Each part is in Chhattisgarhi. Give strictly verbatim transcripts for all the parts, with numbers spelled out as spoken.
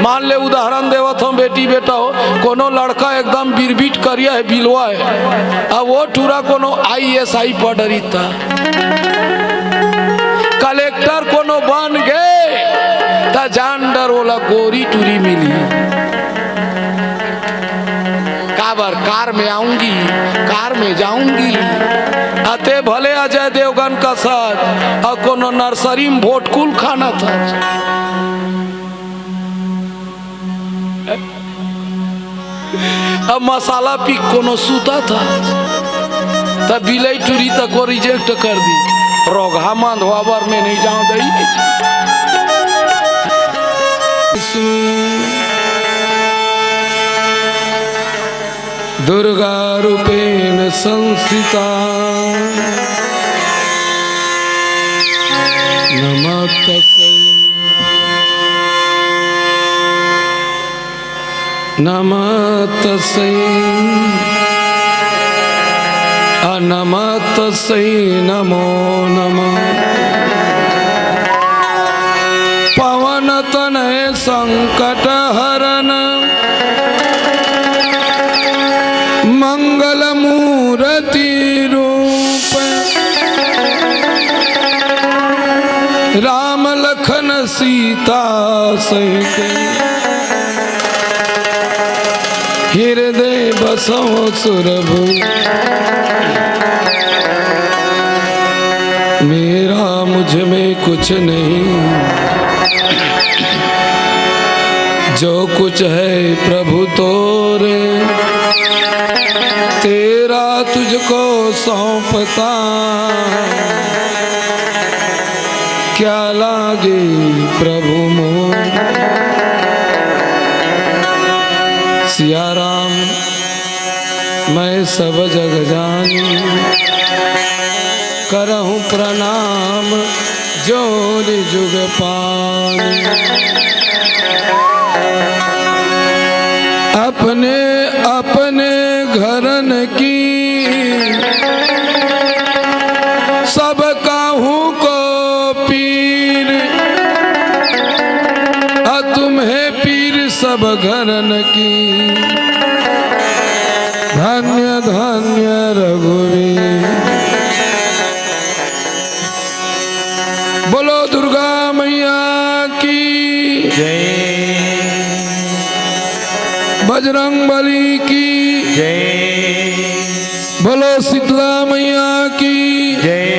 मान ले, उदाहरण देवत हूँ बेटी बेटा हो, कोनो लड़का एकदम बिरबिट करिया हे, बिलवा हे, अब वो टूरा कोनो आई ए एस आई पढ़ रही था, कलेक्टर कोनो बन गे, त जान डर ओला गोरी टूरी मिली। काबर? कार में आऊंगी, कार में जाऊंगी। अते भले अजय देवगन का साथ और कोनो नर्सरी में भोटकुल खाना था। अब मसाला पी कोनो सूता था, तब बिलई टूरी तक को रिजेक्ट कर दी। रोगहा मंद होबर में नहीं जाओ दई। दुर्गा रूपेण संस्थिता नमस्तस्यै। नमस्तस्यै, आ नमस्तस्यै नमो नमः। पवन तनय संकट हरण मंगल मूर्ति रूप। राम लखन सीता सहित हृदय बसहु सुरभु। मेरा मुझ में कुछ नहीं, जो कुछ है प्रभु तोरे, तेरा तुझको सौंपता। क्या लागे प्रभु मोर। सिया राम, मैं सब जग जानी, करहूँ प्रणाम जोरि जुग पानी। अपने अपने घरन की सब काहू को पीर, आ तुम्हें पीर सब घरन की। धन्य धन्य रघुवीर। बोलो दुर्गा मैया की जय। बजरंग बली की जय। बोलो शीतला मैया की जय।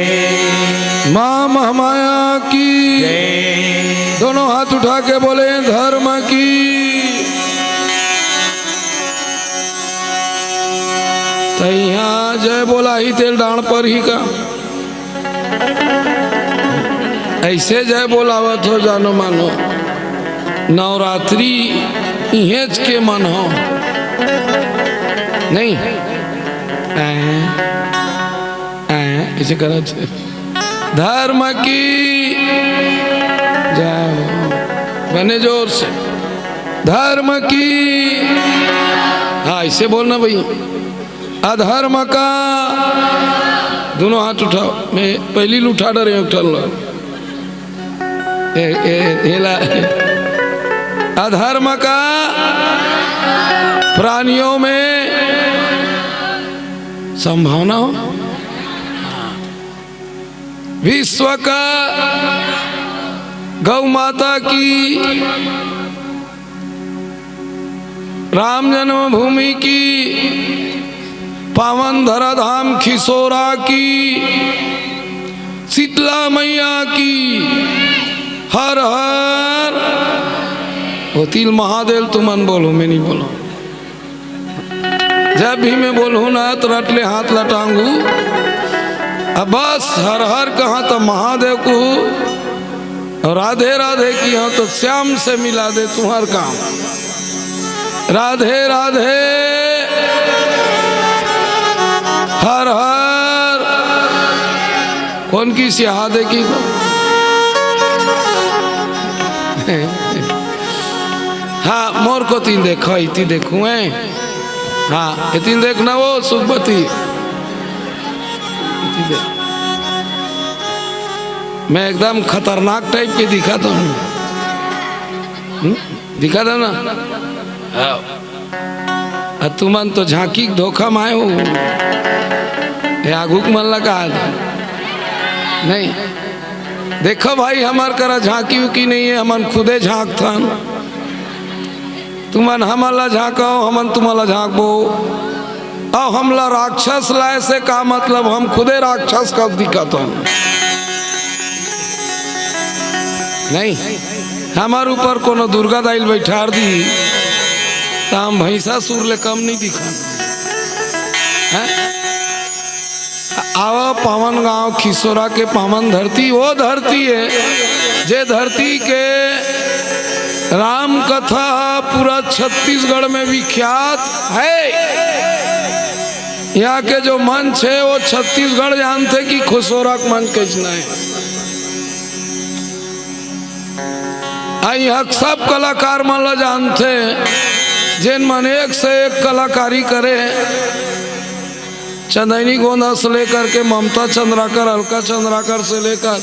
माँ महामाया की जय। दोनों हाथ उठा के बोले धर्म की। तो यहाँ जय बोला ही तेल डांड पर ही का। ऐसे जय बोलावत हो जानो मानो, नवरात्रि इहेच के मन हो। नहीं। ऐं, ऐं, ऐसे करत हे। धर्म की जय हो। बने जोर से। धर्म की। हाँ, ऐसे बोलना भाई। अधर्म का दोनों हाथ उठाओ। मैं पहली उठा डरे हूँ, उठा लो। ए, ए, हेला। अधर्म का प्राणियों में संभावना हो। विश्व का गौ माता की, राम जन्मभूमि की, पावन धराधाम खिसोरा की, शीतला मैया की, हर हर। वो तिल महादेव तुमन बोलो, मैं नहीं बोलो। जब भी मैं बोलूँ ना तो रट ले हाथ लटांगू। अब बस हर हर कहा तो महादेव को, और राधे राधे की हाँ तो श्याम से मिला दे तुम्हार काम। राधे राधे। हर हर। कौन की सिहा दे की को? हाँ, मोर कोती देखो, इती देखूं, हैं? हाँ, इती देखना वो सुखपति। इती देख। मैं एकदम खतरनाक टाइप के दिखाता हूँ। हम्म? दिखा था ना? हाँ। आ तुमन तो झांकी के धोखा म आए हो। ये आगू के मन लगा दे। नहीं। देखो भाई, हमर करा झांकी उकी नहीं है, हमन खुदे झांकथन। तुमन हमन ला झांको, हमन तुमन ला झांकबो। अब हमला राक्षस लाए से का मतलब, हम खुदे राक्षस कस दिखत हन। नहीं, हमर ऊपर कोनो दुर्गा दाई ल बैठार दी, त हम भैंसासुर ले कम नहीं दिखन। हैं? आवा पावन गांव खिसोरा के पावन धरती, वो धरती है जे धरती के राम कथा पूरा छत्तीसगढ़ में विख्यात है। यहाँ के जो मंच है वो छत्तीसगढ़ जानथे कि खिसोरा के मंच कैसना है। आ यहाँ सब कलाकार मन ला जानथे, जेन मन एक से एक कलाकारी करे। चंदैनी गोंदा से लेकर के ममता चंद्राकर, अलका चंद्राकर से लेकर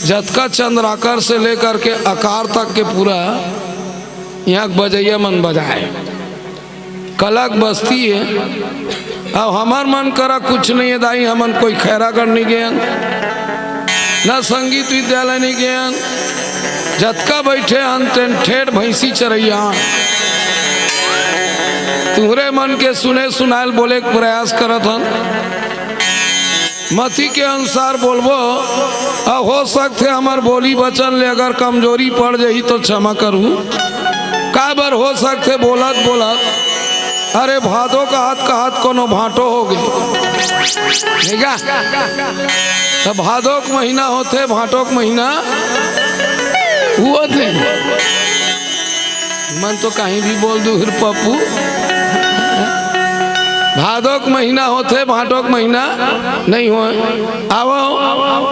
जतका चंद्राकर से लेकर के अकार तक के पूरा यहाँ के बजैया मन बजाए। कला के बस्ती है। अब हमर मन करा कुछ नहीं है दाई, हमन कोई खैरागढ़ नहीं गेन, ना संगीत विद्यालय नहीं गेन। जतका बैठे हन तेन ठेठ भैंसी चरैया। तुहरे मन के सुने सुनायल बोले के प्रयास करत हन। मति के अनुसार बोलबो, अउ हो सकथे हमर बोली वचन ले अगर कमजोरी पड़ जाही तो क्षमा करू। काबर हो सकथे बोलत बोलत, अरे भादो कहत कहत कोनो भांटो हो गए। ठीक है? तो भादो के महीना होथे, भांटो के महीना होथे। मन तो कहीं भी बोल दू, हिर पप्पू। भादो के महीना होथे, भांटो के महीना नहीं होय। आवो,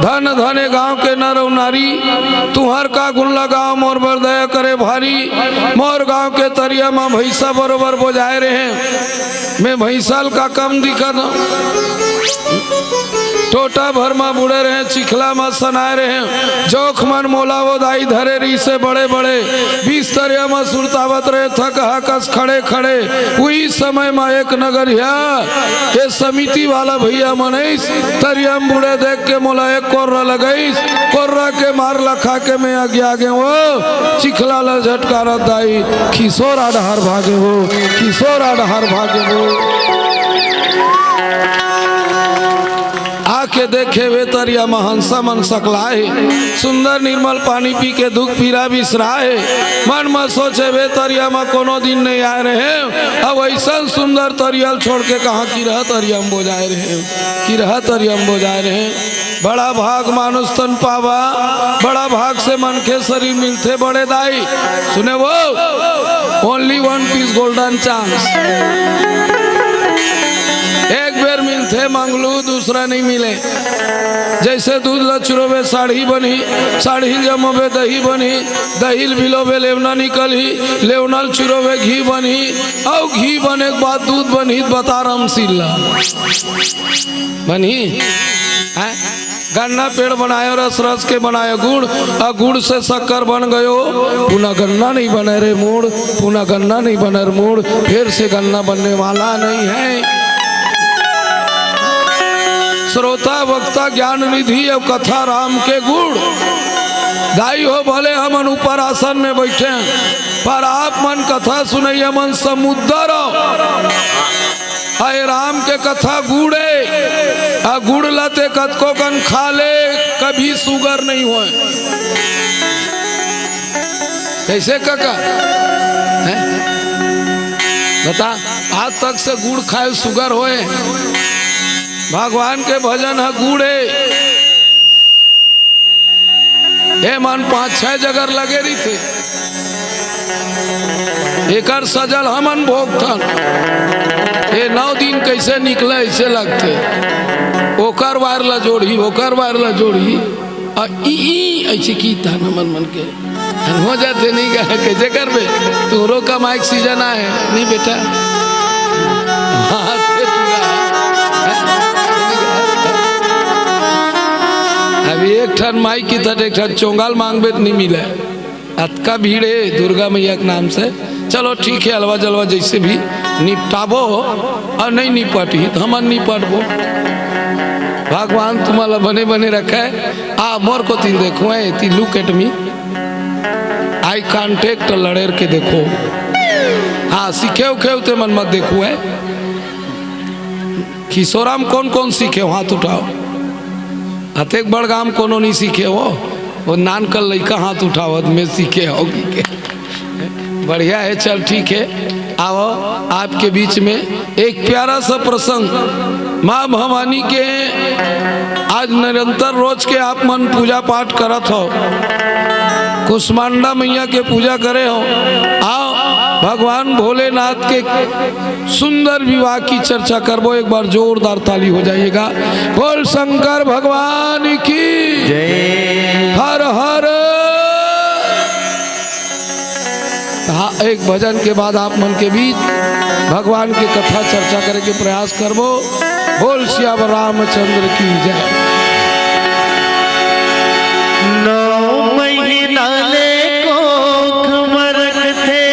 धन धन ए गांव के नर अउ नारी, तुहर का गुण लगाओ मोर बर दया करे भारी। मोर गांव के तरिया म भैंसा बरोबर बोजाए रहे, मैं भैंसा ल का कम दिखत हूं। टोटा भर म बूड़े रहे, चिखला म सनाए रहे, जोख मन मोला वो दाई धरे रहिसे बड़े बड़े, बीस तरिया म सुरतावत रहे थकहा कस खड़े खड़े। उही समय म एक नगरिया ये समिति वाला भैया मनइस, तरिया म बूड़े देख के मोला एक कोर्रा लगइस, कोर्रा के मार ल खा के मैं अगिया गे हो, चिखला ल झटकारत दाई खिसोरा डहर भागे हो, खिसोरा डहर भागे हो। आके देखे वे तरिया म हंसा मन सकलाए हे, सुंदर निर्मल पानी पी के दुख पीरा बिसराए हे। मन म सोचे वे तरिया म कोनो दिन नहीं आए रहे, अब ऐसन सुंदर तरिया ल छोड़ के कहाँ किरहा तरिया म बोजाए रहे, किरहा तरिया म बोजाए रहे। बड़ा भाग मानुष तन पावा, बड़ा भाग से मनखे शरीर मिलथे बड़े दाई। सुने वो, only one piece golden chance। एक बेर मिलथे मंगलू, दूसरा नहीं मिले। जैसे दूध ल चुरोबे साढ़ी बनही, साढ़ी ल जमोबे दही बनही, दही ल भिलोबे लेवना निकलही, लेवना ल चुरोबे घी बनही, अउ घी बने के बाद दूध बनही, त बता रामशील ला। बनही? हैं? गन्ना पेड़ बनायो, रस रस के बनायो गुड़, अउ गुड़ से शक्कर बन गयो। पुना गन्ना नहीं बने रे मूड़, पुना गन्ना नहीं बने रे मूड़, फिर से गन्ना बनने वाला नहीं है। श्रोता वक्ता ज्ञान निधि अउ कथा राम के गुण। दाई हो, भले हमन ऊपर आसन में बैठे हैं, पर आप मन कथा सुनइया मन समुद्र हो। अय राम के कथा गुड़ ए, अउ गुड़ ल ते कतको कन खा ले, कभी sugar नहीं होय। कैसे काका? हैं? बता, आज तक से गुड़ खाए ल sugar होय? भगवान के भजन ह गुड़ ए। ए मन पांच छह जगर लगे रहिथे। एकर सजल हमन भोगथन। ए नौ दिन कैसे निकले, ऐसे लगथे। ओकर वायर ला जोड़ही, ओकर वायर ला जोड़ही। अउ ई, ई, ऐसे की तहन हमन मन के। हम हो जाथे नहीं गा, कैसे करबे? तोरो कमाए के season आए, नहीं बेटा? हाथ से पूरा। अभी एक ठन माई की तरह एक ठन चोंगा ल मांगबे त नहीं मिले। अतका भीड़ हे दुर्गा मैया के नाम से। चलो ठीक हे, अलवा जलवा जइसे भी निपटाबो, अउ नइ निपटही त हमन निपटबो। भगवान तुमन ला बने बने रखे। आ मोर कोतिन देखो, एती look at me, eye contact लड़ेर के देखो। हाँ, सीखे उखे ते मन मत देखो, है। खिसोरा म कोन कोन सीखे हो, हाथ उठाओ। अतेक बड़ गाम कोनो नइ सीखे हो, वो नान कल लइका हाथ उठावत में सीखे हो कि के। बढ़िया हे, चल ठीक हे, आओ आपके बीच में एक प्यारा सा प्रसंग। माँ भवानी के आज निरंतर रोज के आप मन पूजा पाठ करत हो, कुष्मांडा मैया के पूजा करे हो, आओ भगवान भोलेनाथ के सुंदर विवाह की चर्चा करबो। एक बार जोरदार ताली हो जाइएगा। बोल शंकर भगवान की जय। हर हर। हाँ, एक भजन के बाद आप मन के बीच भगवान के कथा चर्चा करे के प्रयास करबो। बोल सियावर रामचंद्र की जय। नौ महीना ले कोख म रखथे,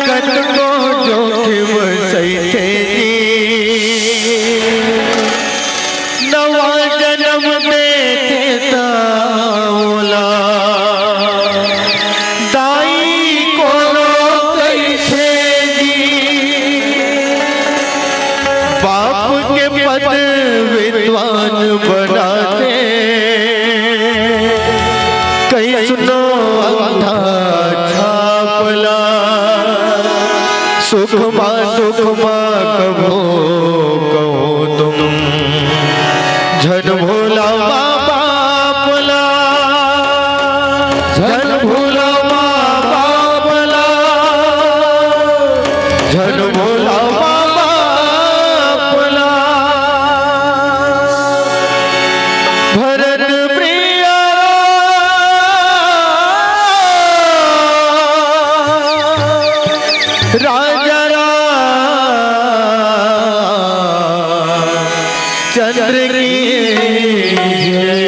कतको जोखिम सहिथे जी। नवा जनम देथे त ओला दाई कोनो कहिथे जी। बाप के पद विद्वान बनाथे, कइसनो अंधा छाप ला। सुख मा दुख मा कभो कहूँ तुम, झन भूला माँ बाप ला, झन भूला माँ बाप ला, झन भूला माँ बाप ला। भरत प्रिया राजा रामचंद्र की जय।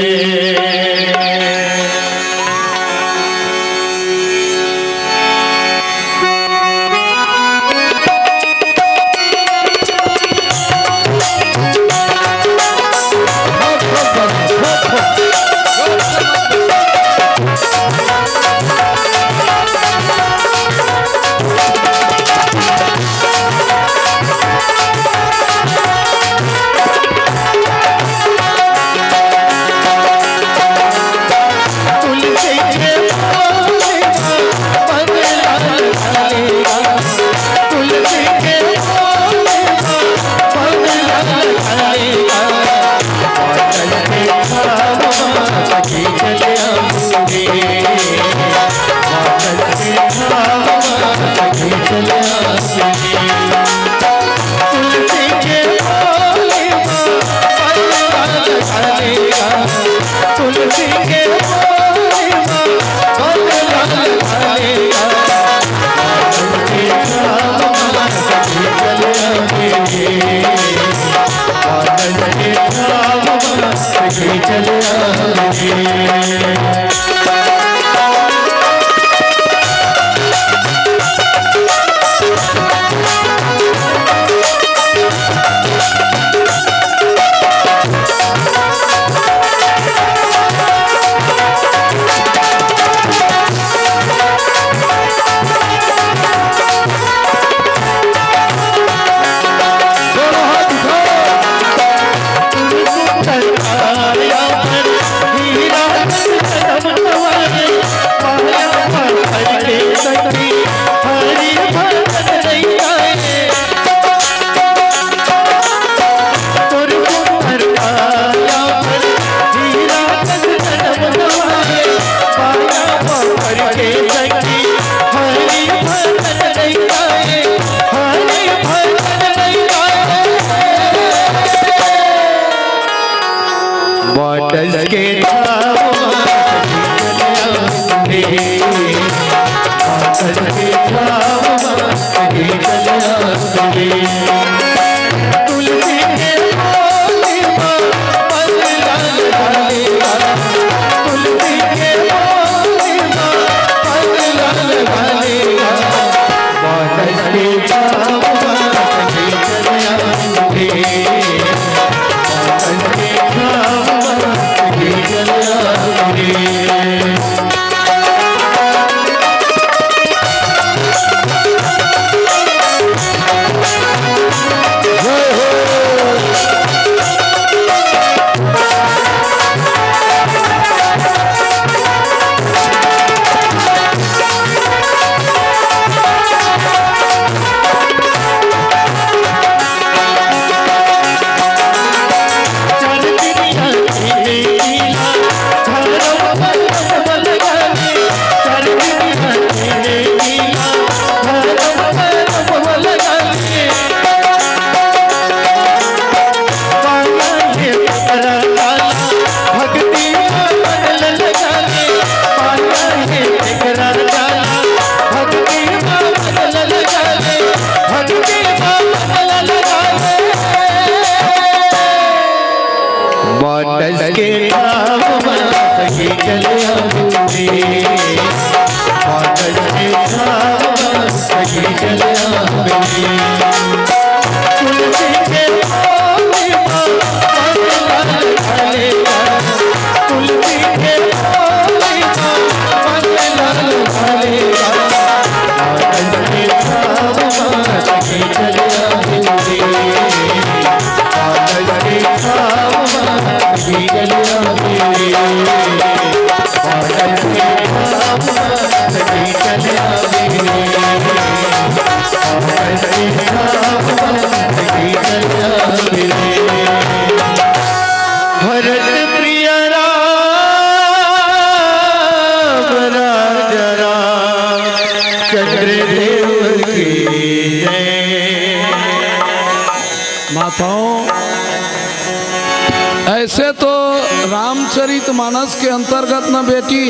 मानस के अंतर्गत न बेटी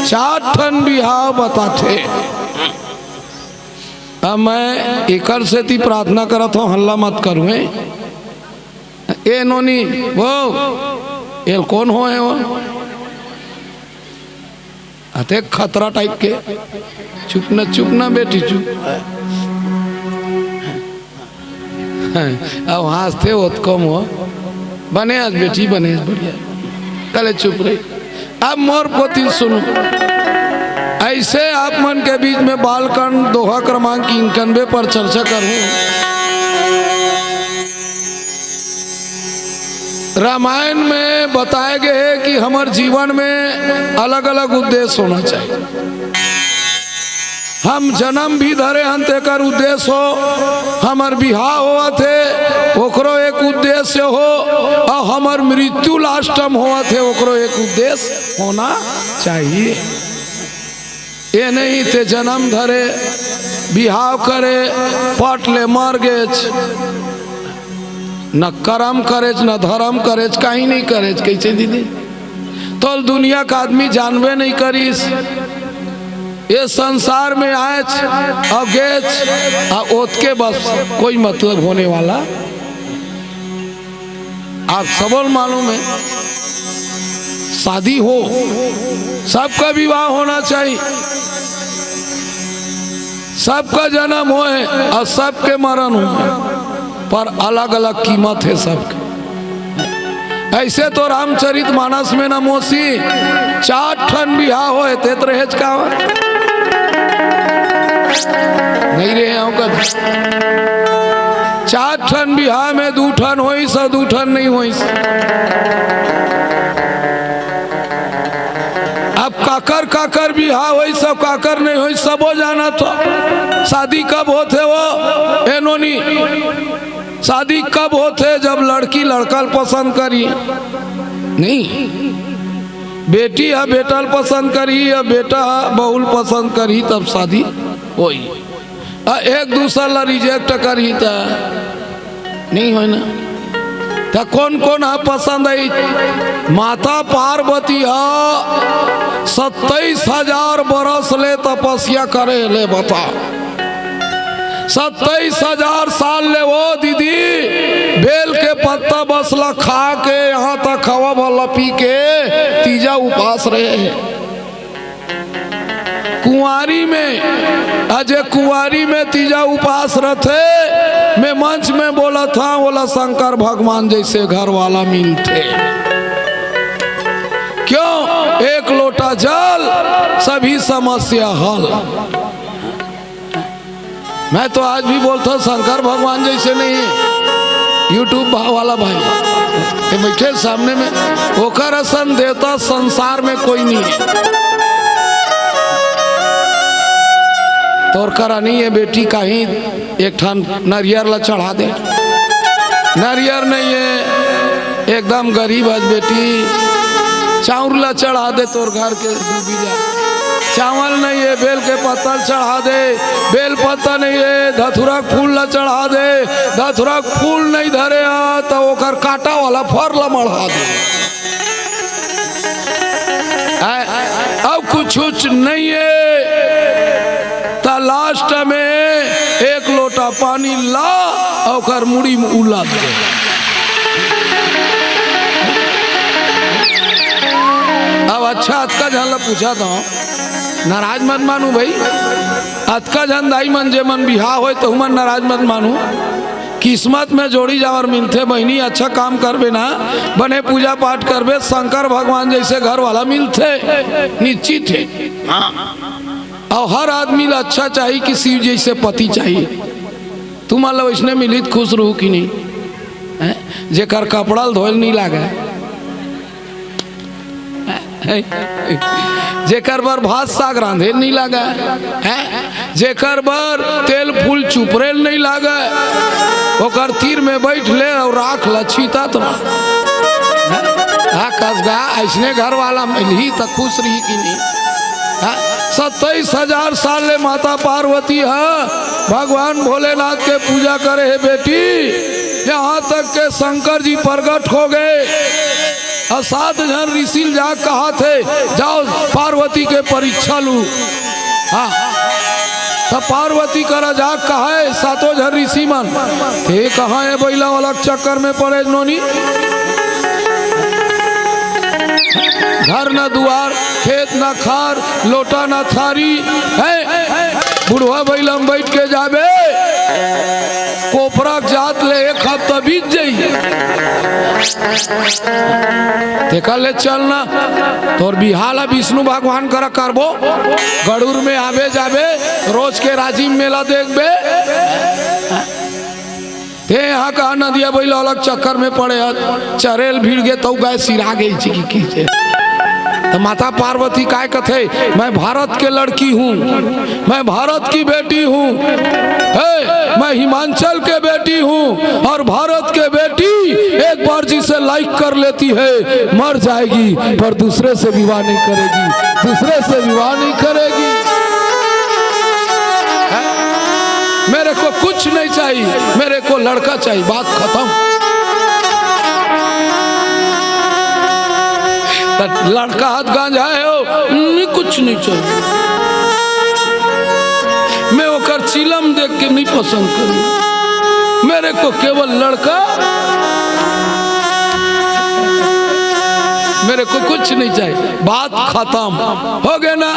चार ठन बिहाव बताथे। अब मैं एकर सेती प्रार्थना करत हूँ, हल्ला मत करू, हैं? ए नोनी, वो, एल कोन होय वो? अते खतरा type के। चुप न, चुप न बेटी, चुप। अब हाँसथे ओतको म हो। बने आज बेटी, बने आज, बढ़िया। कले चुप रही। अब मोर कोती सुनो, ऐसे आप मन के बीच में बालकांड दोहा क्रमांक इक्यानवे पर चर्चा करूं। रामायण में बताए गए हे कि हमर जीवन में अलग-अलग उद्देश्य होना चाहिए। हम जन्म भी धरे हन, तेकर उद्देश्य हो, हमर बिहाव होवत हे, ओकरो एक उद्देश्य हो, अउ हमर मृत्यु last time होवत हे, ओकरो एक उद्देश्य होना चाहिए। ये नहीं ते जन्म धरे, बिहाव करे, पट ले मर गेच, न करम करेच, न धरम करेच, कहीं नहीं करेच। कैसे दीदी? तोल दुनिया का आदमी जानबे नहीं करिस। ये संसार में आएच अउ गेच, आ ओतके बस, कोई मतलब होने वाला। आप सबल मालूम है, शादी हो, सबका विवाह होना चाहिए, सबका जन्म होए अउ सबके मरण होए, पर अलग-अलग कीमत हे सबके। ऐसे तो रामचरित मानस में न मोसी चार ठन बिहाव होए, तेत रहेच का? नहीं रहे हो कद। चार ठन बिहाव में दू ठन होइस अउ दू ठन नहीं होइस। अब काकर काकर बिहाव होइस अउ काकर नहीं होइस, सबो जानत हो। शादी कब होथे वो? ए नोनी, शादी कब होथे? जब लड़की लड़का ल पसंद करी। नहीं, बेटी ह बेटा ल पसंद करही या बेटा ह बहू ल पसंद करही, तब शादी होई। अ एक दूसर ला reject करही त नहीं होय ना। त कोन कोन ह पसंद आई? माता पार्वती ह सत्ताईस हजार बरस ले तपस्या करे ले, बता। सत्ताईस हजार साल ले वो दीदी बेल के पत्ता बस ला खा के, यहाँ तक हवा भर ला पी के तीजा उपास रहे हे। कुंवारी में, अजे कुंवारी में तीजा उपास रथे, मैं मंच में बोलत हंव, ओला शंकर भगवान जैसे घर वाला मिलथे। क्यों? एक लोटा जल, सभी समस्या हल। मैं तो आज भी बोलता हूँ, शंकर भगवान जैसे नहीं है। YouTube भा-, वाला भाई, ये बैठे सामने में, ओकर असन देवता संसार में कोई नहीं है। तोर करा नहीं है बेटी, कहीं एक ठन नरियर ला चढ़ा दे। नरियर नहीं है, एकदम गरीब हस बेटी, चाउर ला चढ़ा दे, तोर घर के डूबी जा। चावल नहीं है, बेल के पत्ता चढ़ा दे, बेल पत्ता नहीं है, धतुरा फूल ला चढ़ा दे, धतुरा फूल नहीं धरे हा, त ओकर कांटा वाला फर ला मढ़ा दे। आय, अब कुछ उच नहीं है, त last में एक लोटा पानी ला, ओकर मुड़ी में उला दे। अब अच्छा, अतका झन ला पूछा था, नाराज मत मानू भाई। अतका झन दाई मन, जे मन बिहाव होय, तो मन नाराज मत मानू। किस्मत में जोड़ी जावर मिलथे बहिनी, अच्छा काम करबे ना, बने पूजा पाठ करबे, शंकर भगवान जैसे घर वाला मिलथे, निश्चित है। हाँ। अउ हर आदमी ला अच्छा चाही कि शिव जैसे पति चाही। तुमन ला वैसने मिली त खुश रहू कि नहीं? हैं? जेकर कपड़ा ल धोए ल नहीं लागे, जेकर बर भात साग रांधे ल नहीं लागे, हैं? जेकर बर तेल फूल चुपरे ल नहीं लागे, ओकर तीर में बैठ ले अउ राख ल छींटत रह। हैं? हाँ, कस गा, अइसने घर वाला मिलही त खुश रही कि नहीं? हाँ? सत्ताईस हजार साल ले माता पार्वती ह भगवान भोलेनाथ के पूजा करे हे बेटी, यहाँ तक के शंकर जी प्रगट हो गए। अउ सात झन ऋषि ल जा कहाथे, "जाओ पार्वती के परीक्षा लू।" हाँ, त पार्वती करा जा कहे सातों झन ऋषि मन, "हे कहाँ ए बइला वाला चक्कर में पड़े नोनी? घर न दुआर, खेत न खार, लोटा न थारी, हैं? बुढ़वा बइला में बइठ के जाबे, कोपरा के जात ले एक हफ्ता बीत जाई।" तेकर ले चल ना, तोर बिहाव ला विष्णु भगवान करा करबो, गड़ूर में आबे जाबे, रोज के राजिम मेला देखबे। ते यहाँ कहाँ नदिया बइला वाला चक्कर में पड़े हस, चरे ल भिड़ गे तउ गाय सिरा गे चिकी की। त माता पार्वती काय कथे, "मैं भारत के लड़की हूँ, मैं भारत की बेटी हूँ, हे, मैं हिमाचल के बेटी हूँ, और भारत के बेटी एक बार जिसे लाइक कर लेती है, मर जाएगी, पर दूसरे से विवाह नहीं करेगी, दूसरे से विवाह नहीं करेगी।" मेरे को कुछ नहीं चाहिए, मेरे को लड़का चाहिए, बात खतम। त लड़का हस गांजा हे हो, नहीं, कुछ नहीं चाहिए। मैं ओकर चिलम देख के नहीं पसंद करूँ, मेरे को केवल लड़का, मेरे को कुछ नहीं चाहिए, बात खतम। हो गे ना?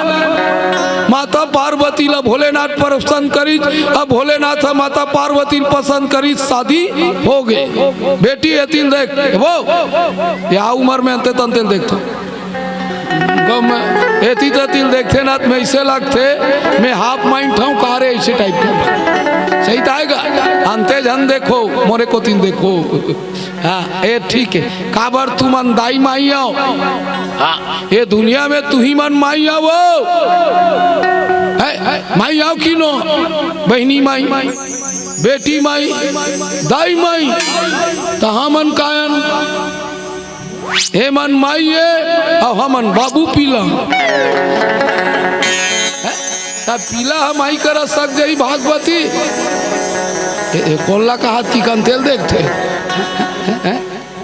माता पार्वती ला भोलेनाथ पसंद करिस, अब भोलेनाथ ह माता पार्वती ल पसंद करिस, शादी हो गे। बेटी एती ल देख, वो या उमर में अंते तंते ल देखथो। गम एती तती ल देखथे ना, त में अइसे लगथे, में हाफ माइंड हूँ का रे, अइसे टाइप के। सही त आय गा, अंते झन देखो, मोरे कोती ल देखो। हाँ, ए ठीक हे। काबर तुमन दाई माई अव? हाँ, ए दुनिया में तुही मन माई अव। हे, माई अव कि नो? बहिनी माई, बेटी माई, दाई माई, त हमन काय अन? ए मन माई ए, अउ हमन बाबू पीला। त पीला ह माई करा सक जाही भागवती। ए, ए कोन ला कहात कि कंतेल देखथे।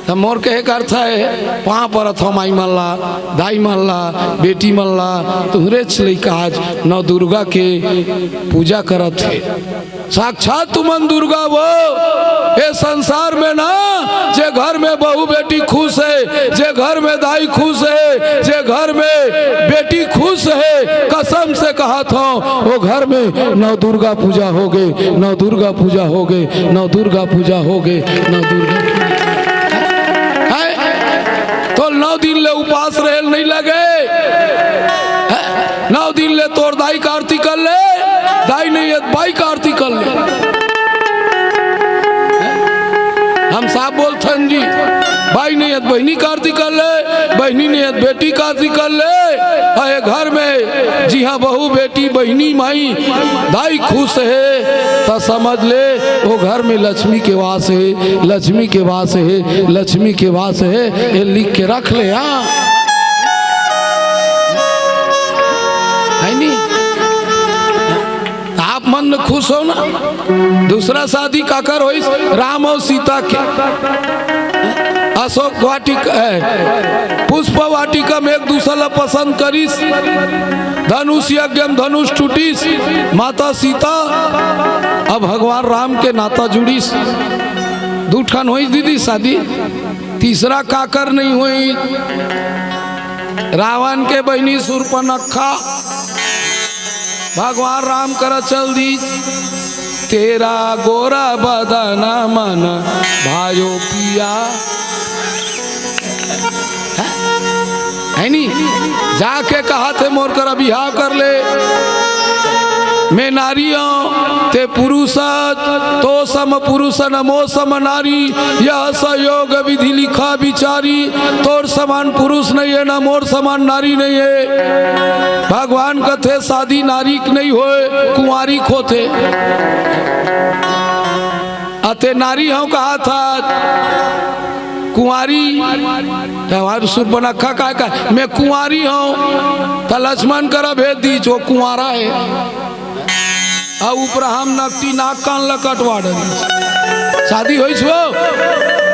त मोर कहे के अर्थ हे, पाँव परत हव माई मन ला, दाई मन ला, बेटी मन ला, तुँहरेच लइका आज नौ दुर्गा के पूजा करत हे। साक्षात तुमन दुर्गा वो। ए संसार में ना, जे घर में बहू बेटी खुश हे, जे घर में दाई खुश हे, जे घर में बेटी खुश हे, कसम से कहत हव, वो घर में नौ दुर्गा पूजा हो गे, नौ दुर्गा पूजा हो गे, नौ दुर्गा पूजा हो गे, नौ दुर्गा पूजा। हैं? तो नौ दिन ले उपास रहेल नहीं लगे? हैं? नौ दिन ले तोर दाई का आरती कर ले, दाई नहीं हे त बाई का आरती कर ले। हम साफ बोलथन जी, बाई नहीं हे त बहिनी का आरती कर ले, बहिनी नहीं हे त बेटी का आरती कर ले। अउ ए घर में जिहाँ बहू बेटी बहिनी माई दाई खुश हे, त समझ ले वो घर में लक्ष्मी के वास हे, लक्ष्मी के वास हे, लक्ष्मी के वास हे। ए लिख के रख ले, हाँ। हे नी? आप मन खुश हो ना? दूसरा शादी काकर होइस? राम अउ सीता के। अशोक वाटिका, ए, पुष्प वाटिका में एक दूसर ला पसंद करिस। धनुष यज्ञ में धनुष टूटिस। माता सीता अउ भगवान राम के नाता जुड़िस। दू ठन होइस दीदी शादी, तीसरा काकर नहीं होइस? रावण के बहिनी सूर्पनखा भगवान राम करा चल दिस, तेरा गोरा बदन मन भायो पिया। हे नी? जाके कहत हे मोर करा बिहाव कर ले। मैं नारी हूँ, ते पुरुष हस, तो सम पुरुष न मो सम नारी, यह संयोग विधि लिखा बिचारी। तोर समान पुरुष नहीं हे, ना मोर समान नारी नहीं हे। भगवान कथे शादी नारी के नहीं होय, कुंवारी के होथे। अते नारी हूँ कहाथस, कुंवारी, त हमार सूर्पनखा काय का, मैं कुंवारी हूँ, त लक्ष्मण करा भेज दिस, वो कुंवारा हे। अउ ऊपर हम नकटी नाक कान ला कटवा डरिस। शादी होइस वो?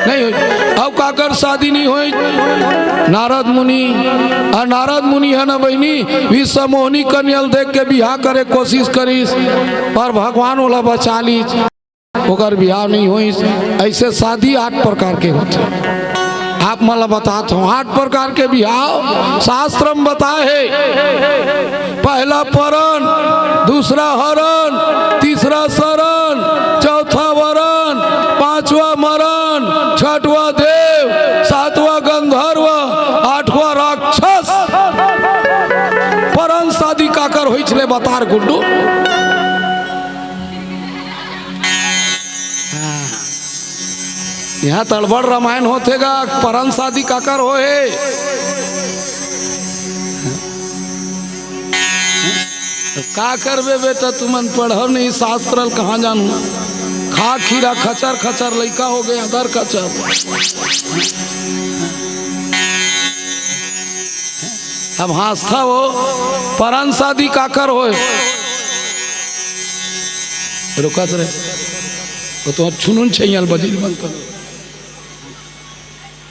नहीं होई। अउ काकर शादी नहीं होई? नारद मुनि। अउ नारद मुनि हे ना बहिनी, विश्व मोहनी कन्या ल देख के बिहाव करे कोशिश करिस, पर भगवान ओला बचा लीस, ओकर बिहाव नहीं होइस। अइसे शादी आठ प्रकार के होथे। आप मन ला बतात हंव, आठ प्रकार के बिहाव शास्त्र म बताए हे। पहला परन, दूसरा हरन, तीसरा सरन, चौथा वरन, पांचवा मरन, छठवा देव, सातवा गंधर्व, आठवा राक्षस। परन शादी काकर होइस ले बता रे गुड्डू। इहां तड़बड़ रामायण होथे गा, परन शादी काकर होए हे? का करबे बेटा, तुमन पढ़व नहीं शास्त्र ल, कहां जानहू? खा खीरा खचर खचर लइका हो गे, अदर खचर। अब हंसथा हो, परन शादी काकर होए? रुकत रे, वो तो छुनुन छैयल बजिर बंद कर।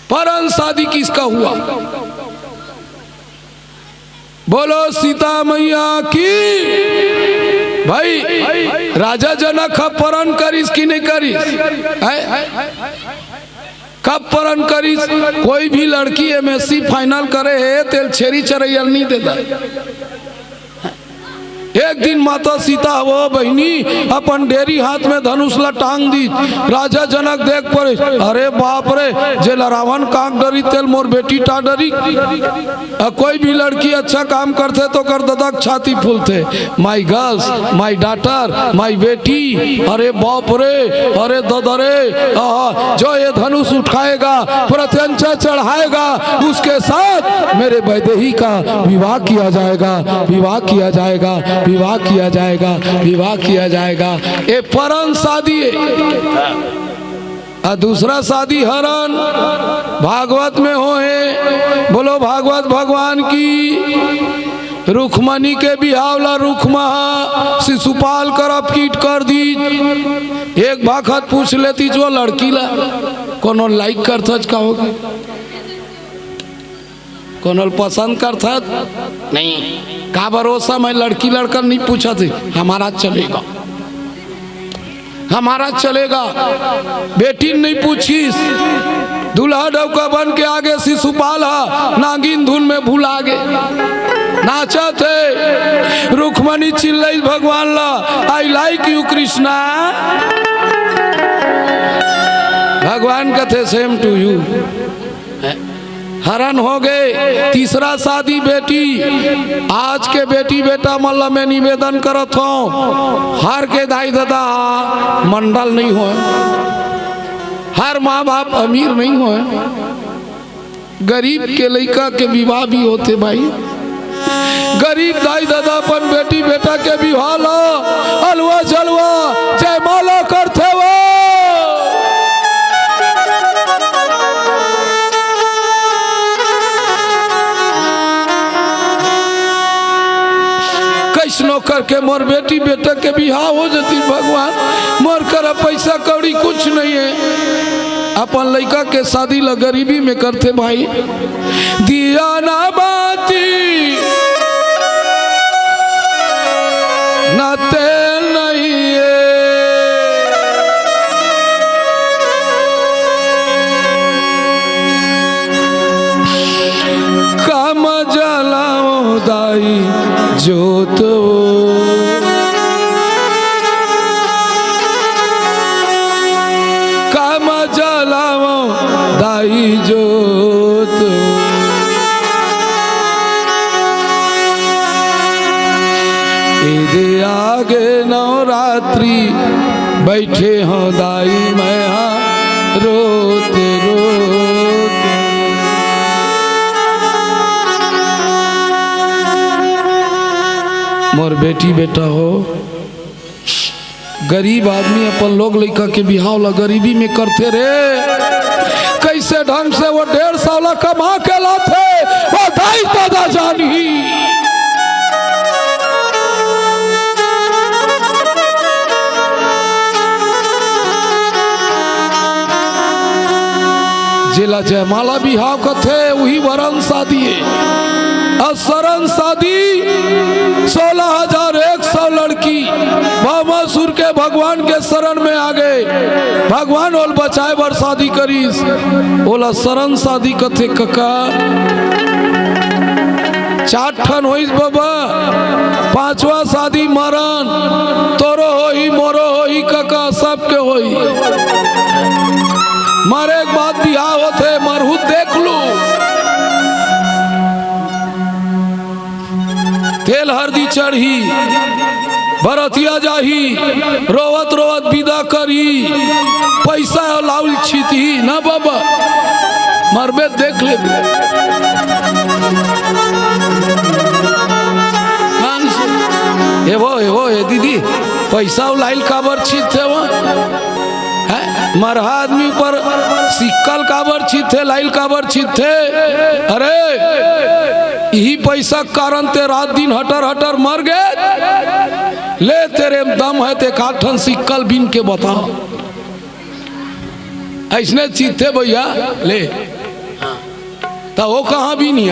परन शादी किसका हुआ? बोलो सीता मैया की। भाई, राजा जनक ह परन करिस कि नहीं करिस? हैं? कब परन करिस? कोई भी लड़की एमएससी फाइनल करे हे, तेल छेरी चरैया ल नहीं देता। एक दिन माता सीता हवो बहिनी, अपन डेरी हाथ में धनुष ला टांग दी। राजा जनक देख पड़े, अरे बाप रे, जेला रावण कांक डरी, तेल मोर बेटी टांक डरी। अ, कोई भी लड़की अच्छा काम करथे तो कर ददक छाती फूलथे, my girls, my daughter, my बेटी। अरे बाप रे, अरे ददा रे, आहा, जो ये धनुष उठाएगा, प्रत्यंचा चढ़ाएगा, उसके साथ मेरे वैदेही का विवाह किया जाएगा, विवाह किया जाएगा, विवाह किया जाएगा, विवाह किया जाएगा। ये परन शादी हे। अउ दूसरा शादी हरन भागवत में होए हे। बोलो भागवत भगवान की। रुक्मणी के बिहाव ला रुक्मा ह शिशुपाल करा फिट कर दी। एक भाखत पूछ लेती जो लड़की ला, कोनो लाइक करथच का होगे? कोनो ल पसंद करथत? नहीं। काबर ओ समय लड़की लड़का ल नहीं पूछत हे, हमारा चलेगा, हमारा चलेगा। बेटी ल नहीं पूछिस, दूल्हा डौका बन के आगे शिशुपाल ह नागिन धुन में भुला गे, नाचत हे। रुक्मणी चिल्लाइस भगवान ला, I like you कृष्णा। भगवान कथे same to you। हरन हो गे। तीसरा शादी बेटी। आज के बेटी बेटा मन ला मैं निवेदन करत हंव, हर के दाई ददा मंडल नहीं होय, हर माँ बाप अमीर नहीं होय, गरीब के लइका के विवाह भी होथे भाई। गरीब दाई ददा अपन बेटी बेटा के बिहाव ला अलवा जलवा जयमाला करथे वो। कइसनो करके मोर बेटी बेटा के बिहाव हो जतिस भगवान, मोर करा पइसा कौड़ी कुछ नहीं हे। अपन लइका के शादी ला गरीबी में करथे भाई। दिया ना बाती ना तेल नहीं है, काम जलाओ दाई जोत। काम जलाओ दाई जोत। एदे आगे नवरात्रि बैठे हंव दाई मैं हा रोत रोत। मोर बेटी बेटा हो, गरीब आदमी अपन लोग लइका के बिहाव ला गरीबी में करथे रे। कइसे ढंग से वो डेढ़ सौ ला कमा के लाथे, वो दाई ददा जानही। जेला जयमाला बिहाव कथे, उही वरन शादी हे। अउ सरन शादी, सोलह हजार एक सौ लड़की भस्मासुर के भगवान के शरण में आ गे। भगवान ओला बचाए बर शादी करिस, ओला सरन शादी कथे कका। चार ठन होइस बबा, पांचवा शादी मरन, तोरो होही, मोरो होही कका, सबके होही। मरे के बाद बिहाव होथे, मरहू देख लू। तेल हरदी चढ़ही, बरतिया जाही, रोवत रोवत विदा करही, पइसा लाउल छितही ना बबा, मरबे देख लेबे। कान से, ए वो, ए वो, ए दीदी, पइसा लाइल काबर छितथे वो? हैं? मरहा आदमी ऊपर सिक्कल काबर छितथे, लाइल काबर छितथे? अरे, इही पइसा के कारण ते रात दिन हटर हटर मर गे। ले, तेरे में दम हे ते एकाध ठन सिक्कल बीन के बता। अइसने छितथे भइया, ले। त वो कहाँ बीनही?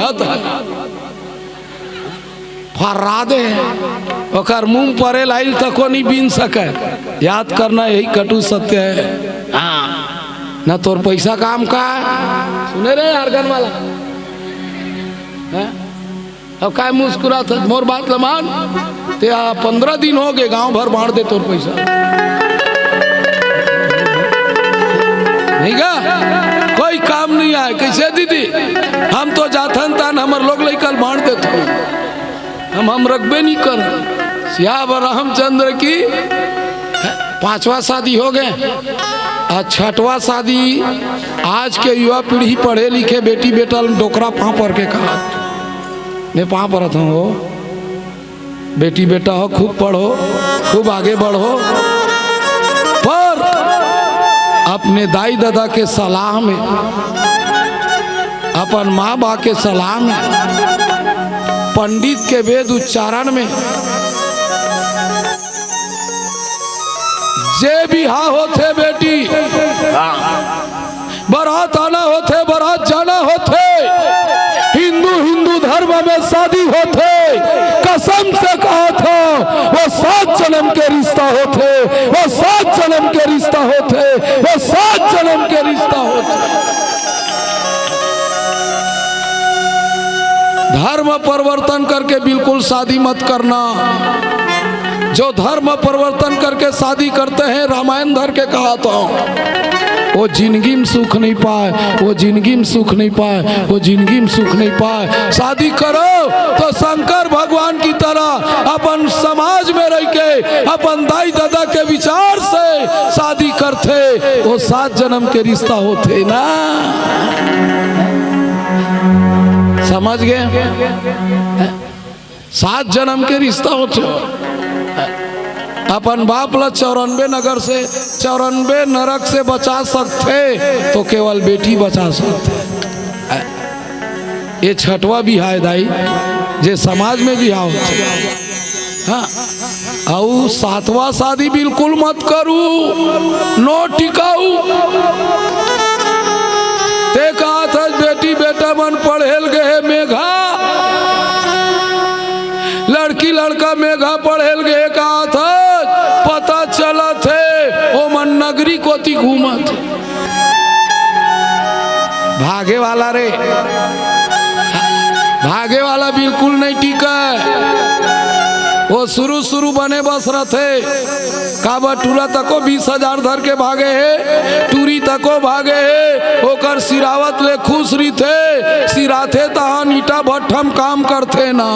फर्रा दे, ओकर मुंह परे लाइल तको नहीं बीन सके। याद करना, यही कटु सत्य हे। हाँ। ना तोर पइसा काम का हे। सुने रे organ वाला, हैं? अब काय मुस्कुरात हस? मोर बात ल मान, ते आ पंद्रह दिन हो गे, गांव भर बांट दे तोर पइसा। नहीं का? कोई काम नहीं आए। कइसे दीदी? हम तो जाथन तान, हमर लोग लइका ल बांट देथन। हम, हम रखबे नहीं कर। सियावर रामचंद्र की। पांचवा शादी हो गे, अउ छठवा शादी। आज के युवा पीढ़ी पढ़े लिखे बेटी बेटा ल डोकरा पांव पर के कहा, मैं पांव परत हंव हो। बेटी बेटा हो, खूब पढ़ो, खूब आगे बढ़ो, पर अपने दाई ददा के सलाह में, अपन माँ बा के सलाह में, पंडित के वेद उच्चारण में, जे बिहाव होथे बेटी, हाँ। बरात आना होथे, बरात जाना होथे, हिंदू, हिंदू धर्म में शादी होथे, कसम से कहा था, वो सात जन्म के रिश्ता होथे, वो सात जन्म के रिश्ता होथे, वो सात जन्म के रिश्ता होथे। धर्म परिवर्तन करके बिल्कुल शादी मत करना। जो धर्म परिवर्तन करके शादी करते हैं, रामायण धर के कहा तो, वो जिंदगी में सुख नहीं पाए, वो जिंदगी में सुख नहीं पाए, वो जिंदगी में सुख नहीं पाए। शादी करो तो शंकर भगवान की तरह अपन समाज में रह के, अपन दाई दादा के विचार से शादी करथे, वो सात जन्म के रिश्ता होथे ना। समझ गे? सात जन्म के रिश्ता होथे। अपन बाप ला चौरानबे नगर से, चौरानबे नरक से बचा सकथे, तो केवल बेटी बचा सकथे। ये छठवा बिहाव हे दाई, जे समाज में बिहाव होथे। हाँ, अउ सातवां शादी बिल्कुल मत करू, no टिकाऊ। ते कहा था बेटी बेटा मन पढ़े ल गे हे मेघा, लड़की लड़का मेघा पढ़े ल गे हे, कहा था पता चलत हे ओमन नगरी कोती घूमत हे। भागे वाला रे, भागे वाला बिल्कुल नहीं टिके। वो शुरू शुरू बने बस रथे, काबर टूरा तको बीस हजार धर के भागे हे, टूरी तको भागे हे, ओकर सिरावत ले खुश रहिथे, सिराथे तहान ईटा भट्ठा म काम करथे ना,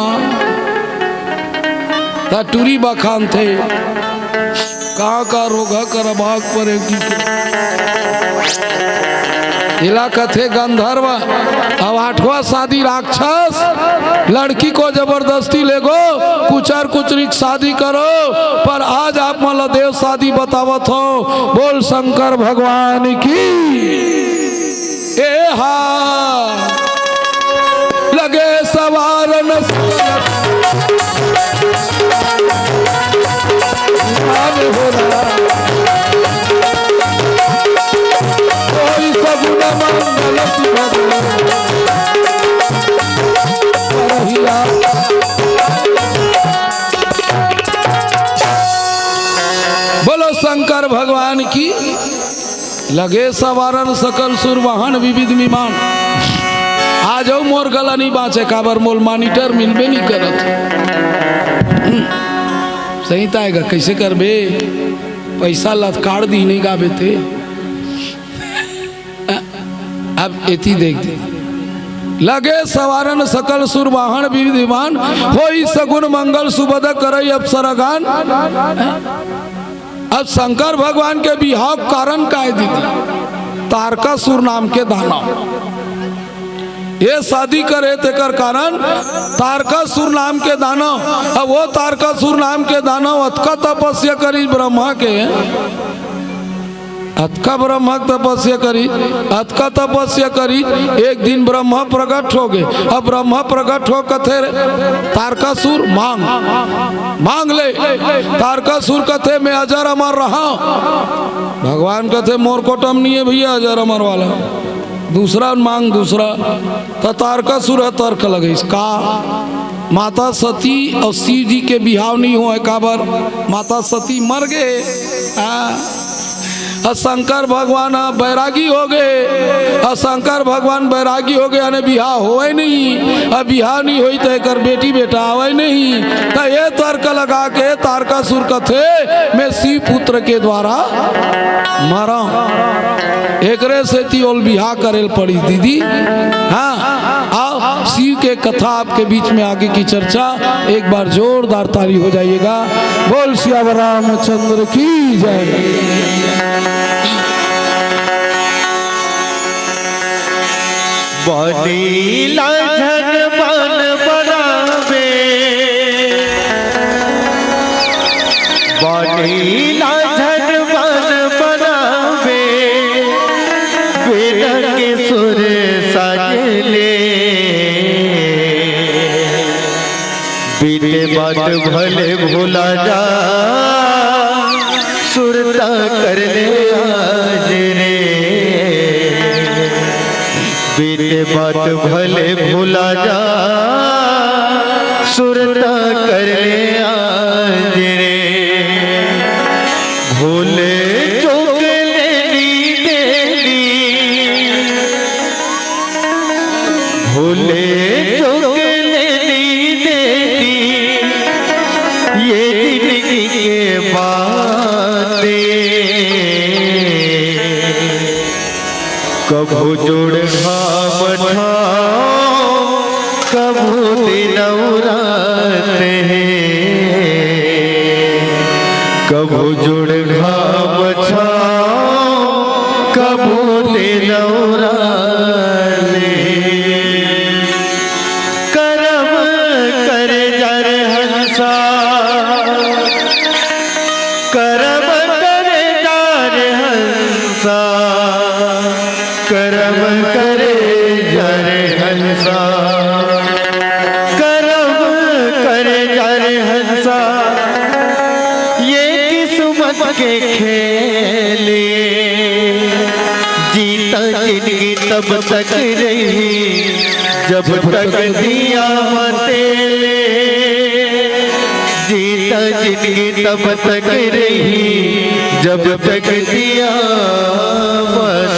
त टूरी बखानथे। का का रोगहा कर भाग परे की। एला कथे गंधर्व। अब आठवां शादी राक्षस, लड़की को जबरदस्ती लेगो, कुचर कुचरी के शादी करो, पर आज आप मन ला देव शादी बतावत हंव। बोल शंकर भगवान की। ए हा लगे सवार न मान हो रहा। कोई सगुन मंगल शंकर भगवान की। लगे सवारन सकल सुर वाहन विविध विमान। आ जाओ मोर गला नहीं बाँचे, काबर मोल monitor मिलबे नहीं करत। हम्म, सही ताय गा, कैसे करबे? पैसा लतकाड़ दी नहीं गाबे ते। अब एती देख दे। लगे सवारन सकल सुर वाहन विविध विमान, होई सगुन मंगल सुभद करई अप्सरागान। अब शंकर भगवान के बिहाव कारण काय दीदी? तारकासुर नाम के दानव। ये शादी करे तेकर कारण तारकासुर नाम के दानव। अब वो तारकासुर नाम के दानव अतका तपस्या करी ब्रह्मा के, अतका ब्रह्मा के तपस्या करी, अतका तपस्या करी। एक दिन ब्रह्मा प्रकट हो गए। अब ब्रह्मा प्रकट हो कथे, "तारकासुर मांग, मांग ले।" तारकासुर कथे, "मैं अजर अमर रहा।" भगवान कथे, "मोर कोटम नहीं है भैया अजर अमर वाला, दूसरा मांग, दूसरा।" त तारकासुर ह तर्क लगइस, का माता सती अउ शिव जी के बिहाव नहीं होय, काबर माता सती मर गे। हाँ। अउ शंकर भगवान ह बैरागी हो गे, अउ शंकर भगवान बैरागी हो गे, यानी बिहाव होय नहीं, अउ बिहाव नहीं होई त एकर बेटी बेटा आवय नहीं। त ये तर्क लगा के तारकासुर कथे, "मैं शिव पुत्र के द्वारा मरंव।" एकरे सेती ओल बिहाव करे ल पड़ी दीदी। हाँ, आओ, शिव के कथा आपके बीच में आगे की चर्चा, एक बार जोरदार ताली हो जाइएगा। बोल सियावर रामचंद्र की जय। बनीला झन बन बनावे, बनीला झन बन बनावे, वेद के सुर साज ले। बीते बात भले भुला जा, सुरता कर ले आज रे। बीते बात भले भुला जा, सुरता कर ले आज रे। भूले चूक लेनी देनी, भूले चूक लेनी देनी, ये जिंदगी के बातें। कभू जुड़ घाम ठाव, कभू दिन अउ रात हे। कभू जुड़ घाम छाव, कभू दिन अउ रात हे। करम करे जा रे हंसा, करम करे जा रे हंसा, करम करे जा रे हंसा, करम करे जा रे हंसा, ये किस्मत के खेले। जीता जिंदगी तब तक रही, जब तक दिया तेले। जीता जिंदगी तब तक रही, जब तक दिया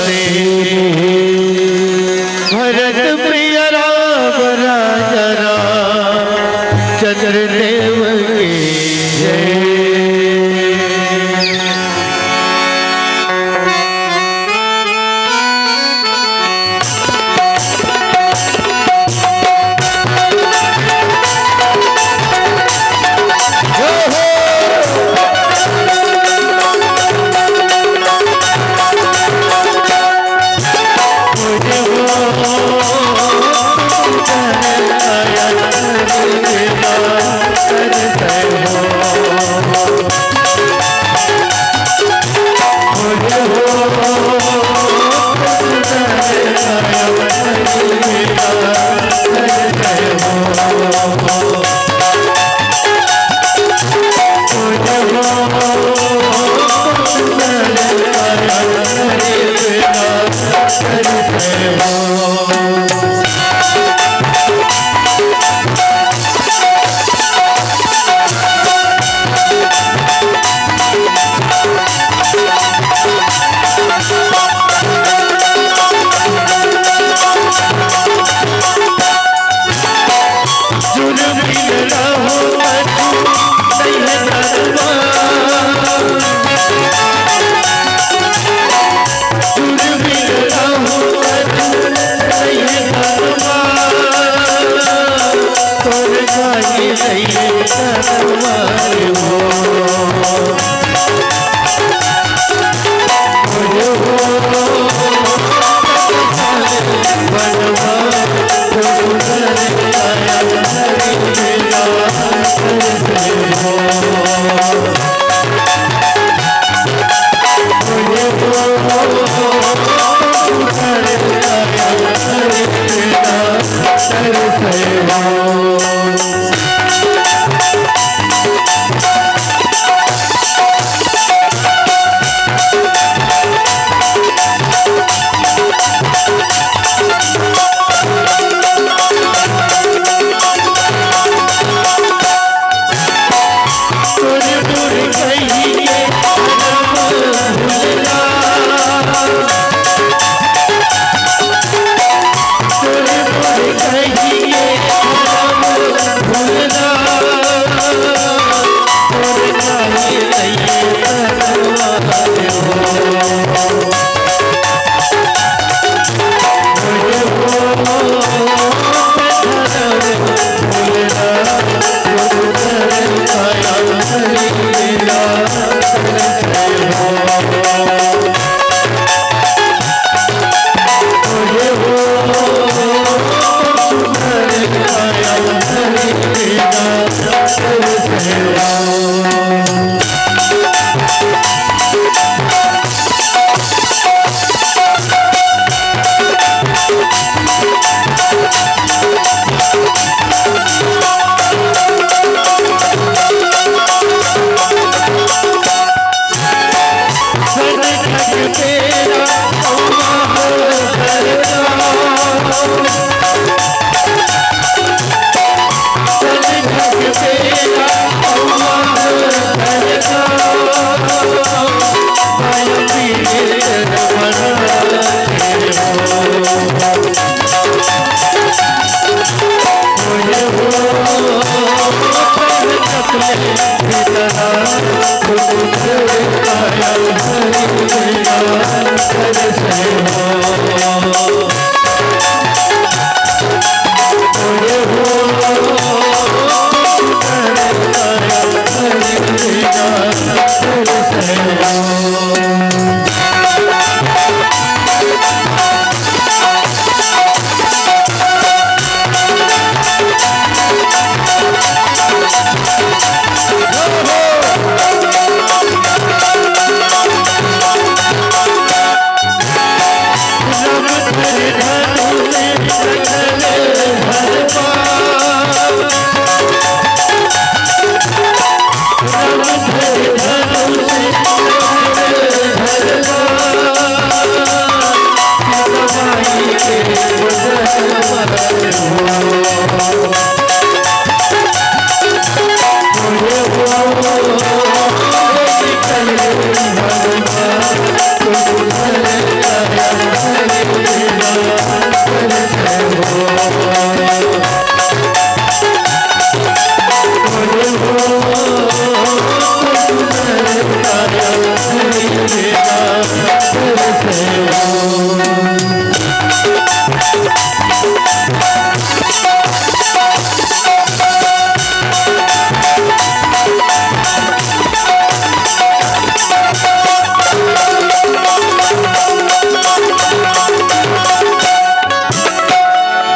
तेले। भरत प्रिय राम राजा राम चंद्र देव की जय।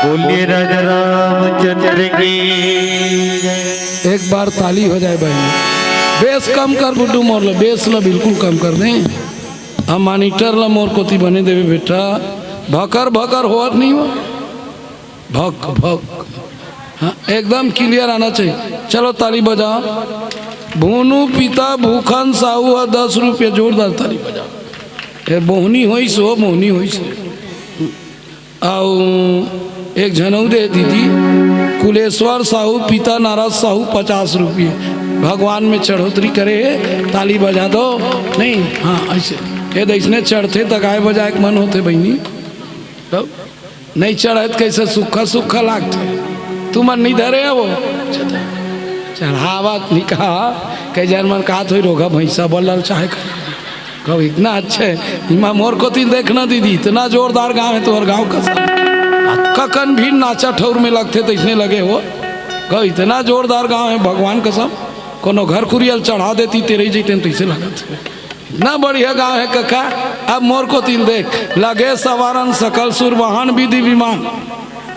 बोलिए राजा रामचंद्र की। एक बार ताली हो जाए भाई। बेस कम कर गुड्डू मोर ला, बेस ला बिल्कुल कम कर दे। अब मॉनिटर ला मोर कोती बने देवे बेटा, भकर भकर होवत नहीं हो, भक भक। हाँ, एकदम क्लियर आना चाहिए। चलो ताली बजा। भूनू पिता भूखन साहू ह दस रुपया, जोरदार ताली बजा। ए, बोहनी होइस हो, बोहनी होइस हो। अउ एक झन अउ दे दीदी, कुलेश्वर साहू, पिता नारद साहू, पचास रुपये। भगवान में चढ़ोतरी करे हे, ताली बजा दो। नहीं, हाँ, ऐसे। ये तो इसने चढ़थे त गाय बजाए के मन होथे बहिनी। तब नहीं चढ़े त कैसे सुक्खा सुक्खा लागथे। तुमन नहीं धरे हो वो। चढ़ावत नहीं कहा, कई जन मन कहा तो रोगा भैंसा बोलल चाहे कर। कहू, इतना अच्छे, इमा मोर कोती देखना दीदी, इतना जोरदार गाँव है तुम्हार गाँव कसम। ककन भी नाचा ठौर में लगथे तो इसने लगे हो। कहू, इतना जोरदार गाँव है भगवान कसम। कोनो घर कुरिया ल चढ़ा देती, तेरे ही जैते तैसे लगत हे। इतना बढ़िया गाँव हे कका। अब मोर कोतिन देख, लगे सवारन सकल सुर, वाहन विधि विमान।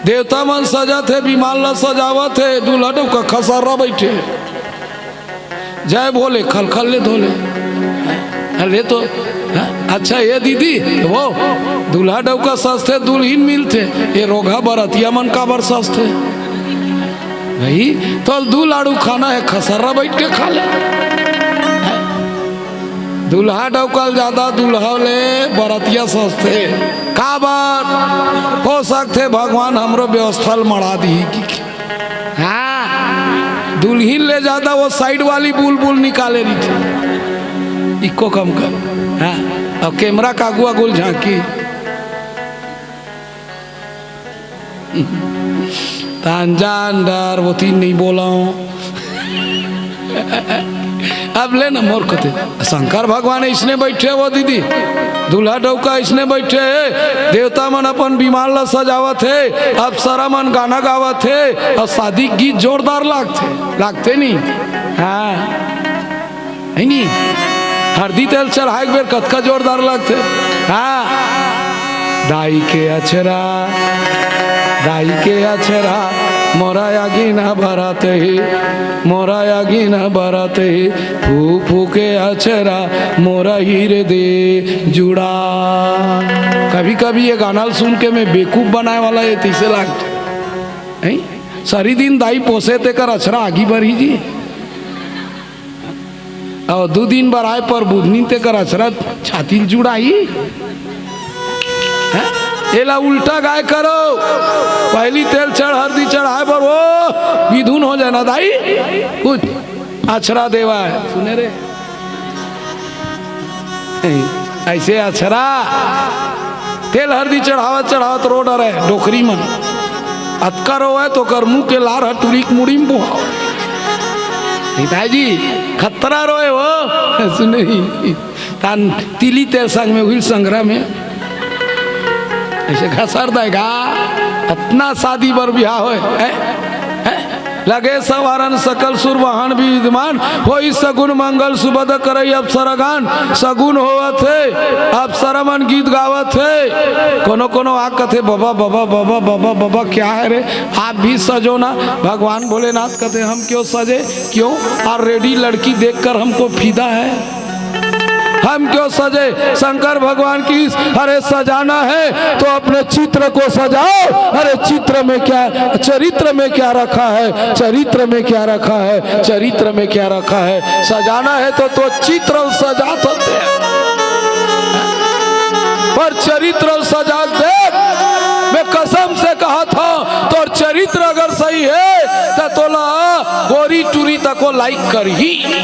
देवता मन सजत हे, विमान ला सजावत हे, दूल्हा डउका खसर्रा बइठे। जय भोले, खलखल ले धोले। अरे तो, हाँ? अच्छा, ये दीदी, वो दूल्हा डउका सजथे, दुल्हिन मिलथे, ये रोगहा बरतिया मन काबर सजथे? भाई, तो दू लाड़ू खाना हे, खसर्रा बइठ के खा ले। दूल्हा डउका ल जादा दूल्हा ले बरतिया सजथे। काबर? हो सकथे भगवान हमरो व्यवस्था ल मड़ा दिही कि। हाँ, दुल्हिन ले जादा वो side वाली बुलबुल निकाले रहिथे। इको कम कर। हाँ, अब camera का आगू आगू ल झांकी। तान जान डर, वो तीन नहीं बोला हूँ। अब ले ना मोर कथे, शंकर भगवान इसने बइठे वो दीदी, दूल्हा डउका इसने बइठे हे, देवता मन अपन विमान ला सजावत हे, अप्सरा मन गाना गावत हे, अउ शादी गीत जोरदार लागथे, लागथे नहीं? हाँ। हे नी? हरदी तेल चढ़ाए के बेर कतका जोरदार लगथे। हाँ। दाई के अचरा, दाई के अचरा, मोरा आगिना बरत हे, मोरा आगिना बरत हे, फू फू के अचरा, मोरा हिरदे जुड़ा। कभी-कभी ये गाना ल सुन के मैं बेवकूफ बनाए वाला ये तइसे लागथे। हैं? सरी दिन दाई पोसे तेकर अचरा आगी बरही जी। अउ दू दिन बर आए पर बुधनी तेकर अचरा छाती ल जुड़ाही। हैं? एला उल्टा गाय करो, पहिली तेल चढ़ हरदी चढ़ाए बर वो मिथुन हो जाए ना दाई, कुछ अचरा देवा हे। सुने रे, अइसे अचरा तेल हरदी चढ़ावत चढ़ावत रो डरे डोकरी मन। अतका रोवय तो ओकर मुंह के लार ह टुरी के मुड़ी म बोहावय। पिताजी, खतरा रोए हो। सुने ही। तान तिली तेल संग में हुइल संघरा में। अइसे घसर देगा। अतना शादी बर बिहाव होय। हैं? हैं? लगे सवारन सकल सुर वाहन विद्यमान, होई सगुन मंगल सुबद करई अप्सरागण। सगुन होवत हे, अप्सरा मन गीत गावत हे। कोनो कोनो आ कथे, "बबा, बबा, बबा, बबा, बबा, क्या है रे? आप भी सजो ना।" भगवान भोलेनाथ कथे, "हम क्यों सजे? क्यों? Already लड़की देखकर हमको फिदा है।" हम क्यों सजे? शंकर भगवान की, अरे सजाना है तो अपने चित्र को सजाओ। अरे चित्र में क्या, चरित्र में क्या रखा है, चरित्र में क्या रखा है, चरित्र में क्या रखा है। सजाना है तो, तो चित्र सजा तो दे, पर चरित्र सजा दे। मैं कसम से कहा था, तोर चरित्र अगर सही है तो तोला गोरी टुरी तको like करही।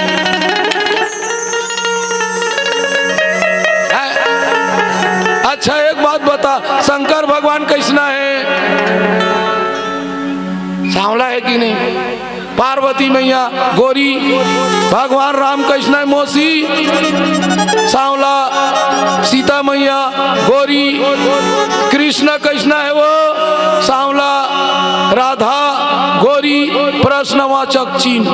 अच्छा, एक बात बता, शंकर भगवान कइसना हे? सांवला हे कि नहीं? पार्वती मैया गोरी, भगवान राम कइसना हे? मौसी, सांवला, सीता मैया गोरी, कृष्ण कइसना हे वो? सांवला, राधा गोरी, प्रश्नवाचक चिन्ह।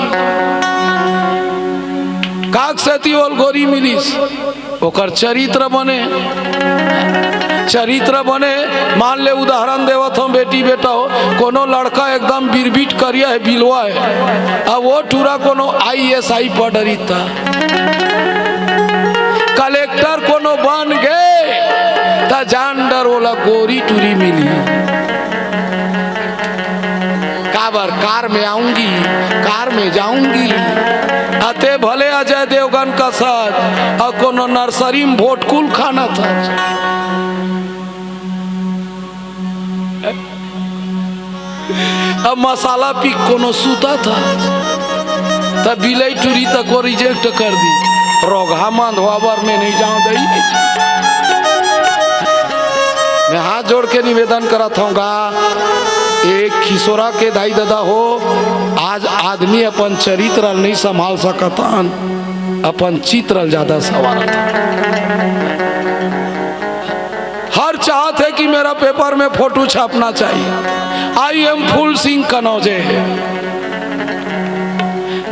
काक सेती ओला गोरी मिलिस? ओकर चरित्र बने, चरित्र बने। मान ले, उदाहरण देवत हूँ, बेटी बेटा हो, कोनो लड़का एकदम बिरबिट करिया हे, बिलवा हे, अब वो टूरा कोनो IAS पढ़ रही था, कलेक्टर कोनो बन गे, त जान डर ओला गोरी टूरी मिली। काबर? कार में आऊंगी, कार में जाऊंगी। अते भले अजय देवगन का सच, अउ कोनो नर्सरी में भोटकुल खाना था। अब मसाला पी कोनो सूता था, तब बिलई टूरी तको reject कर दी। रोगहा मंद होवा बर मैं नहीं जाऊं दई। मैं हाथ जोड़ के निवेदन करत हूँ गा, एक खिसोरा के दाई ददा हो, आज आदमी अपन चरित्र ल नहीं संभाल सकत हन, अपन चित्र ल ज्यादा संवारत हन। हर चाहत हे कि मेरा पेपर में फोटो छपना चाहिए। I am Full Singh Kanauj।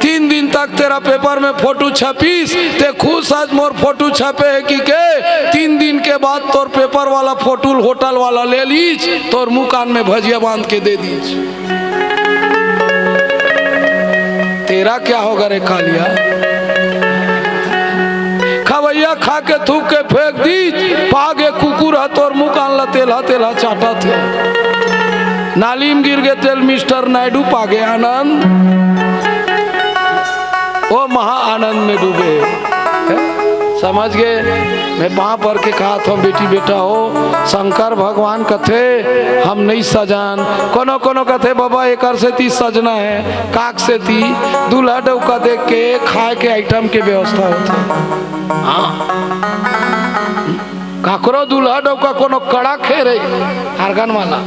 तीन दिन तक तेरा पेपर में फोटो छपिस, ते खुश हस मोर फोटो छपे हे कहिके। तीन दिन के बाद तोर पेपर वाला फोटो होटल वाला ले लीस, तोर मुंह कान में भजिया बांध के दे दीस। तेरा क्या होगा रे कालिया? खवैया खा के थूक के फेंक दीस, पागे कुकुर ह तोर मुंह कान ला तेलहा तेलहा चाटत हे। नाली में गिर गे तेल मिस्टर नायडू, पागे आनंद, वो महा आनंद में डूबे। समझ गे? मैं पांव पर के कहत हंव, बेटी बेटा हो, शंकर भगवान कथे, हम नइ सजान। कोनो कोनो कथे, बाबा, एकर सेती सजना हे, काक सेती, दूल्हा डउका देख के खाए के आइटम के व्यवस्था होथे। हाँ, काकरो दूल्हा डउका कोनो कड़ा खेरे, आर्गन वाला।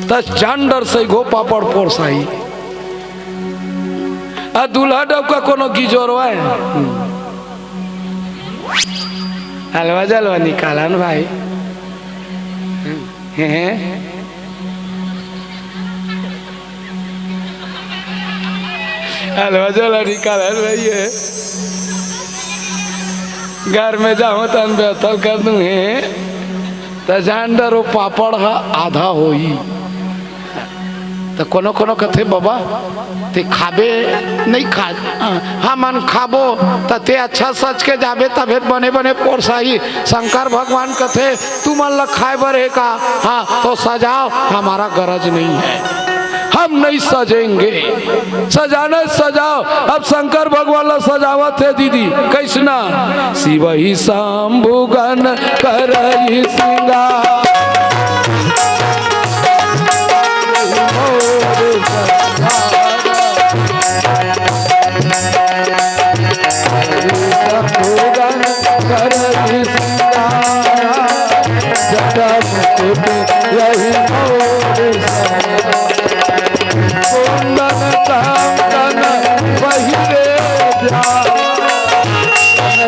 त जान डर सही घो पापड़ पोरसाही। आ दूल्हा डउका कोनो गिजोरवा हे। हलवा जलवा निकालन भाई। हैं? हलवा जलवा निकालन भाई हे। घर में जाहूं तहन बेथल कर दूं हे। त जान डर वो पापड़ ह आधा होही। त कोनो कोनो कथे, "बाबा, ते खाबे नइ खा, हमन खाबो, त ते अच्छा सज के जाबे, तभे बने बने पोरसाही।" शंकर भगवान कथे, "तुमन ल खाए बर हे का? हाँ, तो सजाओ, हमारा गरज नहीं है, हम नहीं सजेंगे।" सजाना सजाओ। अब शंकर भगवान ला सजावत हे दीदी, कइसना? शिव ही शंभु गण करही श्रृंगार। शंभु गण करही श्रृंगार। जटा मुकुट यही मोर कुंदन कंगन पहिरे ध्यान,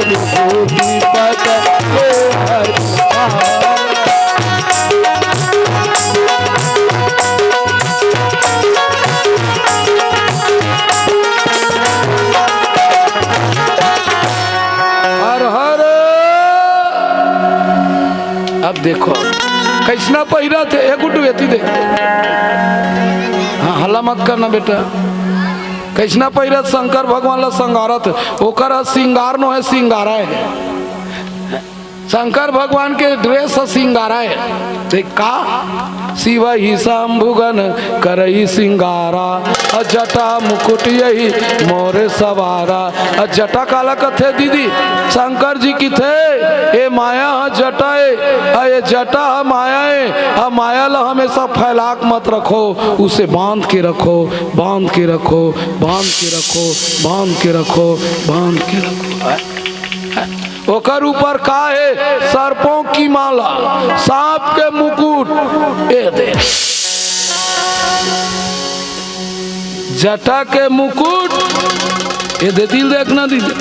विभूति पद के हरि भाव। हर हर। अब देखो, कइसना पहिरत हे, ए गुड्डू, एती देख। हाँ, हल्ला मत करना बेटा। कइसना पहिरत शंकर भगवान ला संगारत हे, ओकर ह सिंगार नो हे, सिंगारा हे। शंकर भगवान के ड्रेस ह सिंगारा हे। देख का? शिव ही शंभु गण करही सिंगारा, अ जटा मुकुट यही मोरे सवारा। अ जटा काला कथे दीदी? शंकर जी किथे, ए माया ह जटा ए, अ ए जटा ह माया ए, अ माया ल हमेशा फैला के मत रखो, उसे बांध के रखो, बांध के रखो, बांध के रखो, बांध के रखो, बांध के रखो। ओकर ऊपर का हे? सर्पों की माला, सांप के मुकुट। ए दे, जटा के मुकुट। ए दे, दिल देखना, दिल।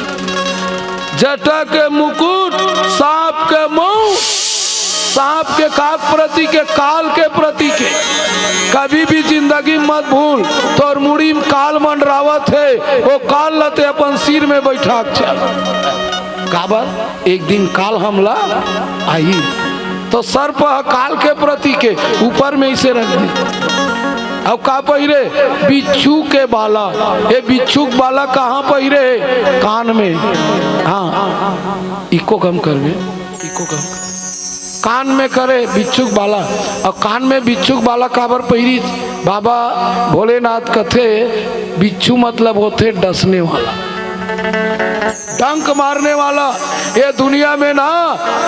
जटा के मुकुट, सांप के मुंह, सांप के का प्रतीक हे? काल के प्रतीक हे। कभी भी जिंदगी मत भूल, तोर मुड़ी में काल मंडरावत हे, वो काल ल ते अपन सिर में बैठा के चल। काबर? एक दिन काल हमला आही। तो सर्प ह काल के प्रतीक हे, ऊपर में इसे रख दे। अब का पहिरे? बिच्छू के बाला। ये बिच्छू के बाला कहाँ पहिरे हे? कान में। हाँ, इको कम करबे, इको कम। कान में करे बिच्छू के बाला। अउ कान में बिच्छू के बाला काबर पहिरिस? बाबा भोलेनाथ कथे, बिच्छू मतलब होथे डसने वाला, डंक मारने वाला। ये दुनिया में ना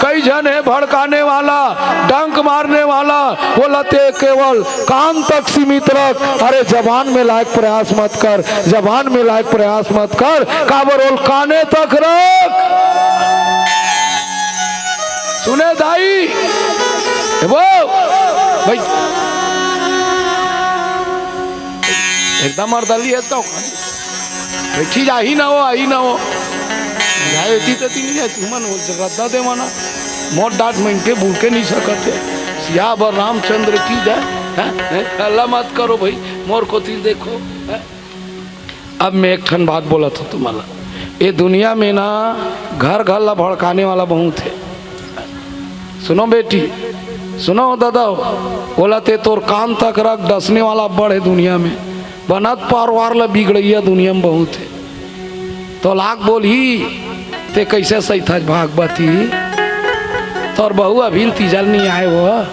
कई झन हे भड़काने वाला, डंक मारने वाला। वो ल ते केवल कान तक सीमित रख। अरे, जबान में लाए के प्रयास मत कर, जबान में लाए के प्रयास मत कर, काबर ओला काने तक रख। सुने दाई, ए वो, भाई, एकदम अर्दली हे तो। बैठी जाही ना वो, आही ना वो। जाए एती तेती नहीं जाए, तुमन वो रद्दा देवाना। मोर डांट में इनके भूल के नहीं सकत हे। सियावर रामचंद्र की जय। हैं? हैं? हल्ला मत करो भाई, मोर कोती देखो। हैं? अब मैं एक ठन बात बोलत हूँ तुम्हारा, ये दुनिया में ना घर घर ला भड़काने वाला बहुत है। सुनो बेटी, सुनो दादा, ओला ते तोर कान तक रख, डसने वाला अब्बड़ है दुनिया में। बनत परवार ला बिगड़ैया दुनिया में बहुत है। तो लाख बोलही, ते कैसे सही था भागवती? तोर बहू अभी तीजल नहीं आए हो,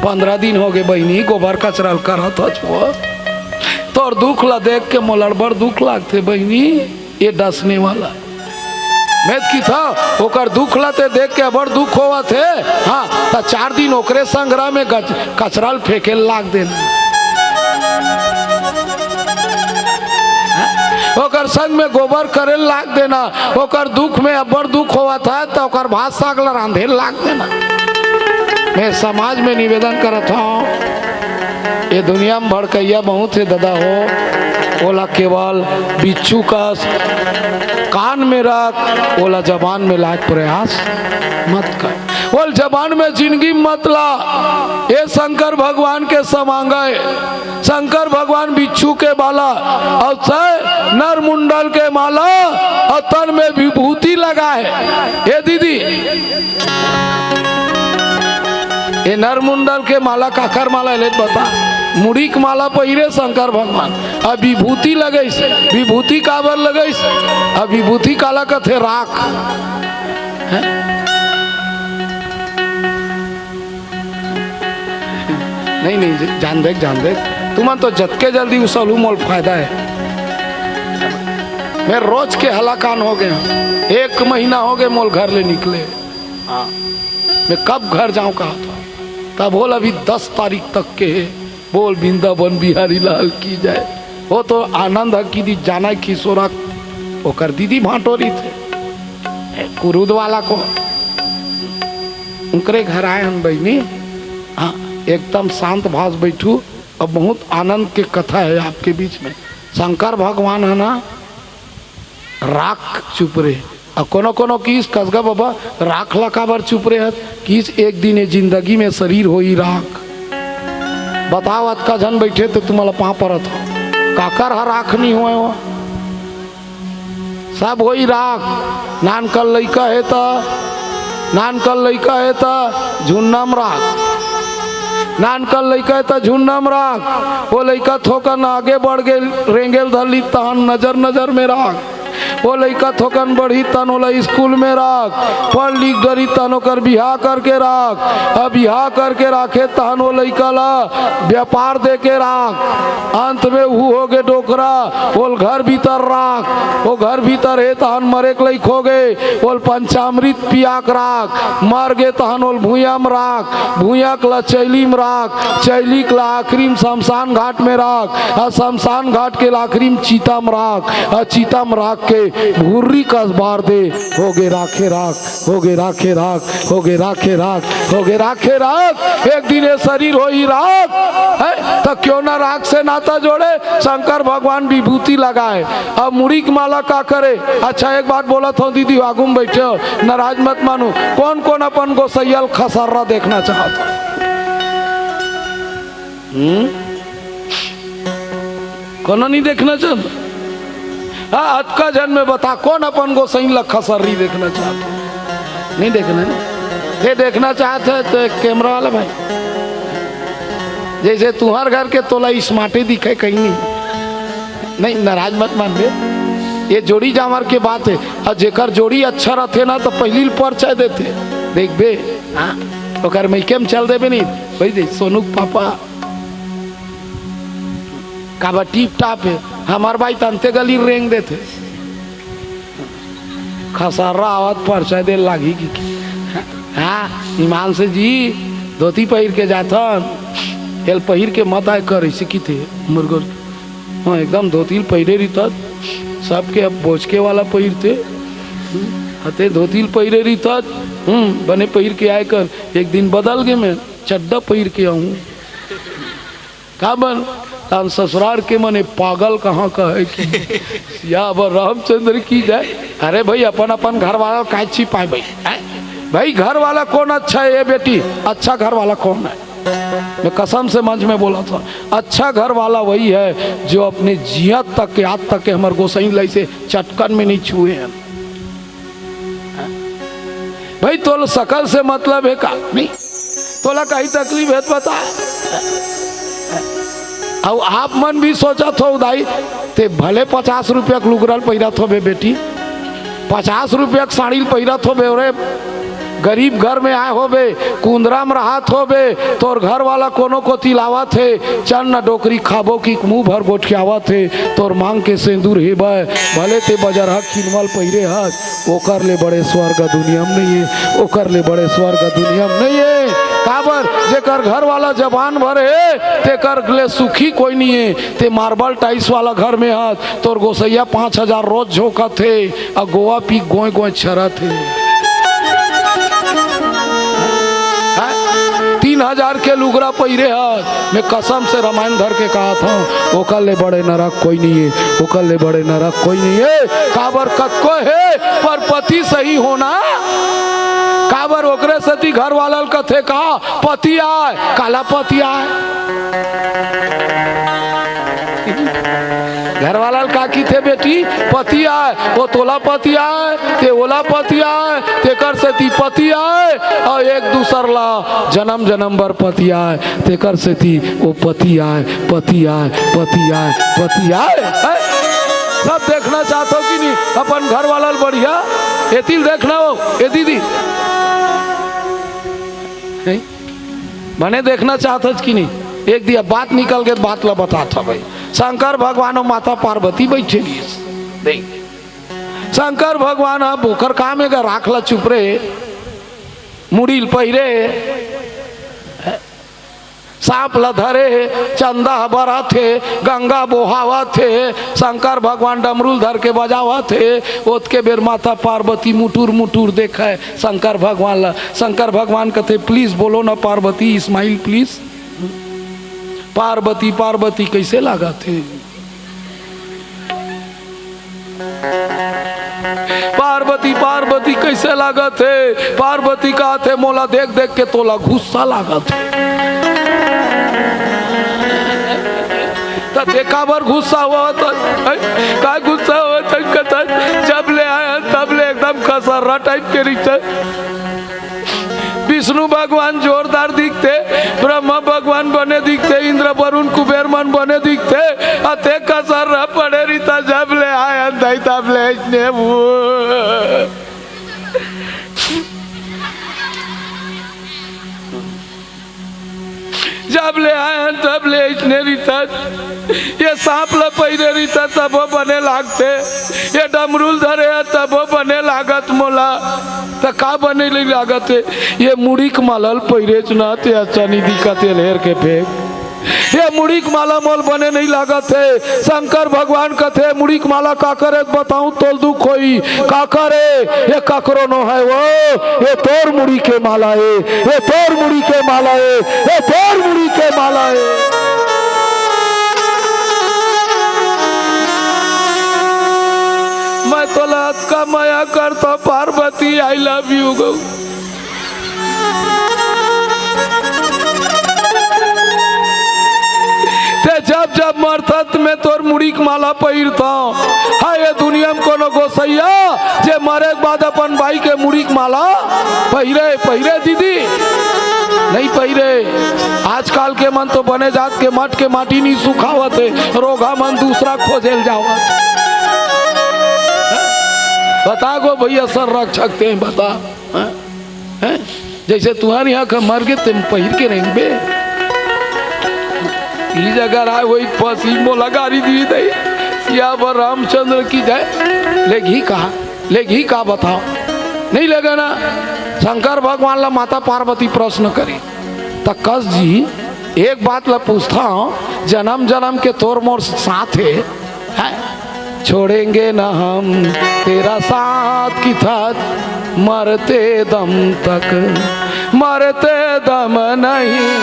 पंद्रह दिन हो गए बहिनी, गोबर कचरल करत हच हो। तोर दुख ला देख के मोला बड़ दुख लागथे बहिनी, ये डसने वाला। मैं त किथंव, ओकर दुख ला ते देख के अबड़ दुख होवत हे। हाँ, त चार दिन ओकरे संग रह में गच-, कचरा ल फेंके ल लाग देना। हाँ? ओकर संग में गोबर करे ल लाग देना। ओकर दुख में अबड़ दुख होवत हे, त ओकर भात साग ला रांधे ल लाग देना। मैं समाज में निवेदन करत हंव, ये दुनिया में भड़कइया बहुत हे ददा हो, ओला केवल बिच्छू कस कान में रख, ओला जबान में लाए के प्रयास मत कर, ओला जबान में जिंदगी मत ला। ये शंकर भगवान के समांग हे, शंकर भगवान बिच्छू के बाला अउ तय नरमुंडल के माला अउ तन में विभूति लगाए। ए दीदी, ए नरमुंडल के माला काकर माला हे ले बता। मुड़ी के माला पहिरे शंकर भगवान, अब विभूति लगइस, विभूति काबर लगइस? अब विभूति काला कथे? राख। हैं? नहीं, नहीं, जान देख, जान देख, तुमन तो जतके जल्दी उसलहू मोल फायदा हे। मैं रोज के हलाकान हो गए हंव, एक महीना हो गए मोल घर ले निकले। हाँ, मैं कब घर जाऊं कहा था, तब बोल अभी दस तारीख तक के हे। बोल वृंदावन बिहारी लाल की जय। वो तो आनंद ह कि दी जाना किशोरा ओकर दीदी भांटो रहिथे, कुरुद वाला को, उनकरे घर आए हन बहिनी। हाँ, एकदम शांत भाव से बैठू। अब बहुत आनंद के कथा हे आपके बीच में। शंकर भगवान हे ना, राख चुप रे। अउ कोनो कोनो किहिस, "कसगा बबा, राख ला काबर चुप रे हस?" किहिस, "एक दिन ये जिंदगी में शरीर होही राख।" बताव, अतका झन बइठे ते तुमन ला पांव परत हंव, काकर ह राख नइ होय हो? सब होही राख। नानकन लइका हे त, नानकन लइका हे त झुन्ना म राख। नानकन लइका हे त झुन्ना म राख। वो लइका थोकन आगे बढ़ गे, रेंगे ल धर लिस तहन नजर नजर में राख। वो लइका थोकन बढ़ही तहन ओला स्कूल में राख। पढ़ लिख डरही तहन ओकर बिहाव करके राख। अब बिहाव करके राखे तहन वो लइका ला व्यापार दे के राख। अंत में उहू हो गे डोकरा, ओल घर भीतर राख। वो घर भीतर हे तहन मरे के लइक हो गे, ओल पंचामृत पिया के राख। मर गे तहन ओल भुइयां म राख, भुइयां के ला चैली म राख, चैली के ला आखिरी म शमशान घाट में राख, अउ शमशान घाट के ला आखिरी म चिता म राख, अउ चिता म राख के भुर्री कस बार दे। हो गे राखे राख, हो गे राखे राख, हो गे राखे राख, हो गे राखे राख। एक दिन ये शरीर होही राख, हैं? त क्यों ना राख से नाता जोड़े, शंकर भगवान विभूति लगाए। अब मुड़ी के माला का करे? अच्छा, एक बात बोलत हंव दीदी, आगू में बइठे हो, नाराज मत मानू, कोन कोन अपन गोसइया ल खसर्रा देखना चाहत हो? हम्म? कोनो नहीं देखना चाहत? हाँ, अतका झन में बता, कोन अपन गोसइया ल खसर्री देखना चाहत? नहीं देखना, नहीं? ते देखना चाहत हे तो एक कैमरा वाला भाई, जैसे तुम्हार घर के तोला स्मार्टे दिखे कहीं नहीं। नहीं, नाराज मत मान बे, ये जोड़ी जांवर के बात हे। अउ जेकर जोड़ी अच्छा रथे ना, त पहिली ल परिचय देथे। देखबे, हाँ, ओकर मइके म चल देबे नहीं, भाई दे, सोनू के पापा काबर टीप टाप हे, हमर बाई त अंते गली रेंग देथे। खसर्रा आवत परिचय दे लागही कि, हाँ, हिमांशु जी, धोती पहिर के जाथन, एल पहिर के मत आए कर, अइसे किथे मुरगोर। हाँ, एकदम धोती ल पहिरे रहिथस, सबके अब बोचके वाला पहिरथे। हते धोती ल पहिरे रहिथस, हम्म, बने पहिर के आए कर। एक दिन बदल गे, मैं चड्डा पहिर के आहूं। काबर? तहन ससुरार के मने पागल कहाँ कहे कि सियावर रामचंद्र की जय। अरे भाई, अपन अपन घर वाला ल काय छिपाए भाई, हैं? भाई, घर वाला कौन अच्छा है ये बेटी? अच्छा घर वाला कौन है? मैं कसम से मंच में बोलत हँव, अच्छा घर वाला वही है जो अपने जियत तक के, आज तक के हमर गोसईं ला अइसे चटकन में नहीं छुए हैं। भाई, तोला सकल से मतलब हे का? नहीं, तोला कहीं तकलीफ हे त बता। अउ आप मन भी सोचत हो दाई, ते भले पचास रुपया के लुगरा ल पहिरत होबे बेटी, पचास रुपया के साड़ी ल पहिरत होबे, ओरे गरीब घर में आए होबे, कुंदरा में रहत होबे, तोर घर वाला कोनो कोती लावत हे, चल न डोकरी खाबो कि मुंह भर गोठियावत हे, तोर मांग के सेंदूर हेबे, भले ते बजरहा खिनवा ल पहिरे हस, ओकर ले बड़े स्वर्ग दुनिया में नहीं हे, ओकर ले बड़े स्वर्ग दुनिया में नहीं हे। काबर? जेकर घर वाला जबान भर हे, तेकर ले सुखी कोई नहीं हे। ते marble tiles वाला घर में हस, तोर गोसैया पाँच हजार रोज झोंकत हे, अउ गोवा पी गोय गोय छरत हे। हैं? तीन हजार के लुगरा पहिरे हस, मैं कसम से रमायन धर के कहत हँव, ओकर ले बड़े नरक कोई नहीं हे, ओकर ले बड़े नरक कोई नहीं हे। काबर? कतको हे, पर पति सही होना। काबर? ओकरे सेती घर वाला ल कथे का, पति आय। काला पति आय? घर वाला ल का किथे बेटी? पति आय। ओ तोला पति आय, ते ओला पति आय, तेकर सेती पति आय, अउ एक दूसर ला जनम जनम बर पति आय, तेकर सेती ओ पति आय, पति आय, पति आय, पति आय। हैं? सब देखना चाहत हो कि नहीं अपन घर वाला ल बढ़िया? एती ल देखना हो, ए दीदी। नहीं? बने देखना चाहत हस कि नहीं? एक दिया बात निकल गे, बात ला बतात हँव भाई। शंकर भगवान अउ माता पार्वती बइठे रहिस। देख, शंकर भगवान ह, ओकर काम हे गा, राख ला चुपरे, मुड़ी ल पहिरे, सांप ला धरे हे, चंदा ह बरत हे, गंगा बोहावत हे, शंकर भगवान डमरू ल धर के बजावत हे। ओतके बेर माता पार्वती मुटुर मुटुर देखय शंकर भगवान ला। शंकर भगवान कथे, "Please बोलो ना पार्वती, smile please।" पार्वती, पार्वती कइसे लागत हे? पार्वती, पार्वती कइसे लागत हे? पार्वती कहत हे, "मोला देख देख के तोला गुस्सा लागत हे।" त ते काबर गुस्सा होवत हस? हैं? काय गुस्सा होवत हस? कथस, "जब ले आए हन, तब ले एकदम खसर्रा type के रिहिस।" विष्णु भगवान जोरदार दिखथे, ब्रह्मा भगवान बने दिखथे, इंद्र वरुण कुबेर मन बने दिखथे, अउ ते खसर्रा पड़े रिहिस, जब ले आए हन दाई तब ले अइसने हू। जब ले आए हन तब ले अइसने रिहिस। ये सांप ल पहिरे रिहिस तभो बने लागथे, ये डमरू ल धरे हस तभो बने लागत मोला, त का बने नइ लागत हे? ये मुड़ी के माला ल पहिरेच ना, ते अच्छा नइ दिखत हे, ल हेर के फेंक। ये मुड़ी के माला मोला बने नइ लागत हे। शंकर भगवान कथे, "मुड़ी के माला काकर ए बताहूं तोला दुख होही।" "काकर ए?" "ये ककरो नोहे वो, ये तोर मुड़ी के माला ए, ये तोर मुड़ी के माला ए, ये तोर मुड़ी के माला ए।" मैं तोला अतका मया करथंव पार्वती, I love you गो। ते जब जब मरथस त मैं तोर मुड़ी के माला पहिरथंव। हाय, ये दुनिया में कोनो गोसैया जे मरे के बाद अपन बाई के मुड़ी के माला पहिरे, पहिरे दीदी? नइ पहिरे। आजकल के मन तो बने जात के मठ के माटी नइ सुखावत हे, रोगहा मन दूसरा खोजे ल जावत। बता गो भइया, संरक्षक ते बता। हैं? हैं? जइसे तुंहर इहां का मर गे, तेम पहिर के रेंगबे। ई जगह राय होई फंसी, मोला गारी दी दई। सियावर रामचंद्र की जय। लेगही का? लेगही का बताव? नइ लेगे ना? शंकर भगवान ला माता पार्वती प्रश्न करी। त कस जी, एक बात ला पूछथंव, जनम जनम के तोर मोर साथ हे, हैं? छोड़ेंगे न हम तेरा साथ किथस, मरते दम तक, मरते दम नहीं,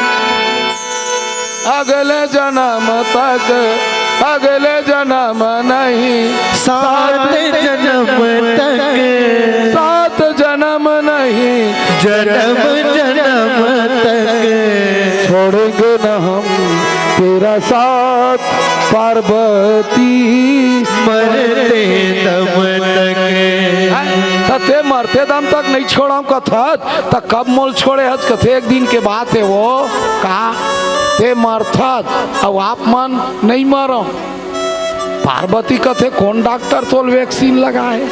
अगले जनम तक, अगले जनम नहीं, सात जनम तक। सात जनम नहीं, जनम जनम तक। तेरा साथ पार्वती मरते दम तक। हैं? त ते मरते दम तक नहीं छोड़ंव कथस, त कब मोल छोड़े हस? कथे एक दिन के बात हे वो, का ते मरथस अउ आप मन नहीं मरव। पार्वती कथे कोन डॉक्टर तोल वैक्सीन लगाए?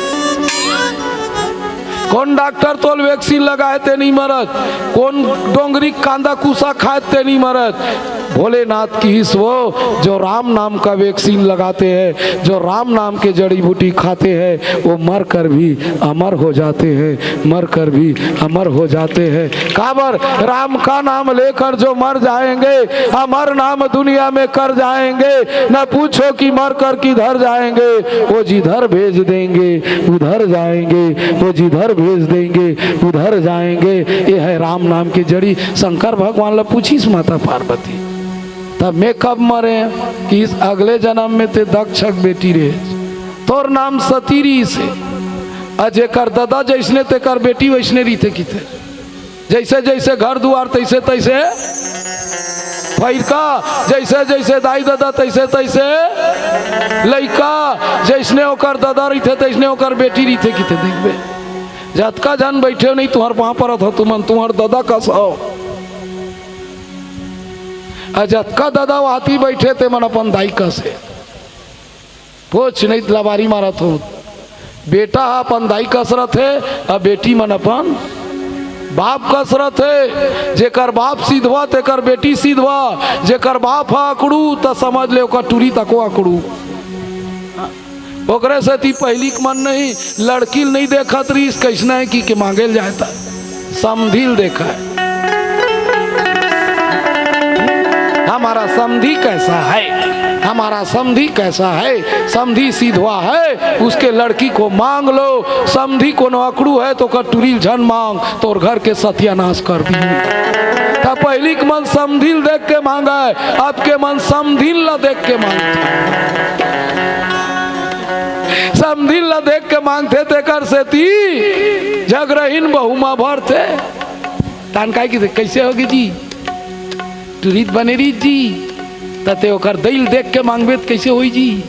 कोन डॉक्टर तोल वैक्सीन लगाए ते नहीं मरस? कोन डोंगरी कांदा कुसा खाए ते नहीं मरस? भोलेनाथ किहिस वो, जो राम नाम का वैक्सीन लगाते हैं, जो राम नाम के जड़ी बूटी खाते हैं, वो मर कर भी अमर हो जाते हैं, मर कर भी अमर हो जाते हैं। काबर? राम का नाम लेकर जो मर जाएंगे, अमर नाम दुनिया में कर जाएंगे। न पूछो कि मर कर किधर जाएंगे, वो जिधर भेज देंगे उधर जाएंगे, वो जिधर भेज देंगे उधर जाएंगे। ये है राम नाम की जड़ी। शंकर भगवान ला पूछिस माता पार्वती, तब मैं कब मरे? किहिस अगले जन्म में ते दक्ष के बेटी रहे, तोर नाम सती रहिसे, अउ जेकर ददा जैसने तेकर बेटी वैसने रहिथे किथे। जैसे जैसे घर दुआर तैसे तैसे फैरका, जैसे जैसे दाई ददा तैसे तैसे लइका, जैसने ओकर ददा रहिथे तैसने ओकर बेटी रहिथे किथे। देखबे, जतका झन बइठे हो नहीं, तुंहर पाँव परत हो, तुमन तुंहर ददा कस हो। अउ जतका ददा वाहती बइठे, ते मन अपन दाई कस हे। पोछ नहीं त लबारी मारत हो। बेटा ह अपन दाई कस रथे, अउ बेटी मन अपन बाप कस रथे। जेकर बाप सिधवा, तेकर बेटी सिधवा। जेकर बाप ह अकड़ू, त समझ ले ओकर टूरी तको अकड़ू। ओकरे सेती पहिली के मन नहीं, लड़की ल नहीं देखत रहिस, कइसना हे कि के मांगे ल जाए त समधी ल देखय। हमारा समधी कैसा है, हमारा समधी कैसा है, समधी सिधवा है, उसके लड़की को मांग लो। समधी कोनो अकड़ू है त ओकर टूरी ल झन मांग, तोर घर के सत्यानाश कर दिही। त पहिली के मन समधी ल देख के मांगय, अब के मन समधिन ल देख के मांगथे। समधिन ल देख के मांगथे, तेकर सेती झगरहिन बहू म भरथे। तान काय किथे, कैसे होगे जी? टूरी त बने रही जी, त ते ओकर दई ल देख के मांगबे त कैसे होई जी?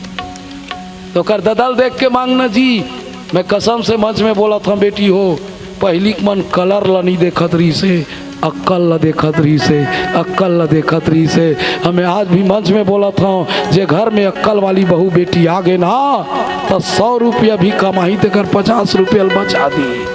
त ओकर ददा ल देख के मांगना जी। मैं कसम से मंच में बोलत हंव बेटी हो, पहिली के मन कलर ल नहीं देखत रहिसे, अक्कल ल देखत रहिसे, अक्कल ल देखत रहिसे। अउ मैं आज भी मंच में बोलत हंव, जे घर में अक्कल वाली बहू बेटी आगे ना, त सौ रुपया भी कमाही तेकर पचास रुपया ल बचा दिही।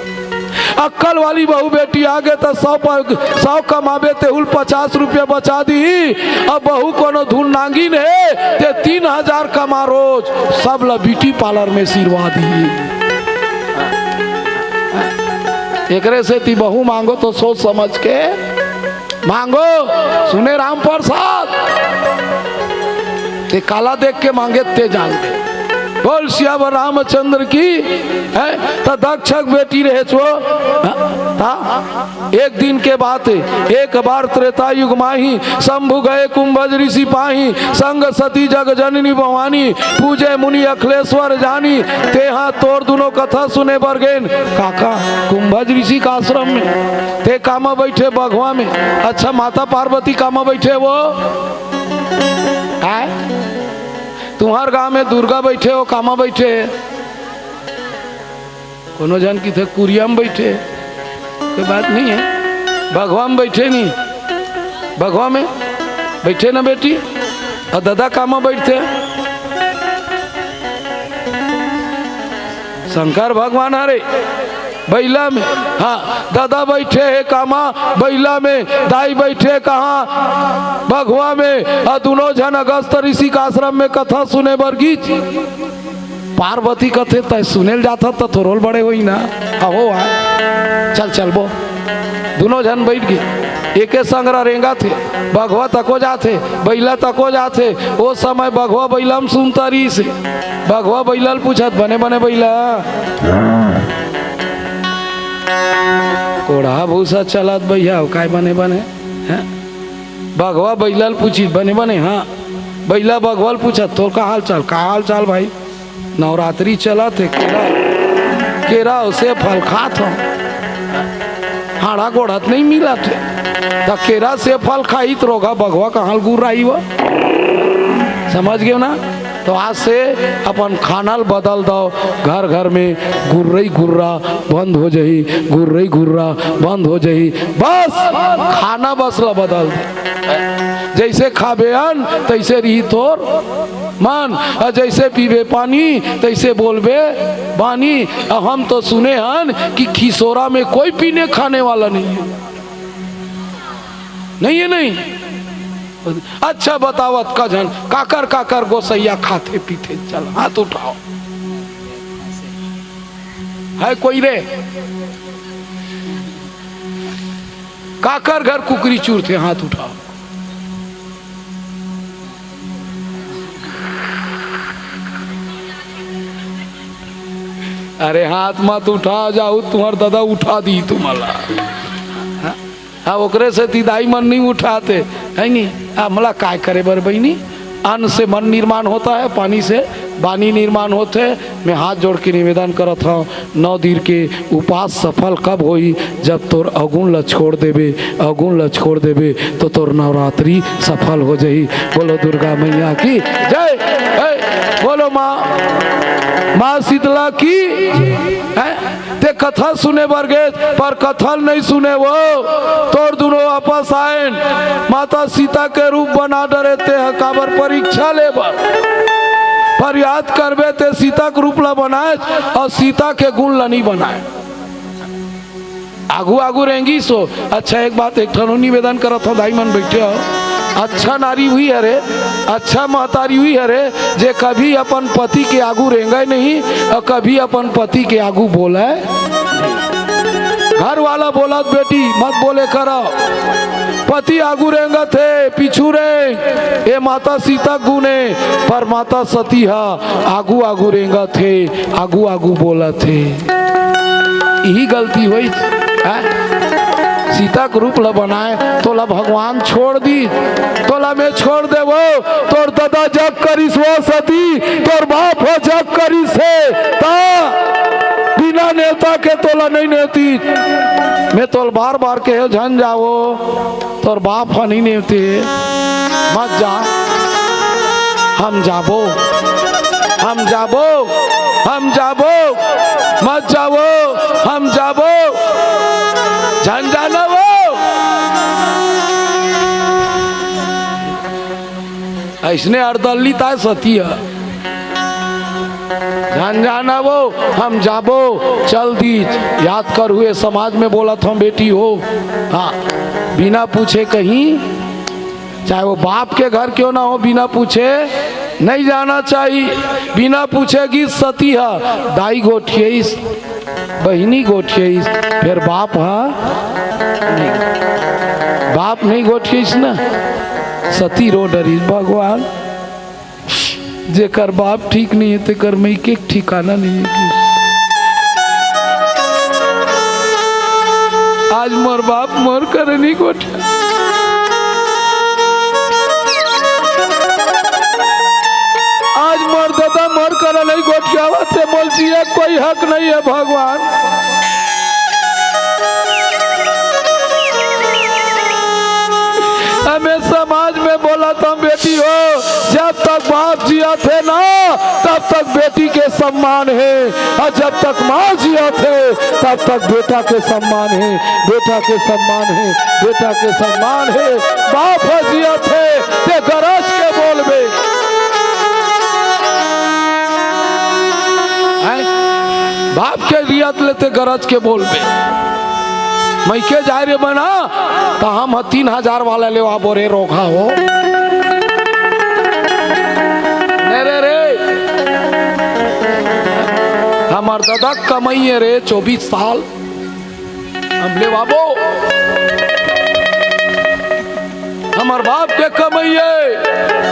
अक्कल वाली बहू बेटी आगे त सौ प-, सौ कमाबे तेहू ल पचास रुपया बचा दिही। अउ बहू कोनो धुन नांगिन हे, ते तीन हजार कमा रोज, सब ल ब्यूटी पार्लर में सिरवा दिही। एकरे सेती बहू मांगो त सोच समझ के मांगो। सुने राम प्रसाद, ते काला देख के मांगे ते जान ले। बोल सियावर रामचंद्र की। हैं? त दक्ष के बेटी रहेस वो। हाँ? हाँ? एक दिन के बात हे, एक बार त्रेता युग माही, शंभु गए कुंभज ऋषि पाही, संग सती जग जननी भवानी, पूजे मुनि अखिलेश्वर जानी। तेहा तोर दुनो कथा सुने बर गेन। काका, कुंभज ऋषि का आश्रम में, ते कामा बइठे बघवा में। अच्छा, माता पार्वती कामा बइठे वो? आय? तुंहर गांव में दुर्गा बइठे हो, कामा बइठे? कोनो झन किथे कुरिया में बइठे, कोई बात नहीं है। बघवा में बइठे नहीं, बघवा में बइठे ना बेटी। अउ ददा कामा बइठथे? शंकर भगवान हरे बइला में। हाँ, ददा बइठे हे कामा बइला में, दाई बइठे कहाँ? बघवा में। अउ दुनो झन अगस्त ऋषि के आश्रम में कथा सुने बर गीच। पार्वती कथे, "तैं सुने ल जाथस त थोरोल बड़े होही ना।" "अहो आ, चल चलबो।" दुनो झन बइठ गे, एके संग रेंगथे, बघवा तको जाथे, बइला तको जाथे। ओ समय बघवा बइला म सुनता रहिसे। बघवा बइला ल पूछत, "बने बने बइला, कोढ़ा भूसा चलत बइहा, अउ काय बने बने?" हैं? बघवा बइला ल पूछिस, "बने बने?" "हाँ।" बइला बघवा ल पूछत, "तोर का हाल चाल?" "का हाल चाल भाई?" "नवरात्रि चलत हे, केरा, केरा अउ सेब फल खात हंव, हाड़ा गोड़त नहीं मिलत हे।" त केरा सेब फल खाही त रोगहा बघवा कहाँ ल गुर्राही व? समझ गेव ना? तो आज से अपन खाना ल बदल दव। घर घर में गुर्रई गुर्रा बंद हो जही, गुर्रई गुर्रा बंद हो जही। बस खाना बस ल बदल दे। जैसे खाबे अन तैसे रही तोर मन, अउ जैसे पीबे पानी तैसे बोलबे बानी। अउ हम तो सुने हन कि खिसोरा में कोई पीने खाने वाला नहीं है। नहीं है, नहीं। अच्छा बतावत का झन काकर काकर गोसैया खाथे पीथे, चल हाथ उठाव। है कोई रे? काकर घर कुकरी चूरथे, हाथ उठाव। अरे हाथ मत उठा जाऊ, तुम्हार दादा उठा दी तुम्हाला। हाँ? हाँ, ओकरे सेती दाई मन नहीं उठाते, है नी? अब हमला काय करे बर बहिनी? अन्न से मन निर्माण होता है, पानी से बानी निर्माण होते। मैं हाथ जोड़ के निवेदन करत हूँ, नौ दिन के उपास सफल कब होई? जब तोर अवगुण ल छोड़ देबे, अवगुण ल छोड़ देबे तो तोर नवरात्रि सफल हो जाही। बोलो दुर्गा मैया की जय। हे, बोलो माँ, माँ शीतला की। हैं? ते कथा सुने बर गे, पर कथा ल नहीं सुने वो। तोर दुनो आपस आयन, माता सीता के रूप बना डरे ते ह काबर परीक्षा ले बर। पर याद करबे ते सीता के रूप ला बनाए अउ सीता के गुण ला नहीं बनाए। आगू आगू रेंगिस हो। अच्छा, एक बात, एक ठन निवेदन करत हूँ, दाई मन बैठे हो, अच्छा नारी हुई हरे, अच्छा महतारी हुई हरे, जे कभी अपन पति के आगू रेंगे नहीं अउ कभी अपन पति के आगू बोले। घर वाला बोलत, "बेटी मत बोले करा, पति आगू रेंगत हे, पीछू रेंग, ए माता सीता गुण हे।" पर माता सती हा आगू आगू रेंगत हे, आगू आगू बोलत हे। यही गलती होई, हैं? सीता के रूप ला बनाए, तोला भगवान छोड़ दी, तोला मैं छोड़ देवो, तोर ददा जग करिस वो सती, तोर बाप हो जग करिस हे, ता बिना नेवता के तोला नहीं नेवती। मैं तोल बार बार कहे झन जावो। तोर बाप ह नहीं नेवते, मत जा। हम जाबो, हम जाबो, हम जाबो, मत जावो, हम जाबो। झन जाना वो। ऐसने अड़दल्ली ताय सती ह। झन जाना वो, हम जाबो, चल दीज। याद कर हुए समाज में बोलत हूँ बेटी हो, हाँ, बिना पूछे कहीं, चाहे वो बाप के घर क्यों ना हो, बिना पूछे नहीं जाना चाहिए। बिना पूछे गिस सती ह, दाई गोठियइस, बहिनी गोठियइस, फिर बाप ह नहीं, बाप नहीं गोठियइस ना, सती रो डरिस भगवान। जेकर बाप ठीक नहीं है, तेकर मइके के ठिकाना नहीं है। आज मोर बाप मोर करे नहीं गोठिया, आज मोर दादा मोर करे नहीं गोठियावत हे, मोर जिए कोई हक नहीं है भगवान। हमें समाज में बोलत हूँ बेटी हो, जब तक बाप जियत हे ना, तब तक बेटी के सम्मान हे, अउ जब तक माँ जियत हे, तब तक बेटा के सम्मान हे, बेटा के सम्मान हे, बेटा के सम्मान हे। बाप ह जियत हे, ते गरज के बोलबे। हैं? बाप के जियत ले ते गरज के बोलबे। मइके जाय रे बना, त हम ह तीन हजार वाला लेवाबो रे रोगहा हो। ने रे रे, हमर ददा कमइये रे चौबीस साल, हम लेवाबो। हमर बाप के कमइये,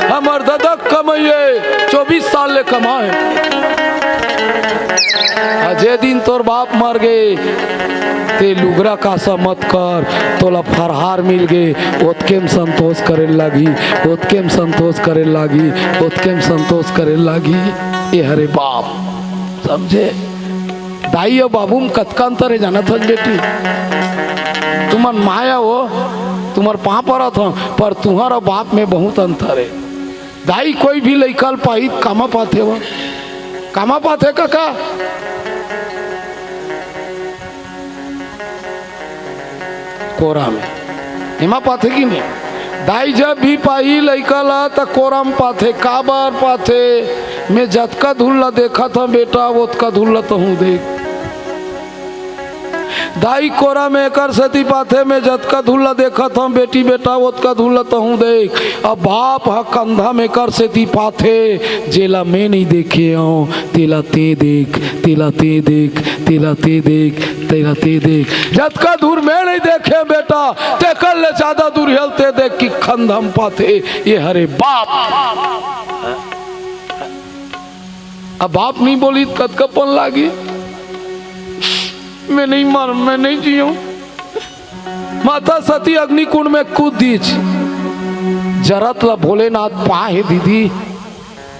हमर ददा के कमइये, चौबीस साल ले कमाए। आ जे दिन तोर बाप मर गे, ते लुगरा कासा मत कर, तोला फरहार मिल गे, ओतके म संतोष करे लागी, ओतके म संतोष करे लागी, ओतके म संतोष करे लागी। ए हरे बाप, समझे? दाई अउ बाबू म कतका अंतर हे, जानत हस बेटी? तुमन माया हो, तुम्हर पाँव परत हंव, पर तुंहर अउ बाप में बहुत अंतर हे। दाई कोई भी लइका ल पाही, कामा पाथे वो? कामा पाथे कका? कोरा में। एमा पाथे कि नहीं? दाई जब भी पाही लइका ला, त कोरा में पाथे। काबर पाथे? मैं जतका दूर ला देखत हंव बेटा, ओतका दूर ला तहूँ देख। दाई कोरा में एकर सेती पाथे, मैं जतका दूर ला देखत हंव बेटी बेटा, ओतका दूर ला तहूँ देख। अब बाप ह कंधा में एकर सेती पाथे, जेला मैं नइ देखे हंव, तेला तें देख, तेला तें देख, तेला तें देख, तेला तें देख। जतका दूर मैं नइ देखे हंव बेटा, तेकर ले जादा दूर हेल तें देख कि कंधा में पाथे। ये हरे बाप। अब बाप नइ बोली त कतका पन लागी? मैं नइ मरंव, मैं नइ जीयंव। माता सती अग्निकुंड में कूद दिस। जरत ला भोलेनाथ पाहे दीदी।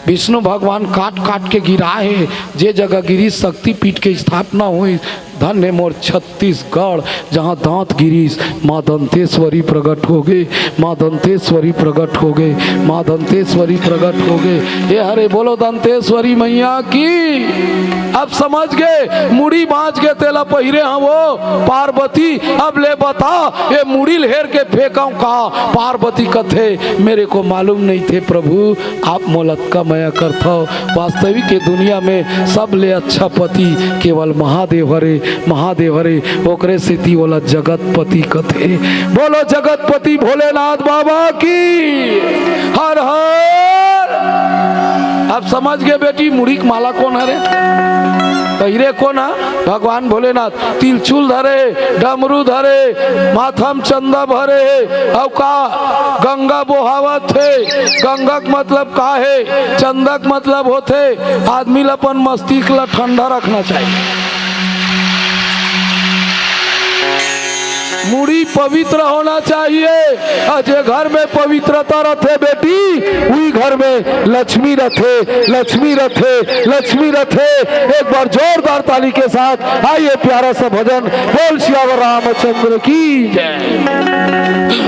विष्णु भगवान काट काट के गिराहे, जे जगह गिरिस शक्तिपीठ के स्थापना होइस। धन्य मोर छत्तीसगढ़, जहाँ दांत गिरिस, माँ दंतेश्वरी प्रगट होगे, माँ दंतेश्वरी प्रगट होगे, माँ दंतेश्वरी प्रगट होगे। ये हरे बोलो दंतेश्वरी मैया की। अब समझ गे, मुड़ी बांच गे, तेला पहिरे हंव वो पार्वती। अब ले बता, ये मुड़ी ल हेर के फेंकंव का? पार्वती कथे, मेरे को मालूम नहीं थे प्रभु, आप मोला अतका मया करथव। वास्तविक ये दुनिया में सबले अच्छा पति केवल महादेव हरे, महादेव हरे, ओकरे सेती ओला जगतपति कथे। बोलो जगतपति भोलेनाथ बाबा की, हर हर। अब समझ गे बेटी, मुड़ी के माला कोन हरे, पहिरे कोन हा? भगवान भोलेनाथ। तिलचुल धरे, डमरू धरे, माथा म चंदा भरे हे, अउ का गंगा बोहावत हे। गंगा के मतलब का हे? चंदा के मतलब होथे आदमी ल अपन मस्तिष्क ल ठंडा रखना चाहिए। मुड़ी पवित्र होना चाहिए, अउ जे घर में पवित्रता रथे बेटी, उही घर में लक्ष्मी रथे, लक्ष्मी रथे, लक्ष्मी रथे। एक बार जोरदार ताली के साथ आइए प्यारा सा भजन, बोल सियावर रामचंद्र की जय।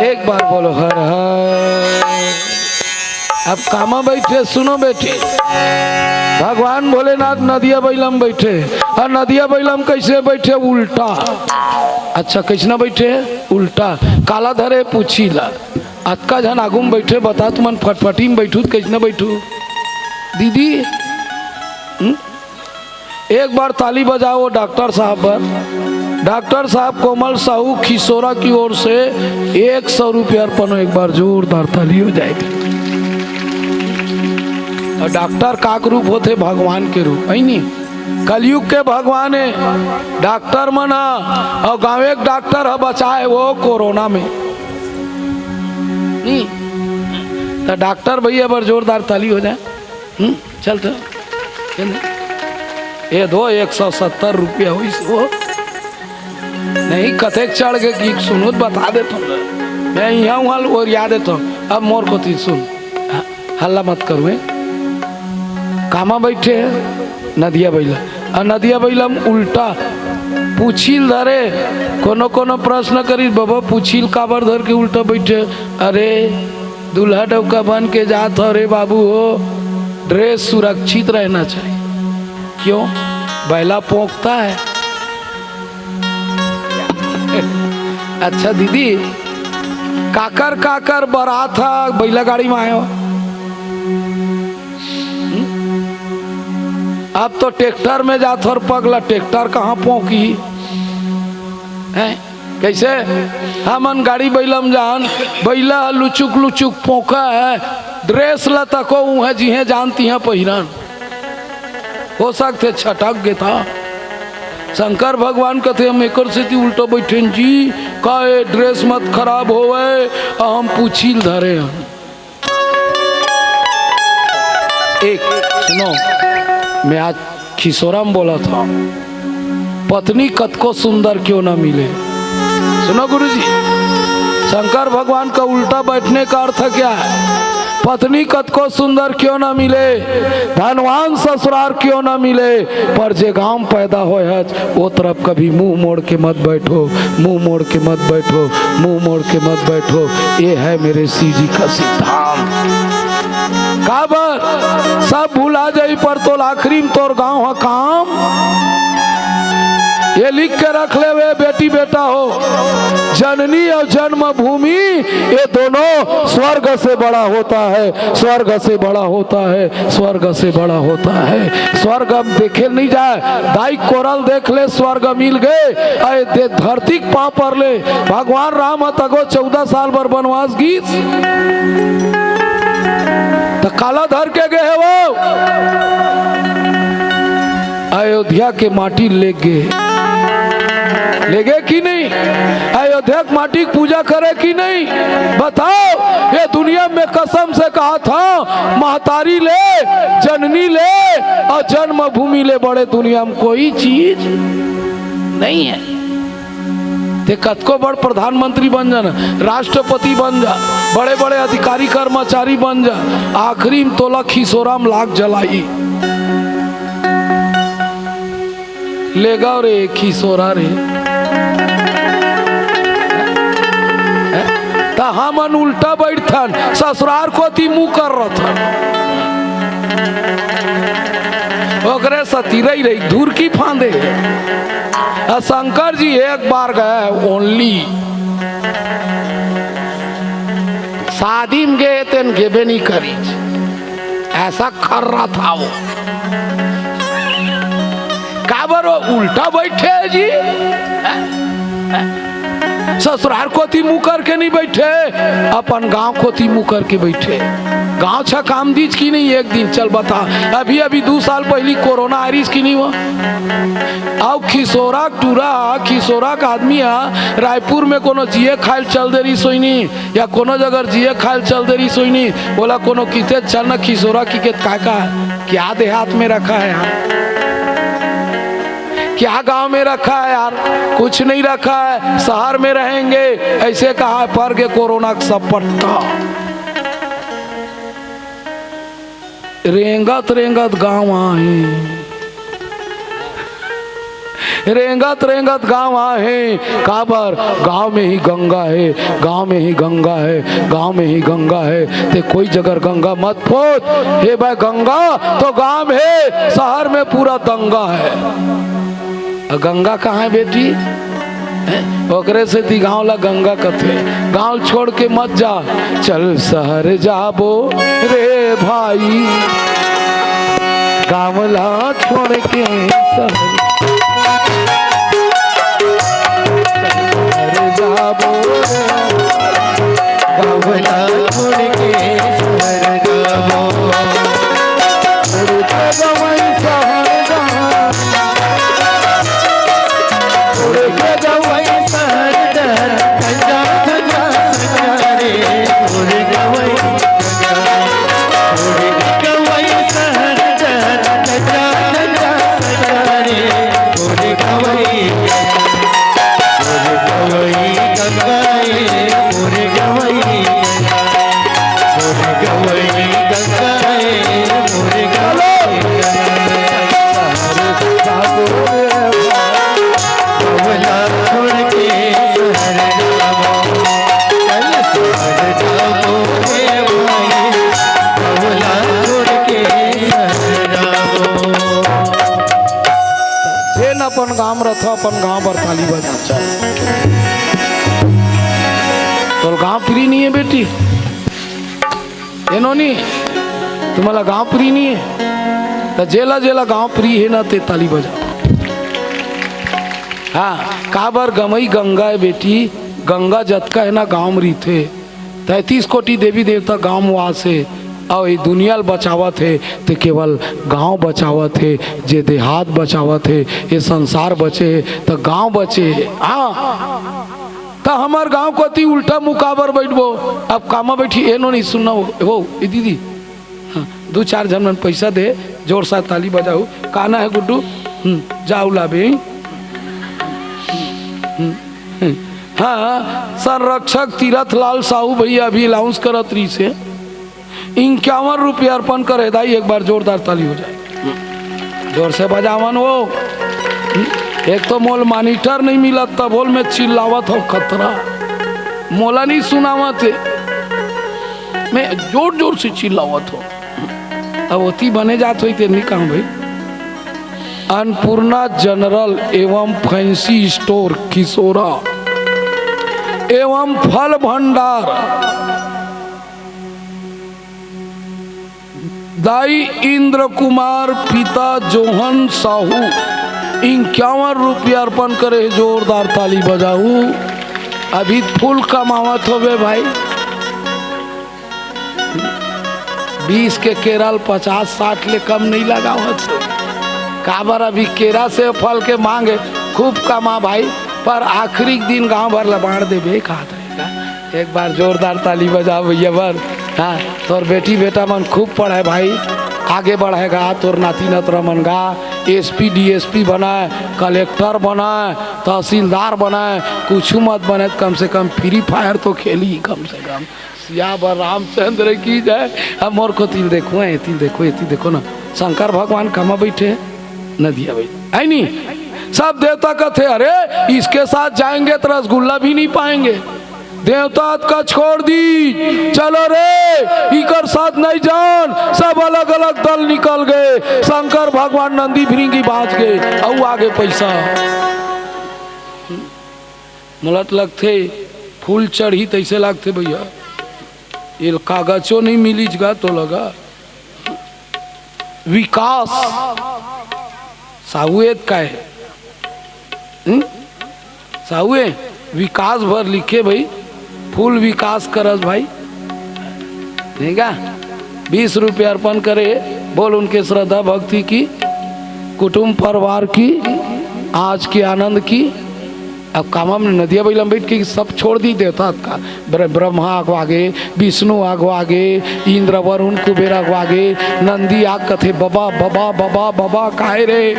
एक बार बोलो हर हर। अब कामा बैठे, सुनो बेटे, भगवान भोलेनाथ नदिया बैलम बैठे। और नदिया बैलम कैसे बैठे? उल्टा। अच्छा, कैसना बैठे? उल्टा। काला धरे पूछी ला। अतका झन आगू में बैठे, बता तुमन फटफटी में बैठू त कैसना बैठू? दीदी, हम्म? एक बार ताली बजाओ डॉक्टर साहब बर। डॉक्टर साहब कोमल साहू खिसोरा की ओर से एक सौ रुपया अर्पण हो। एक बार जोरदार ताली हो जाए। और डॉक्टर काक रूप होथे? भगवान के रूप, है नी? कलयुग के भगवान है डॉक्टर मन ह। और गाँव एक डॉक्टर ह बचाए वो कोरोना में। हम्म। तो डॉक्टर भैया बर जोरदार ताली हो जाए। हम्म, चल तो। चल। ये दो एक सौ सत्तर रुपया होइस वो। नहीं, कतेक चढ़ के कि सुनहूं त बता देथंव। मैं इहां उहां ओरिया देथंव। अब मोर कोती सुन। ह-, हल्ला मत करू, हैं? कामा बैठे हे? नदिया बैला। अउ नदिया बैला म उल्टा पूछी ल धरे। कोनो कोनो प्रश्न करिस, "बबा, पूछी ल काबर धर के उल्टा बैठे?" अरे, दूल्हा डउका बन के जात हव रे बाबू हो, ड्रेस सुरक्षित रहना चाहिए। क्यों? बैला पोंकता है। अच्छा दीदी, काकर काकर बरात ह बैला गाड़ी म आय हो? हम्म? अब तो ट्रैक्टर में जात हव, पगला ट्रैक्टर कहाँ पोंकही? हैं? कैसे? हमन गाड़ी बैला म जान, बैला ह लुचुक लुचुक पोंका है, ड्रेस ल तको उहें जिहें जान तिहें पहिरन। हो सकथे छटक गे था। शंकर भगवान कथे, "हम एकर सेती उल्टा बैठेन जी, का ए ड्रेस मत खराब होवय, अउ हम पूछी ल धरे हन।" एक, सुनो, मैं आज खिसोरा म बोलत हंव, पत्नी कतको सुंदर क्यों न मिले। सुनो गुरुजी, शंकर भगवान का उल्टा बैठने का अर्थ क्या है? पत्नी कतको सुंदर क्यों न मिले, धनवान ससुरार क्यों न मिले, पर जे गांव म पैदा होय हच, वो तरफ कभी मुंह मोड़ के मत बैठो, मुंह मोड़ के मत बैठो, मुंह मोड़ के मत बैठो। ये है मेरे शिव जी का सिद्धांत। काबर? सब भुला जाई, पर तोला आखिरी म तोर गांव ह काम। ये लिख के रख लेवे बेटी बेटा हो, जननी अउ जन्मभूमि, ये दोनों स्वर्ग से बड़ा होता है, स्वर्ग से बड़ा होता है, स्वर्ग से बड़ा होता है। स्वर्ग अब देखे नहीं जाए, दाई कोरल देख ले, स्वर्ग मिल गे। अय दे-, धरती के पांव पर ले भगवान राम ह तको चौदह साल बर बनवास गीस। त काला धर के गे हे वो? अयोध्या के माटी ले गे। ले गे कि नहीं? अयोध्या के माटी के पूजा करे कि नहीं? बताओ। ये दुनिया में कसम से कहा था, महतारी ले, जननी ले अउ जन्मभूमि ले बड़े दुनिया में कोई चीज नहीं है। ते कतको बड़ प्रधानमंत्री बन जा ना, राष्ट्रपति बन जा, बड़े-बड़े अधिकारी कर्मचारी बन जा, आखिरी म तोला खिसोरा म लाग जलाही। ले गा रे खिसोरा रे। हैं? त हमन उल्टा बैठथन, ससुरार कोती मुँह कर रथन। ओकरे सती रही रही धुरकी फांदे। आ शंकर जी एक बार गए, only शादी में गए, तेन गेबे नहीं करीच। ऐसा खर्रा था वो। काबर वो उल्टा बैठे है जी? ससुरार कोती मुँह करके नहीं बैठे, अपन गांव कोती मुँह करके बैठे। गांव छकाम दीच कि नहीं एक दिन? चल बता, अभी अभी दू साल पहली कोरोना आरिस कि नहीं हुआ? अउ खिसोरा टूरा, खिसोरा का आदमी ह रायपुर में कोनो जिए खाए ल चल दे रही सोइनी, या कोनो जगह जिए खाए ल चल दे रही सोइनी, बोला कोनो किते चल न खिसोरा की के का का है? क्या देहात में रखा है यार? क्या गांव में रखा है यार? कुछ नहीं रखा है, शहर में रहेंगे, ऐसे कहा है, पर के कोरोना का सब पट्टा। रेंगत रेंगत गांव आहे, रेंगत रेंगत गांव आहे। काबर? गांव में ही गंगा है, गांव में ही गंगा है, गांव में ही गंगा है। ते कोई जगह गंगा मत पोत। हे भाई, गंगा तो गांव में है, शहर में पूरा दंगा है। अ, गंगा कहाँ है बेटी? हैं? ओकरे सेती गांव ला गंगा कथे। गांव छोड़ के मत जा, चल शहर जाबो रे भाई, गांव ला छोड़ के शहर। शहर जाबो रे, गांव ला छोड़ के शहर जाबो। छोड़ के गवई शहर जाबो। छोड़ के गवई शहर डहर, ठंडा ठंडा सैया रे। छोड़ गवई, छोड़ के गवई शहर डहर, ठंडा ठंडा सैया रे। छोड़ गवई, छोड़ गवई गंगा ए, छोड़ गवई गंगा। जेन अपन गांव रथो, अपन गांव बर ताली बजा। चल, तोर गांव प्रिय नहीं है बेटी? ए नोनी, तुम्हारा गांव प्रिय नहीं है? त जेला जेला गांव प्रिय है ना, ते ताली बजा। हाँ, काबर गमई गंगा है बेटी, गंगा जतका है ना गांव में रहिथे। तैंतीस कोटि देवी देवता गांव में वास है, अउ ये दुनिया ल बचावत है, ते केवल गांव बचावत है, जे देहात बचावत है, ये संसार बचे है, त गांव बचे है। हाँ, त हमर गांव कोती उल्टा मुँह काबर बइठबो? अब कामा बइठी, ए नोनी सुनना हो, हो, ए दीदी, हाँ, दू चार झन मन पैसा दे, जोर से ताली बजाऊ। काना है गुड्डू? हम्म, जाऊ लाबे। हम्म, हम्म, हाँ, संरक्षक तीरथ लाल साहू भैया अभी अनाउंस करत रहिसे। इक्यावन रुपया अर्पण करे दाई, एक बार जोरदार ताली हो जाए। जोर से बजावन वो। एक तो मोल मॉनिटर नहीं मिलत, तब बोल मैं चिल्लावत हो खतरा। मोला नहीं सुनावत है। मैं जोर जोर से चिल्लावत हो। अब ओती बने जात होई ते नहीं कहूँ भाई। अन्नपूर्णा जनरल एवं फैंसी स्टोर खिसोरा एवं फल भंडार दाई इंद्र कुमार, पिता जोहन साहू, इक्यावन रुपया अर्पण करे हे। जोरदार ताली बजाऊ। अभी फुल कमावत होबे भाई, बीस के केरा ल पचास साठ ले कम नहीं लगावत हो। काबर अभी केरा से फल के मांग हे, खूब कमा भाई, पर आखिरी दिन गांव भर ल बांट देबे, कहा था। एक बार जोरदार ताली बजाओ भैया बर। हाँ, तोर बेटी बेटा मन खूब पढ़े भाई, आगे बढ़ेगा, तोर नाती नतरा मन गा, एसपी डीएसपी बने, कलेक्टर बने, तहसीलदार बने, कुछ मत बने, कम से कम फ्री फायर तो खेली कम से कम। सियावर रामचंद्र की जय। अब मोर कोती ल देखो, एती ल देखो, एती ल देखो ना, शंकर भगवान कमा बैठे, नदिया बैठे, है नी? सब देवता कहते, अरे इसके साथ जाएंगे तो रसगुल्ला भी नहीं पाएंगे। देवता का छोड़ दी, चलो रे, इकर साथ नहीं जान। सब अलग-अलग दल निकल गए। शंकर भगवान नंदी भृंगी बाँच गए, अउ आगे पैसा। मोला त लगथे, फूल चढ़ही तइसे लगथे भैया। एल कागजो नहीं मिलिस गा तो लगा। विकास। साहू ए त काय? हम्म? साहू ए, विकास भर लिखे भाई, फूल विकास करस भाई। ठीक है? बीस रुपये अर्पण करे, बोल उनके श्रद्धा भक्ति की, कुटुंब परिवार की, आज के आनंद की। अब कामा में नदिया बइला में बैठ के सब छोड़ दी देवता का। ब्र-, ब्रह्मा अगवागे, विष्णु अगवागे, इंद्र वरुण कुबेर अगवागे, नंदी आग कथे, "बबा, बबा, बबा, बबा, काहे रे?"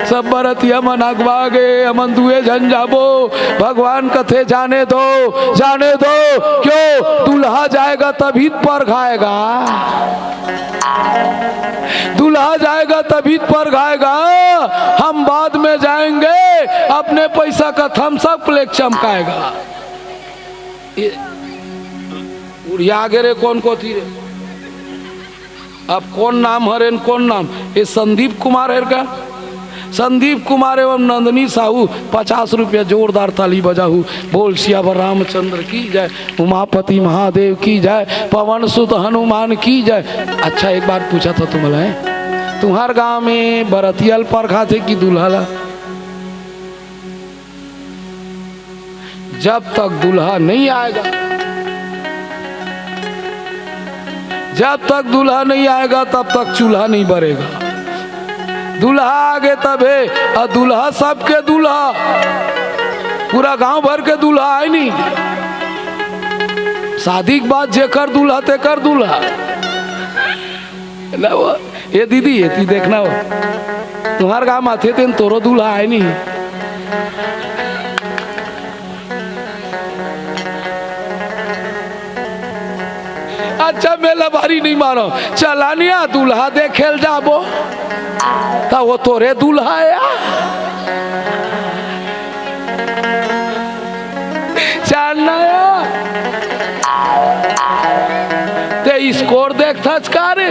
सब बरतिया मन अगवागे, "हमन दुए झन जाबो।" भगवान कथे, "जाने दो, जाने दो।" क्यों? दूल्हा जाएगा तभी त परघाएगा। दूल्हा जाएगा तभी त परघाएगा, हम बाद में जाएंगे, अपने पैसा का थम्स अप प्लेट चमकाएगा। ये बुढ़िया आगे रे, कौन कोती रे? अब कौन नाम हरे न कौन नाम? ये संदीप कुमार हरे का? संदीप कुमार एवं नंदनी साहू, पचास रुपया जोरदार ताली बजाहू। बोल सियावर रामचंद्र की जय, उमापति महादेव की जय, पवन सुत हनुमान की जय। अच्छा, एक बात पूछा था तुमला, तुम्हार गांव में बरतिया ल परघाथे कि दूल्हा ला? जब तक दूल्हा नहीं आएगा, जब तक दूल्हा नहीं आएगा, तब तक चूल्हा नहीं बरेगा। दूल्हा आगे तभे, अउ दूल्हा सबके दूल्हा, पूरा गांव भर के दूल्हा आय नहीं। शादी के बाद जेकर दूल्हा तेकर दूल्हा। ना वो, ए दीदी, एती देखना वो, तुम्हार गांव आथे तेन तोरो दूल्हा आय नहीं। अच्छा, मेला भारी नहीं मानो, चला निया दूल्हा देखे ल जाबो, त वो तोरे दूल्हा आय। जानना या? ते स्कोर देखथस का रे?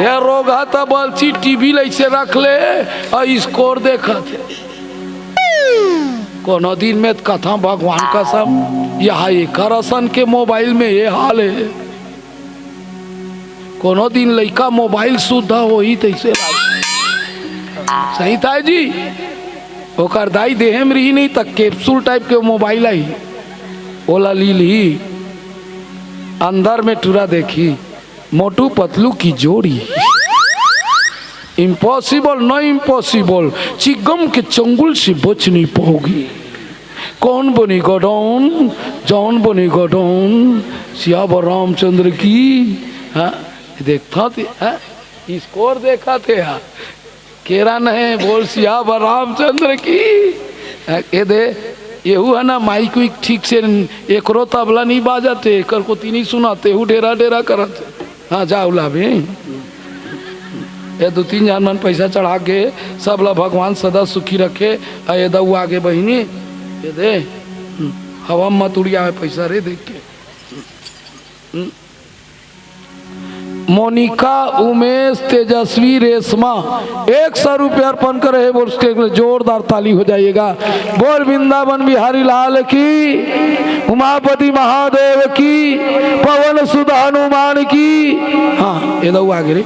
ये रोगहा त बलची टीवी लइसे रख ले अउ स्कोर देखत हे। कोनो दिन में त कथा भगवान कसम, यहाँ एकर असन के मोबाइल में ये हाल हे। कोनो दिन लइका मोबाइल सुद्धा होही तइसे लागे। सही ताय जी, ओकर दाई देहे में रही नहीं त कैप्सूल टाइप के मोबाइल आई, ओला लीलही, अंदर में टूरा देखी, मोटू पतलू की जोड़ी। इम्पॉसिबल, नॉट इम्पॉसिबल, चिगम के चंगुल से बच नहीं पाओगी। कौन बनेगा डॉन? जॉन बनेगा डॉन? सियावर रामचंद्र की। हाँ, देखता थे, हाँ, स्कोर देखा थे, हाँ। केरा नहीं, बोल सियावर रामचंद्र की। हाँ, ये दे, येहू है ना, माइक उइक ठीक से, एकरो तबला नहीं बाजत हे, एकर कोती नहीं सुनात हे, हू डेरा डेरा करत हे। हाँ, जाओ लाबे। ये दू तीन झन मन पैसा चढ़ा के सब ला भगवान सदा सुखी रखे। आ ये दऊ आगे बहिनी, ये दे, हम्म, हवा में मत उड़ियावे पैसा रे देख के। हम्म। मोनिका, उमेश, तेजस्वी, रेशमा, एक सौ रुपया अर्पण करे हे, बोल के जोरदार ताली हो जाइएगा। बोल वृंदावन बिहारी लाल की, उमापति महादेव की, पवन सुत हनुमान की। हाँ, ये दऊ आगे रे।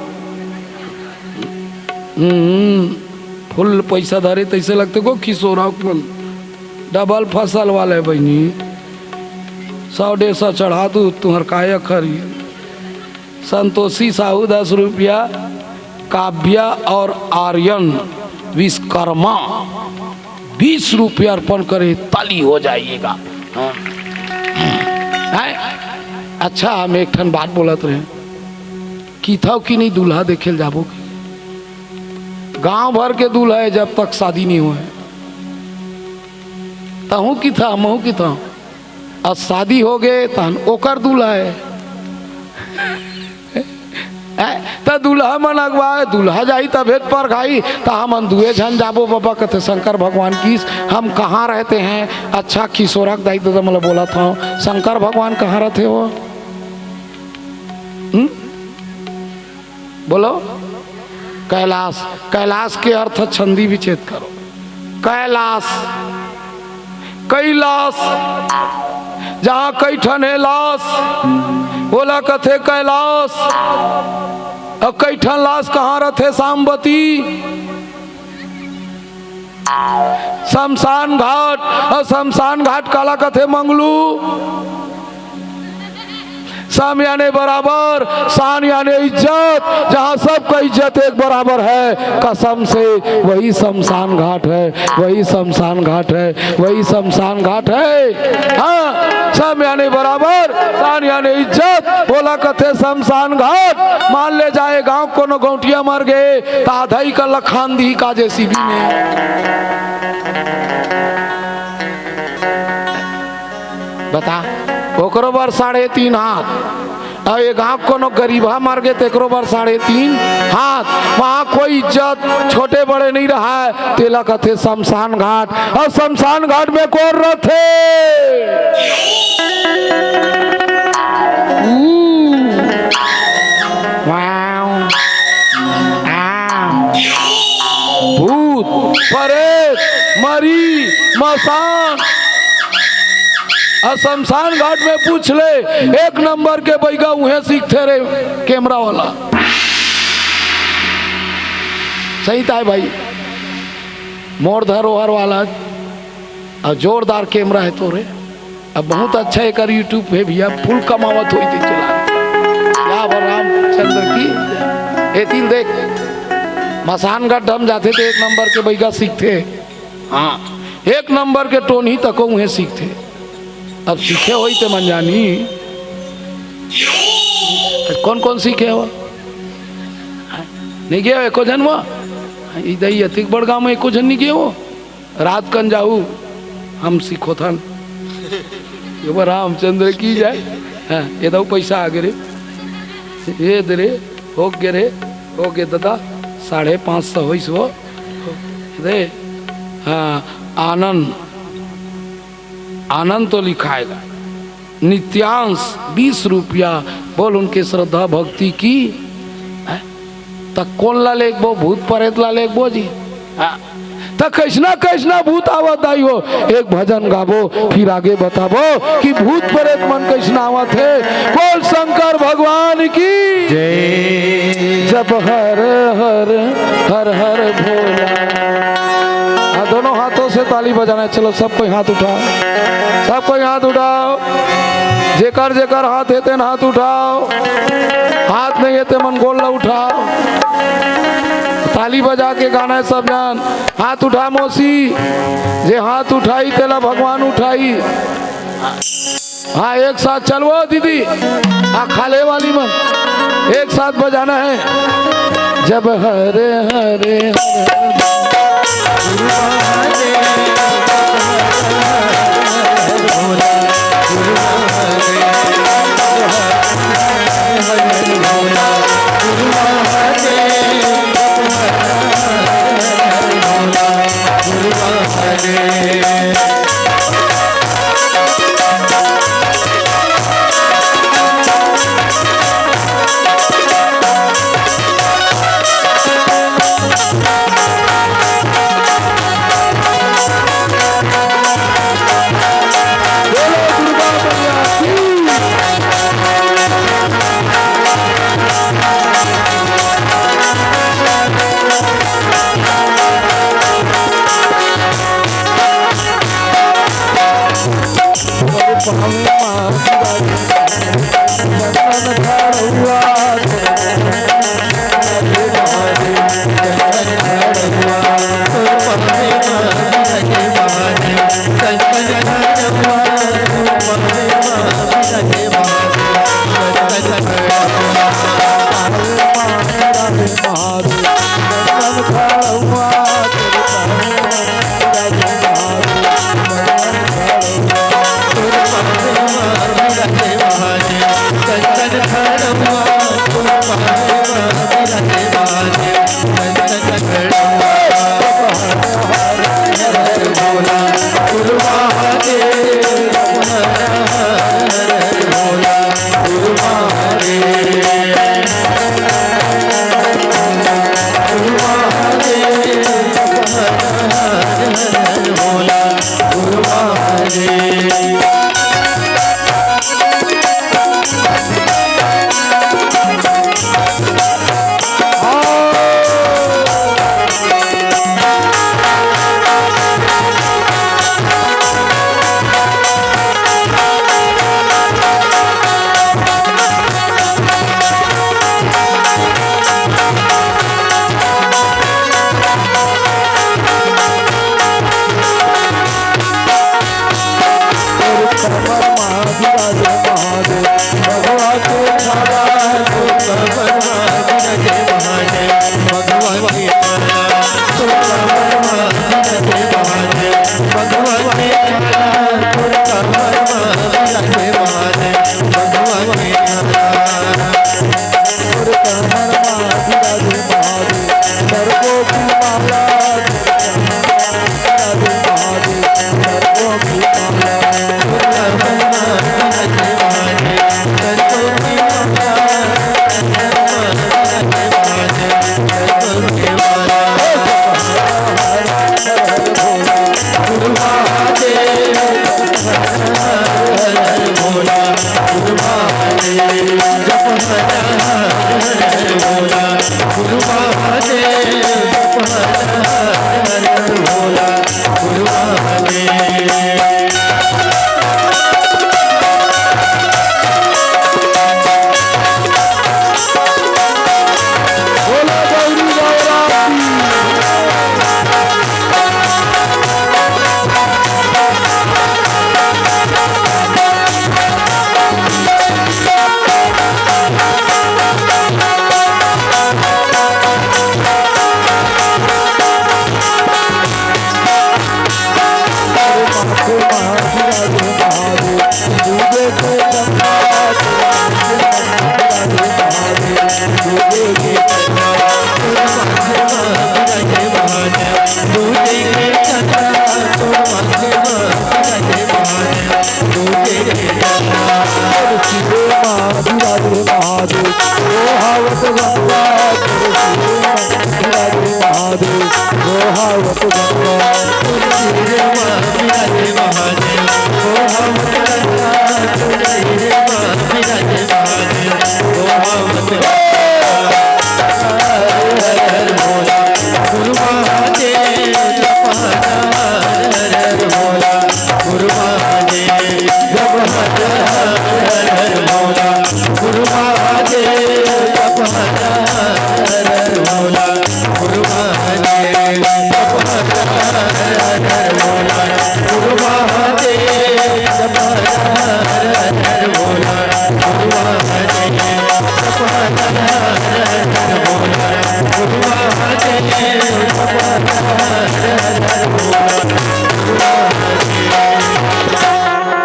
हम्म, फुल पैसा धरे तइसे लगथे गो किशोरा मन। डबल फसल वाले बहिनी, सौ डेढ़ सौ चढ़ा दू, तुहर काय अखरी। संतोषी साहू दस रुपया, काव्या और आर्यन विश्वकर्मा बीस रुपया अर्पण करे, ताली हो जाइएगा। हाँ। हैं? अच्छा, हम एक ठन बात बोलत रहे, किथव कि नहीं दूल्हा देखे ल जाबो कि? गांव भर के दूल्हा हे, जब तक शादी नहीं होय। तहूं किथा, महूं किथा। अब शादी हो गए, तहन ओकर दूल्हा हे। ए, त दूल्हा मन अगवाए, दूल्हा जाही तभे त परघाही, त हमन दुए झन जाबो बाबा। कथे शंकर भगवान की, हम कहाँ रहते हैं? अच्छा, किशोरक दाई ददा मोला बोलत हव, शंकर भगवान कहाँ रहते हो? हम्म? बोलो। कैलाश, कैलाश के अर्थ छंदी विच्छेद करो। कैलाश, कैलाश, जहाँ कई ठन हे लाश, ओला कथे कैलाश। अउ कई ठन लाश कहाँ रथे? सामवती। शमशान घाट, अउ शमशान घाट काला कथे? मंगलू। सम याने बराबर, शान याने इज्जत, जहाँ सबका इज्जत एक बराबर है, कसम से वही शमशान घाट है, वही शमशान घाट है, वही शमशान घाट है। हाँ, सम याने बराबर, शान याने इज्जत, ओला कथे शमशान घाट। मान ले जाए गाँव कोनो गौंटिया मर गे, त आधा ही का लखान दी का जेसीबी में। बता, ओकरो बर साढ़े तीन हाथ, अउ ये गाँव कोनो गरीबहा मर गे, तेकरो बर साढ़े तीन हाथ। वहाँ कोई इज्जत छोटे बड़े नहीं रहा है, तेला कथे शमशान घाट। अउ शमशान घाट में कौन रथे? ऊ। वाव। आ। भूत, परेत, मरी, मसान। अउ शमशान घाट में पूछ ले, एक नंबर के बइगा उहें सीखथे रे, कैमरा वाला। सही ताय भाई, मोर धरोहर वाला, अउ जोरदार कैमरा हे तोरे। अब बहुत अच्छा एकर YouTube हे भैया, full कमावत होई ते चला। या बर रामचंद्र की। ए तिल देख, मसान गड्ढा म जाथे ते एक नंबर के बइगा सीखथे। हाँ, एक नंबर के टोनही तको उहें सीखथे। अब सीखे होई ते मन जानी। कौन कौन सीखे हो? नहीं गए हो एको झन वो? ई दई अतिक बड़ गाँव में एको झन नहीं गए हो? रात कन जाहू, हम सिखोथन। ये वो रामचंद्र की जाए। हाँ, ये दऊ पैसा आ गे रे। ये दे रे, हो गे रे, हो गे दादा, साढ़े पाँच सौ होइस वो। दे, हाँ, आनंद, आनंद तो लिखाएगा। नित्यांश बीस रुपया, बोल उनके श्रद्धा भक्ति की। हैं? त कोन ला लेगबो? भूत परेत ला लेगबो जी। हाँ। त कैसना कैसना भूत आवत दाई हो, एक भजन गाबो, फिर आगे बताबो कि भूत परेत मन कैसना आवत हे। बोल शंकर भगवान की जय। जब हर हर हर हर भोला। हाँ, दोनों हाथों से ताली बजाना है। चलो, सब कोई हाथ उठाओ, सब कोई हाथ उठाओ। जेकर जेकर हाथ हे तेन हाथ उठाओ, हाथ नहीं हे ते मन गोड़ ला उठाओ। ताली बजा के गाना हे सब झन। हाथ उठा मौसी, जे हाथ उठाई तेला भगवान उठाई। हाँ, एक साथ चलवो दीदी, हाँ, खाल्हे वाली मन, एक साथ बजाना है। जब हरे हरे हरे विराजे महादेव। भगवा के छाला तोर कमर मा विराजे महादेव। भगवा के छाला तोर कमर मा विराजे महादेव। भगवा के छाला तोर कमर मा विराजे महादेव। भगवा के छाला तोर कमर मा विराजे महादेव। सर्वों की माला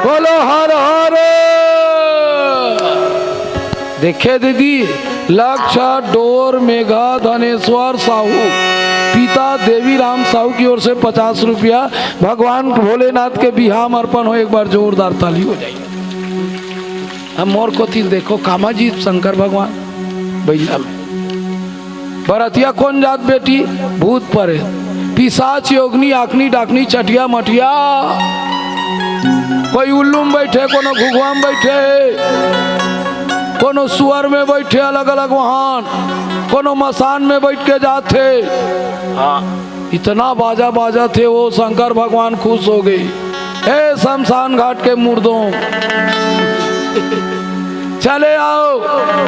बोलो हर हर। देखे दीदी, लक्ष्य डोर मेघा धनेश्वर साहू, पिता देवी राम साहू की ओर से पचास रुपया भगवान भोलेनाथ के बिहाव म अर्पण हो। एक बार जोरदार ताली हो जाए। अब मोर कोती देखो, कामा जी शंकर भगवान बैला में। बरतिया कोन जात बेटी? भूत परेत, पिसाच, योगनी, आखनी, डाकनी, चटिया, मटिया। कोई उल्लू में बैठे, कोनो घुघुआ में बैठे, कोनो सुअर में बैठे, अलग-अलग वाहन, कोनो मसान में बैठ के जात हे। हाँ। इतना बाजा बाजत हे, वो शंकर भगवान खुश हो गे। ए शमशान घाट के मुर्दों, चले आओ,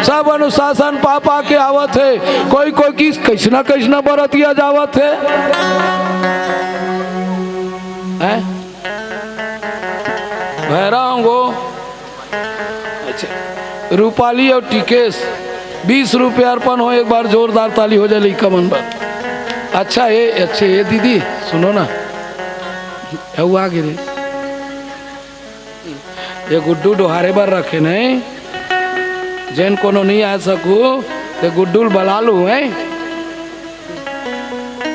सब अनुशासन पा पा के आवत हे। कोई कोई किस, कइसना कइसना बरतिया जावत हे, हैं? भैरा होंगो। अच्छा, रूपाली और टिकेश, बीस रुपया अर्पण हो, एक बार जोरदार ताली हो जाए लइका मन बर। अच्छा, ए, अच्छे, ए दीदी, सुनो ना, ए, वो आ गे रे। ये गुड्डू डोहारे बर रखे नहीं, जेन कोनो नहीं आ सकू, ते गुड्डू ल बला लू, हैं?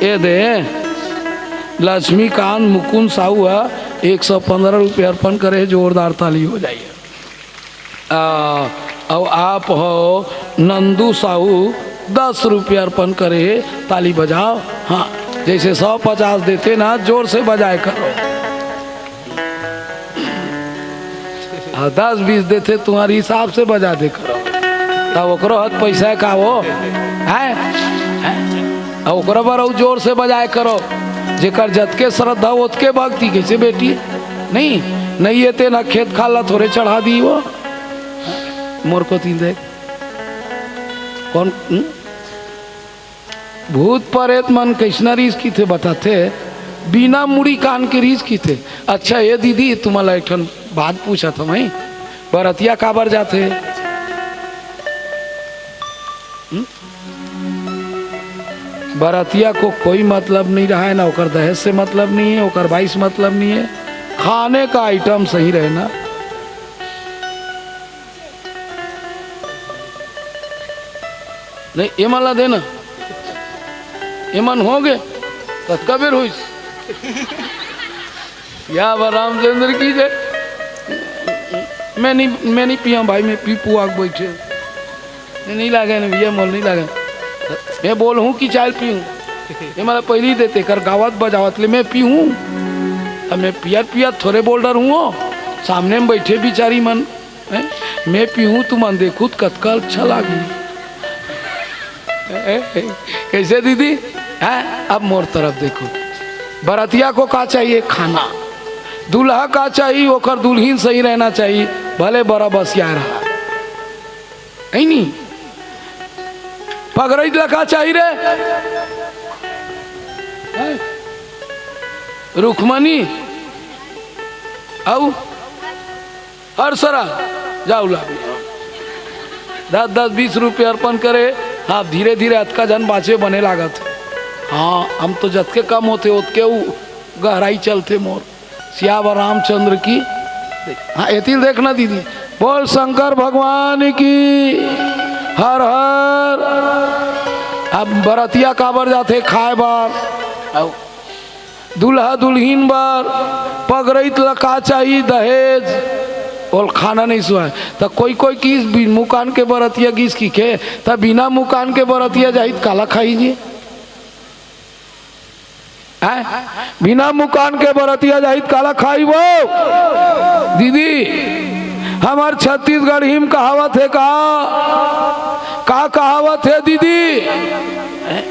ए दे, लक्ष्मीकांत मुकुंद साहू ह एक सौ पंद्रह रुपया अर्पण करे, जोरदार ताली हो जाए। आ, अउ आप हो नंदू साहू, दस रुपया अर्पण करे, ताली बजाओ। हाँ, जैसे सौ पचास देते ना, जोर से बजाए करो। हाँ, दस बीस देते, तुम्हारे हिसाब से बजा दे करो। तब ओकरो हाथ पैसा का हो, हैं? हैं? अब ओकरो बर अउ जोर से बजाए करो। जेकर जतके श्रद्धा, ओतके भक्ति। कैसे बेटी? नहीं, नहीं ये ते ना खेत खाला थोड़े चढ़ा दी वो। मोर कोती देख। कौन, हम्म? भूत परेत मन कइसना रीस किथे बताथे, बिना मुड़ी कान के रीस किथे। अच्छा, ए दीदी, तुम्हाला एक ठन बात पूछत हँव मैं, बरतिया काबर जाथे? हम्म? बरतिया को कोई मतलब नहीं रहा है, ना ओकर दहेज से मतलब नहीं है, ओकर बाई से मतलब नहीं है, खाने का आइटम सही रहे ना। नहीं, एमन ला देना, एमन होगे, कतका बेर होइस? या बा रामचंद्र की जय। मैं नहीं, मैं नहीं पिया भाई, मैं पी पुआ के बैठे। मैं नहीं लागे ना भैया, मोल नहीं लागे। मैं बोलहूँ कि चाय पीहूँ, ये मला पहली देते कर गावत बजावत ले मैं पीहूँ। अब मैं पियत पियत थोरे बोल डर हूँ, सामने में बैठे बिचारी मन, हैं? मैं पीहूँ, तुमन देखहू त कतका अच्छा लागी। ए, ए, कैसे दीदी? हैं? अब मोर तरफ देखो, बरतिया को का चाहिए? खाना। दूल्हा का चाहिए? ओकर दुल्हिन सही रहना चाहिए, भले बड़ा बसियार रहा, है नी? पगरैत ला का चाहिए रे? हैं? रुखमनी। अउ हर सरा जाऊ ला, दस दस बीस रुपये अर्पण करे। हाँ, धीरे धीरे अतका झन बाँचे बने लागत। हाँ, हम तो जतके कम होथे ओतके उ गहराई चलथे मोर। सियावर रामचंद्र की। हाँ, एतिल देखना दीदी, बोल शंकर भगवान की। हर हर। अब बरतिया काबर जाथे? खाए बर। अउ दूल्हा दुल्हिन बर पगरैत ल का चाही? दहेज। ओल खाना नहीं सुहाय। त कोई कोई किस बिन मुकान के बरतिया गिस की खे, त बिना मुकान के बरतिया जाही त काला खाही जी? हैं? बिना मुकान के बरतिया जाही त काला खाही वो? दीदी, हमर छत्तीसगढ़ी म कहावत हे का? का कहावत हे दीदी? हैं?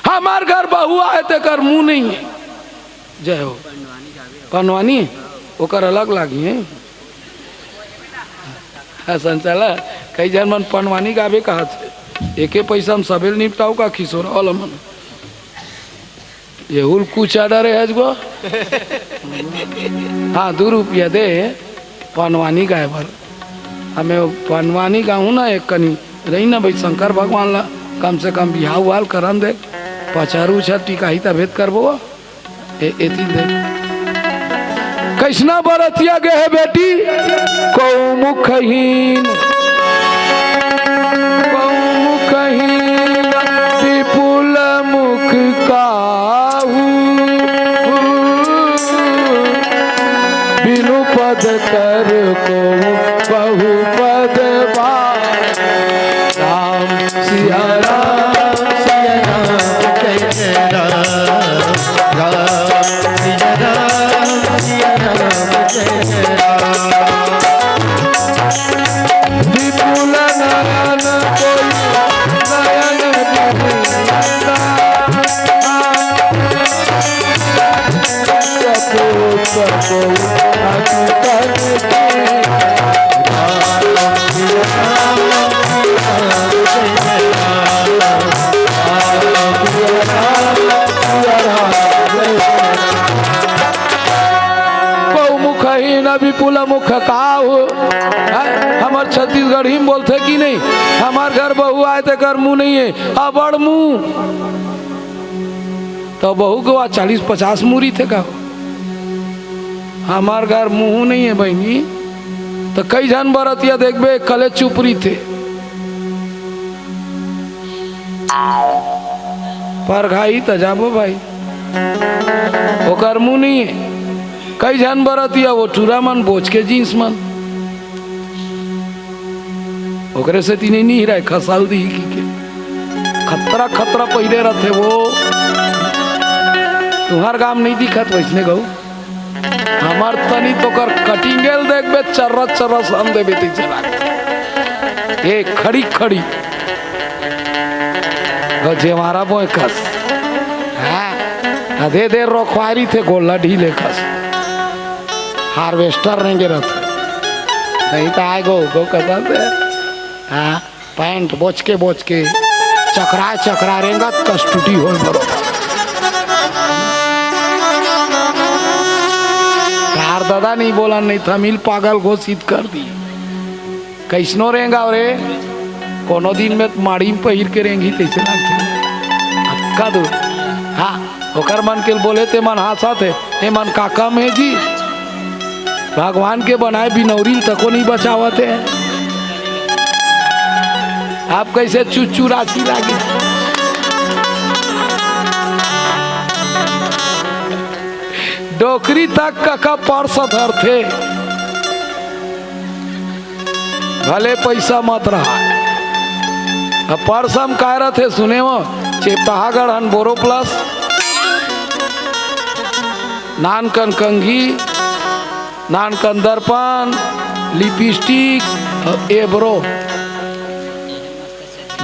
हमार घर बहू आए तेकर मुंह नहीं है। जय हो। पंडवानी, ओकर अलग लागी है। हाँ, संचालक, कई झन मन पंडवानी गाबे कहत हे। एके पैसा म सबेल निपटाऊ का खिसोरा वाला मन। ये हुल कुछ order है आज को। हाँ, दू रुपया दे पंडवानी गाए बर। हमें पंडवानी गाहूँ ना, एक कनी रही ना भाई, शंकर भगवान ला कम से कम बिहाव वाल करन दे, पचारू उछार टिकाही तभेद करबो। ए, एती दे। कैसना बरतिया गे हे बेटी, कौ मुखहीन, कौ मुखहीन, विपुल मुख काहू, बिनु पद कर को बहु पद बार। राम सिया राम, सिया राम, जय जय राम। राम सिया राम, सिया राम, जय जय राम। विपुल नयन कोई नयन नहीं लाना। सपूत को अति तन की। बहुमुखहीन विपुल मुख काहू। हैं? हमर छत्तीसगढ़ी में बोलथे कि नहीं, हमार घर बहू आए तेकर मुंह नहीं है, अबड़ मुंह। तो बहू के वा चालीस पचास मुरी थे का? हमार घर मुंह नहीं है बहिनी, तो कई झन बरतिया देखबे, कले चुप रहिथे। परघाई त जाबो भाई, ओकर मुंह नहीं है। कई झन बरतिया वो टूरा मन बोच के जींस मन, ओकरे से तीने नहीं रहे, खसाल दी की के। खतरा खतरा पहिले रथे वो। तुहार गाम नहीं दिखत वैसने गऊ। हमार तनी तोकर कटिंगेल देखबे, चर्रा चर्रा सन देबे, तैसे लागे। ए, खड़ी खड़ी। गजेवारा बोय कस। हाँ, अधे दे रोखवारी थे गोला ढीले कस। Harvester रेंगे रथ। नहीं तो आए गो, गो कसम से। हाँ, पैंट बोच के बोच के, चकरा चकरा रेंगत कस टूटी होय बरो। ददा नहीं बोलन, नहीं त मिल पागल घोषित कर दी। कइसनो रेंगाव रे, कोनो दिन में माड़ी में पहिर के रेंगी तइसे लागथे। अक्का दो। हाँ, ओकर मन के बोले ते मन हाँसत हे, ए मन का कम हे जी? भगवान के बनाए बिनौरी ल तको नहीं बचावत हे। आप कइसे चुचुरासी लागे? डोकरी तक कका पर्स धरथे, भले पइसा मत रहा। अब पर्स म काय रथे सुने हो, चेपटाहा गढ़न बोरो प्लस, नान कन कंघी, नान कन दर्पण, लिपस्टिक, अउ एब्रो।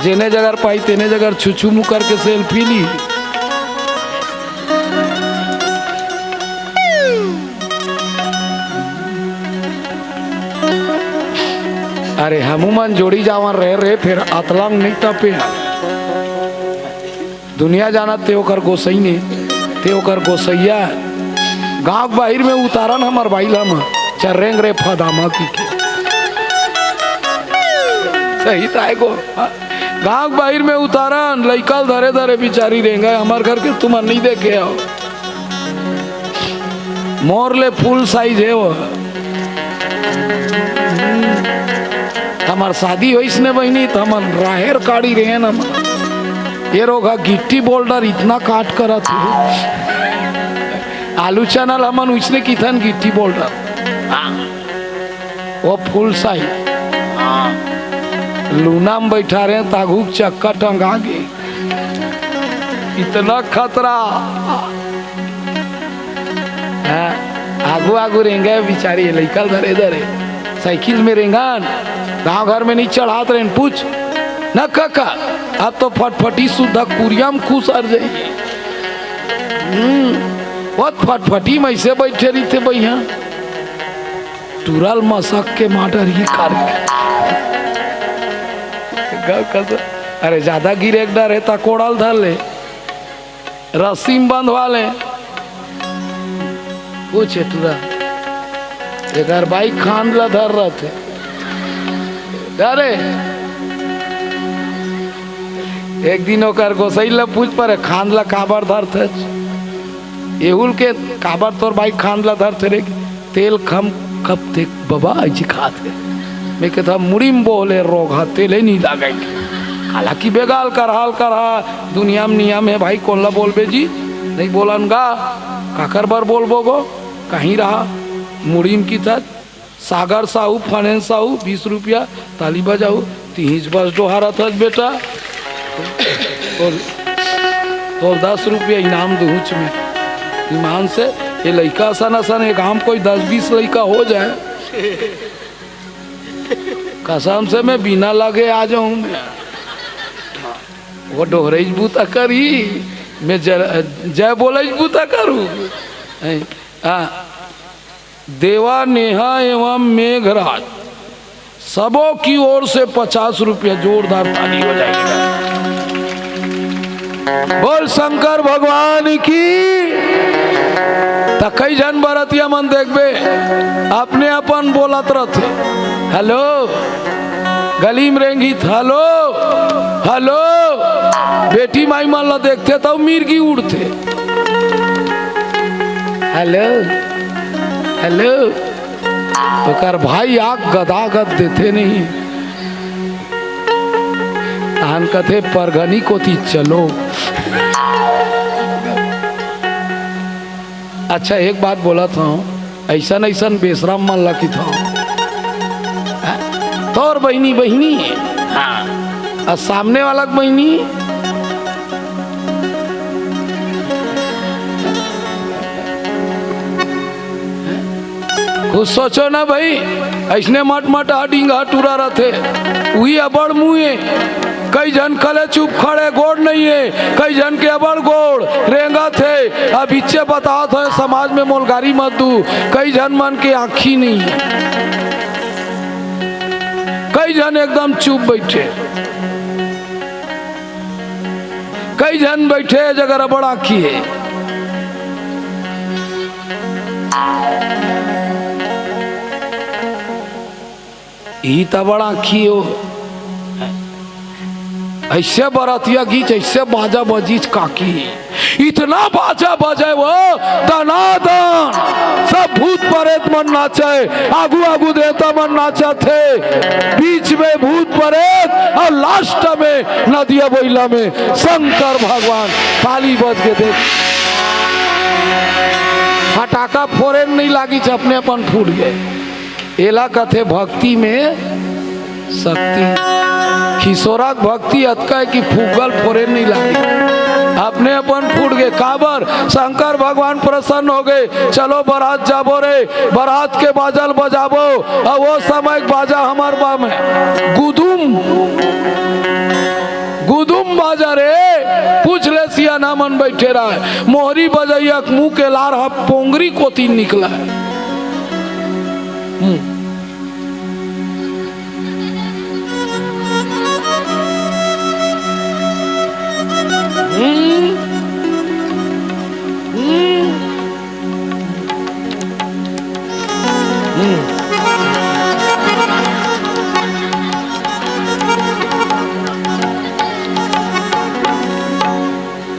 जेने जगर पाई तेने जगर छुछू मुकर के सेल्फी ली। अरे हमू मन जोड़ी जावन रहे रे, फेर अतलंग नहीं तपे। दुनिया जानत ते ओकर गोसई ने, ते ओकर गोसैया। गांव के बाहिर में उतारन हमर बाई ल हम, चर्रेंग रे फदामा की के। सही ताय गो। गांव के बाहिर में उतारन, लइका ल धरे धरे बिचारी रेंगे, हमर घर के तुमन नहीं देखे हो। मोर ले फुल साइज हे वो। हमर शादी होइस ने बहिनी, त हमन राहेर काड़ी रेहेन हमन। ये रोगा गिट्टी बोल्डर इतना काट करत हे। आलू चना ल हमन उइसने किथन गिट्टी बोल्डर। हाँ। वो फुल साइज। हाँ। लूना में बैठा रहे, तागू के चक्का टंगा गे। इतना खतरा। हाँ, आगू आगू रेंगे बिचारी, लइका ल धरे धरे। साइकिल में रेंगन, गांव घर में नहीं चढ़ात रहेन, पूछ। न कका, अब तो फटफटी सुद्धा कुरिया में खुसर जाई। हम्म, वो फटफटी में ऐसे बैठे रहिथे भैया। टूरा ल मसक के मार डरही करके। गौ कसम। अरे, ज्यादा गिरे के डर हे, त कोड़ा ल धर ले, रस्सी में बंधवा ले। पूछे टूरा, एकर बाई खांद ल धर रथे। अरे, एक दिन ओकर गोसई ल पूछ परे, खांद ल काबर धरथस? एहू ल के काबर तोर बाई खांद ल धरथे रे? तेल कम खपथे बबा, अइसे खात हे। मैं कहता, मुड़ी में बोले रोग हा, तेले नहीं लागे। हालांकि बेगाल करहा ल करहा, दुनिया में नियम हे भाई, कोन ला बोलबे जी? नहीं बोलन गा, काकर बर बोलबो गो? कहीं रहा, मुड़ी में किथस, सागर साहू, फनेन साहू, बीस रुपया, ताली बजाऊ, तिहिच बस डोहारत हस बेटा। तोर, तोर दस रुपया इनाम दूहूच में। ईमान से, ये लइका असन असन, ये गांव में कोई दस बीस लइका हो जाए। कसम से मैं बिना लगे आ जाऊं मैं। वो डोहरइच बूता करी, मैं जय, जय बोलइच बूता करूं। हैं? हाँ। देवा नेहा एवं मेघराज, सबों की ओर से पचास रुपया, जोरदार ताली हो जाएगी। बोल शंकर भगवान की। त कई झन बरतिया मन देखबे, अपने अपन बोलत रथे, "हेलो।" गली में रेंगित, "हेलो, हेलो।" बेटी माई मन ला देखथे, त मिर्गी उड़थे, "हेलो, हेलो।" ओकर भाई आग गदागद देथे नहीं। तहन कथे, "परगनी कोती चलो।" अच्छा, एक बात बोलत हंव, अइसन अइसन बेसरम मन ला किथंव। तोर बहिनी, बहिनी, हाँ, अउ सामने वाला के बहिनी, कुछ सोचो ना भाई, अइसने मटमटहा डींगहा टूरा रथे, उही अब्बड़ मुँह हे। कई झन कले चुप खड़े, गोड़ नइ हे, कई झन के अब्बड़ गोड़ रेंगत हे। अब इच्चे बतात हे, समाज में मोल गारी मत दू, कई झन मन के आँखी नइ हे, कई झन एकदम चुप बइठे, कई झन बइठे जगर अब्बड़ आँखी हे। ई त बड़ा कियो। अइसे बरतिया गीच, अइसे बाजा बजीच काकी, इतना बाजा बजे वो, दनादन, सब भूत परेत मन नाचे, आगू आगू देवता मन नाचत हे, बीच में भूत परेत अउ last में नदिया बइला में शंकर भगवान। ताली बज के देख, फटाका फोरे नइ लागिच, अपने अपन फूट गे। एला कथे भक्ति में शक्ति। खिसोरा के भक्ति अतका हे कि फुग्गा ल फोरे नइ लागे, अपने अपन फूट गे। काबर? शंकर भगवान प्रसन्न हो गे। चलो बरात जाबो रे, बरात के बाजा ल बजाबो। अउ वो समय के बाजा हमर बा में गुदुम, गुदुम बाजा रे। पूछ ले, सियाना मन बइठे रहय, मोहरी बजइया के मुंह के लार ह पोंगरी कोती निकलय। हम्म। हम्म। हम्म। हम्म।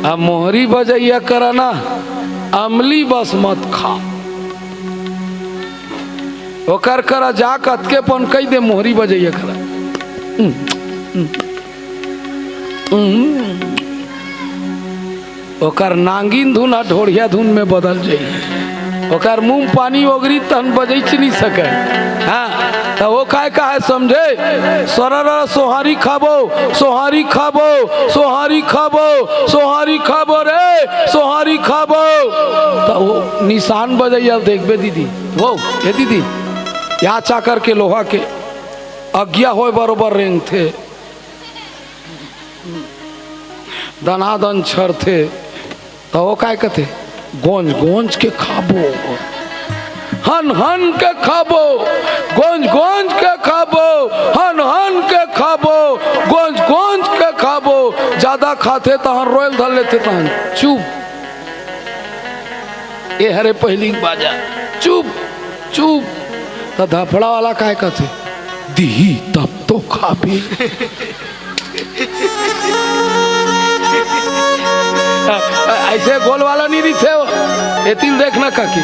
अब मोहरी बजइया करा ना, अमली बस मत खा। ओकर करा जा कतके पन कहि दे मोहरी बजइया करा। ओकर नांगिन धुन ह ढोढ़िया धुन में बदल जाई। ओकर मुंह पानी ओगरी तहन बजइच नइ सकय। हाँ, त वो काय कहे समझे? सरर सोहारी खाबो, सोहारी खाबो, सोहारी खाबो, सोहारी खाबो रे, सोहारी खाबो। त वो निशान बजइया देखबे दीदी, वो, ए दीदी, या चाकर के लोहा के अगिया होय बरोबर रेंगथे, दनादन छरथे, त वो काय कथे? गोंज गोंज के खाबो, हन हन के खाबो, गोंज गोंज के खाबो, हन हन के खाबो, गोंज गोंज के खाबो। जादा खाथे तहन रोयल धर लेथे, तहन चुप। ए हरे पहिली के बाजा, चुप, चुप। त धफड़ा वाला काय कथे? दिही तब तो खाबे। अइसे गोल वाला नइ रहिथे वो, एती ल देखना काकी।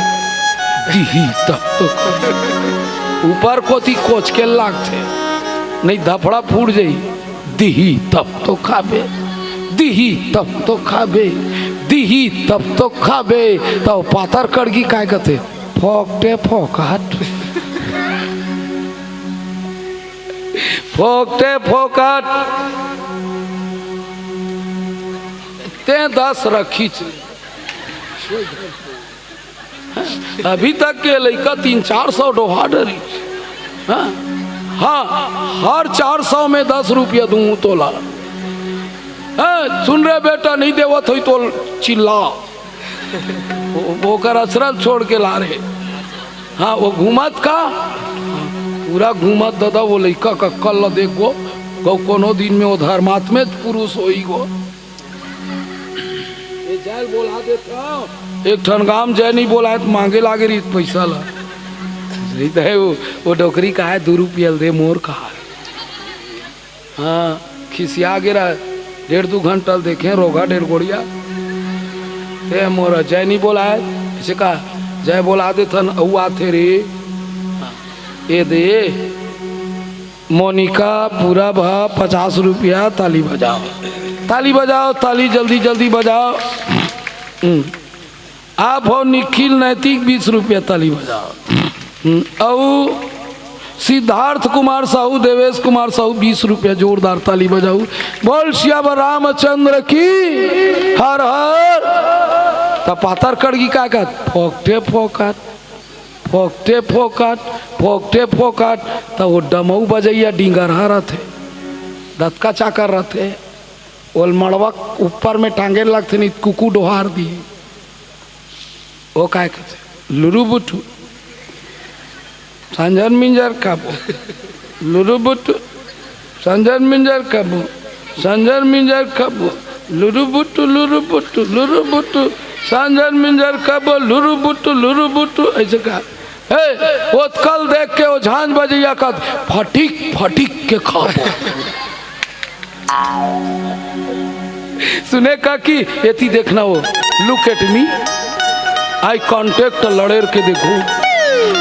दिही तब तो खाबे। ऊपर कोती कोचके लागथे, नइ धफड़ा फूट जाही। दिही तब तो खाबे, दिही तब तो खाबे, दिही तब तो खाबे। त वो पातर कड़गी काय कथे? फोकटे फोकट, फोकटे फोकट। तें दस रखिच। अभी तक के लइका तीन चार सौ डोहा डरिच। हाँ, हाँ, हर चार सौ में दस रुपया दूं तोला। हाँ, सुन रे बेटा, नइ देवत होही तो चिल्ला। वो, ओकर असरा ल छोड़ के लारे। हाँ, वो घूमत का? पूरा घूमत दादा, वो लइका का कल देख गो, गो कोनो दिन में वो धर्मात्मे पुरुष होई गो। ए, जय ल बोला देत हव। एक ठन गांव जय नइ बोलाय त मांगे लागे रहिस पइसा ला। सही त हे वो, वो डोकरी कहाय, "दू रुपया ल दे मोर," कहाय। हाँ, खिसिया गे रहय, डेढ़ दू घंटा ल देखे रोगहा डेढ़ गोड़िया। ए मोर जय नइ बोलाय, अइसे कहा, "जय बोला देथन, अउ आथे रे।" हाँ, ए दे, मोनिका, पूरा भा पचास रुपया, ताली बजाओ, ताली बजाओ, ताली जल्दी जल्दी बजाओ। हम्म। आप हो निखिल नैतिक, बीस रुपया, ताली बजाओ। हम्म। अउ सिद्धार्थ कुमार साहू, देवेश कुमार साहू, बीस रुपया, जोरदार ताली बजाओ। बोल सियावर रामचंद्र की, हर हर। त पातर कड़गी का कहत? फोकटे फोकट। फोकटे फोकट, फोकटे फोकट, त वो डमऊ बजइया डिंगरहा रथे, दतका चाकर रथे, ओल मड़वा ऊपर में टांगे लगथे, नइ त कुकू डोहार दिही। वो काय कथे? लुरु बुटु, संझर मिंजर खाबो, लुरु बुटु, संझर मिंजर खाबो, संझर मिंजर खाबो, लुरु बुटु, लुरु बुटु, लुरु बुटु, संझर मिंजर खाबो, लुरु बुटु, लुरु बुटु, अइसे कहा। हे, ओतका ल देख के ओ झांझ बजइया कहत, "फटिक फटिक के खाबो।" सुने काकी, एती देखना हो, look at me, eye contact लड़ेर के देखो,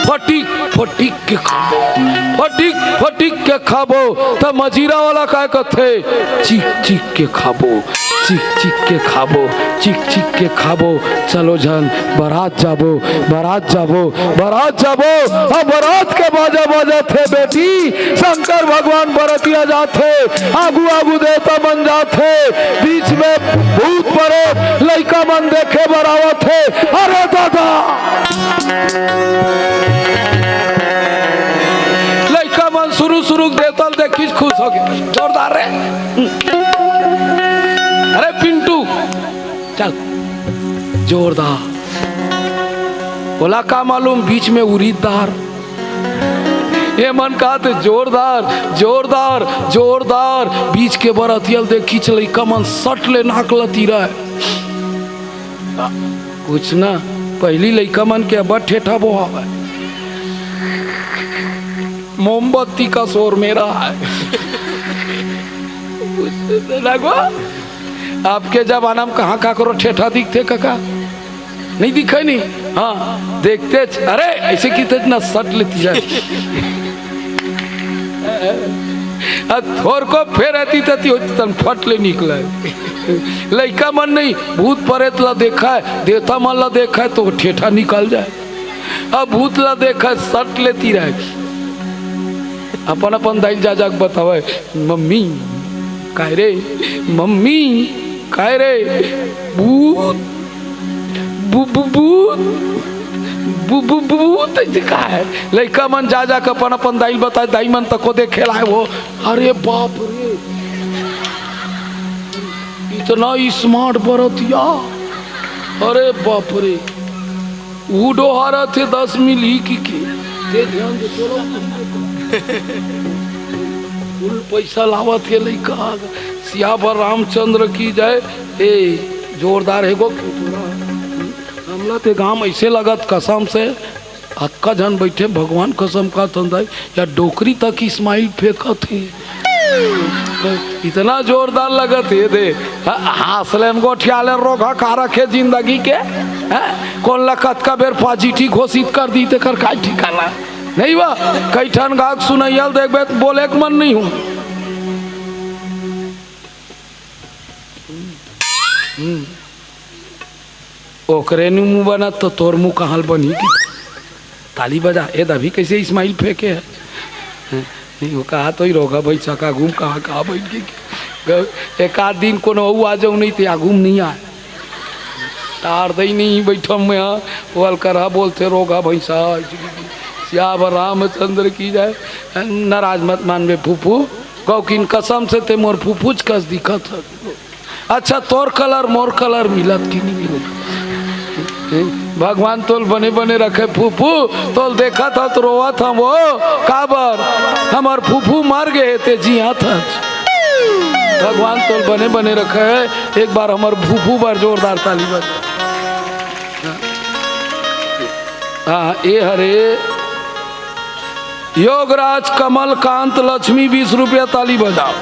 फटिक फटिक के खाबो, फटिक फटिक के खाबो। त मजीरा वाला काय कथे, चिक चिक के खाबो, चिक चिक के खाबो, चिक चिक के खाबो। चलो झन बरात जाबो, बरात जाबो, बरात जाबो। अब बरात के बाजा बाजत हे बेटी, शंकर भगवान बरतिया जात हे, आगू आगू देवता मन जात हे, बीच में भूत परेत लइका मन देखे बर आवत हे। अरे दादा, लइका मन शुरू शुरू देवता ल देखिस खुश हो गे, जोरदार रे। अरे पिंटू, चल, जोरदार। ओला का मालूम बीच में उरीद दार। ये मन कहत हे जोरदार, जोरदार, जोरदार। बीच के बरतिया ल देखिस लइका मन सट ले नाक ल तीरय। कुछ ना, पहिली लइका मन के अब्बड़ ठेठा बोहावय। मोमबत्ती का शोर मेरा है। लगो, आपके जमाना में कहाँ काकरो ठेठा दिखथे कका? नहीं दिखय नहीं। हाँ, देखते च-, अरे, ऐसे की तेज ना सट लेती है। आ थोरको फेर एती तेती होती तन फट ले निकले। लइका मन नहीं, भूत परेत ला देखय, देवता मन ला देखय तो ठेठा निकल जाय। अब भूत ला देखय, सट लेती रहय। अपन अपन दाई ल जा जा के बतावय, "मम्मी, काय रे? मम्मी, काय रे? भूत, भू-, भू-, भूत, भू-, भू-, भूत।" अइसे कहय। लइका मन जा जा के अपन अपन दाई ल बताय, दाई मन तको देखे लाय हो। अरे बाप रे, इतना smart बरतिया। अरे बाप रे, वो डोहारत हे दस मिलही कि के। दे ध्यान दे, चलो। फुल पैसा लावत हे लइका। सियावर रामचंद्र की जय। ए, जोरदार हे गो। हमला ते गांव ऐसे लगत कसम से, अतका झन बइठे, भगवान कसम का थंदाई, या डोकरी तक smile फेंकत हे। इतना जोरदार लगत हे दे। ह-, हाँस ले न गोठिया ले, रोगहा का रखे जिंदगी के। ह? कोन ला कतका बेर positive घोषित कर दी, तेकर काय ठिकाना। नहीं बा, कई ठन गाहक सुनइया ल देखबे त बोले के मन नहीं हो। हम्म। ओकरे नु मुंह बनत तो तोर मुंह कहाँ ल बनही कि? ताली बजा, ए दभी कैसे smile फेंके है? हैं? नहीं, वो कहा तो ही रोगहा भैंसा का आगू म कहाँ, कहाँ बैठ गई? ग-, एक आध दिन कोनो अउ आ जाऊ नहीं ते आगू म नहीं आय। तार दई नहीं बैठम मैं, हाँ। वो अलकरहा बोलथे रोगहा भैंसा। सियावर रामचंद्र की जय। नाराज मत मानबे फूफू, गौकिन कसम से ते मोर फूफूच कस दिखत ह। अच्छा, तोर colour मोर colour मिलत कि नहीं मिलत? भगवान तोल बने बने रखे फूफू, तोल देखत हव त रोवत हव वो, काबर? हमर फूफू मर गे हे, ते जियत हच। भगवान तोल बने बने रखे। एक बार हमर फूफू बर जोरदार ताली बजा। हाँ, ए हरे योगराज कमलकांत लक्ष्मी बीस रुपया, ताली बजाओ,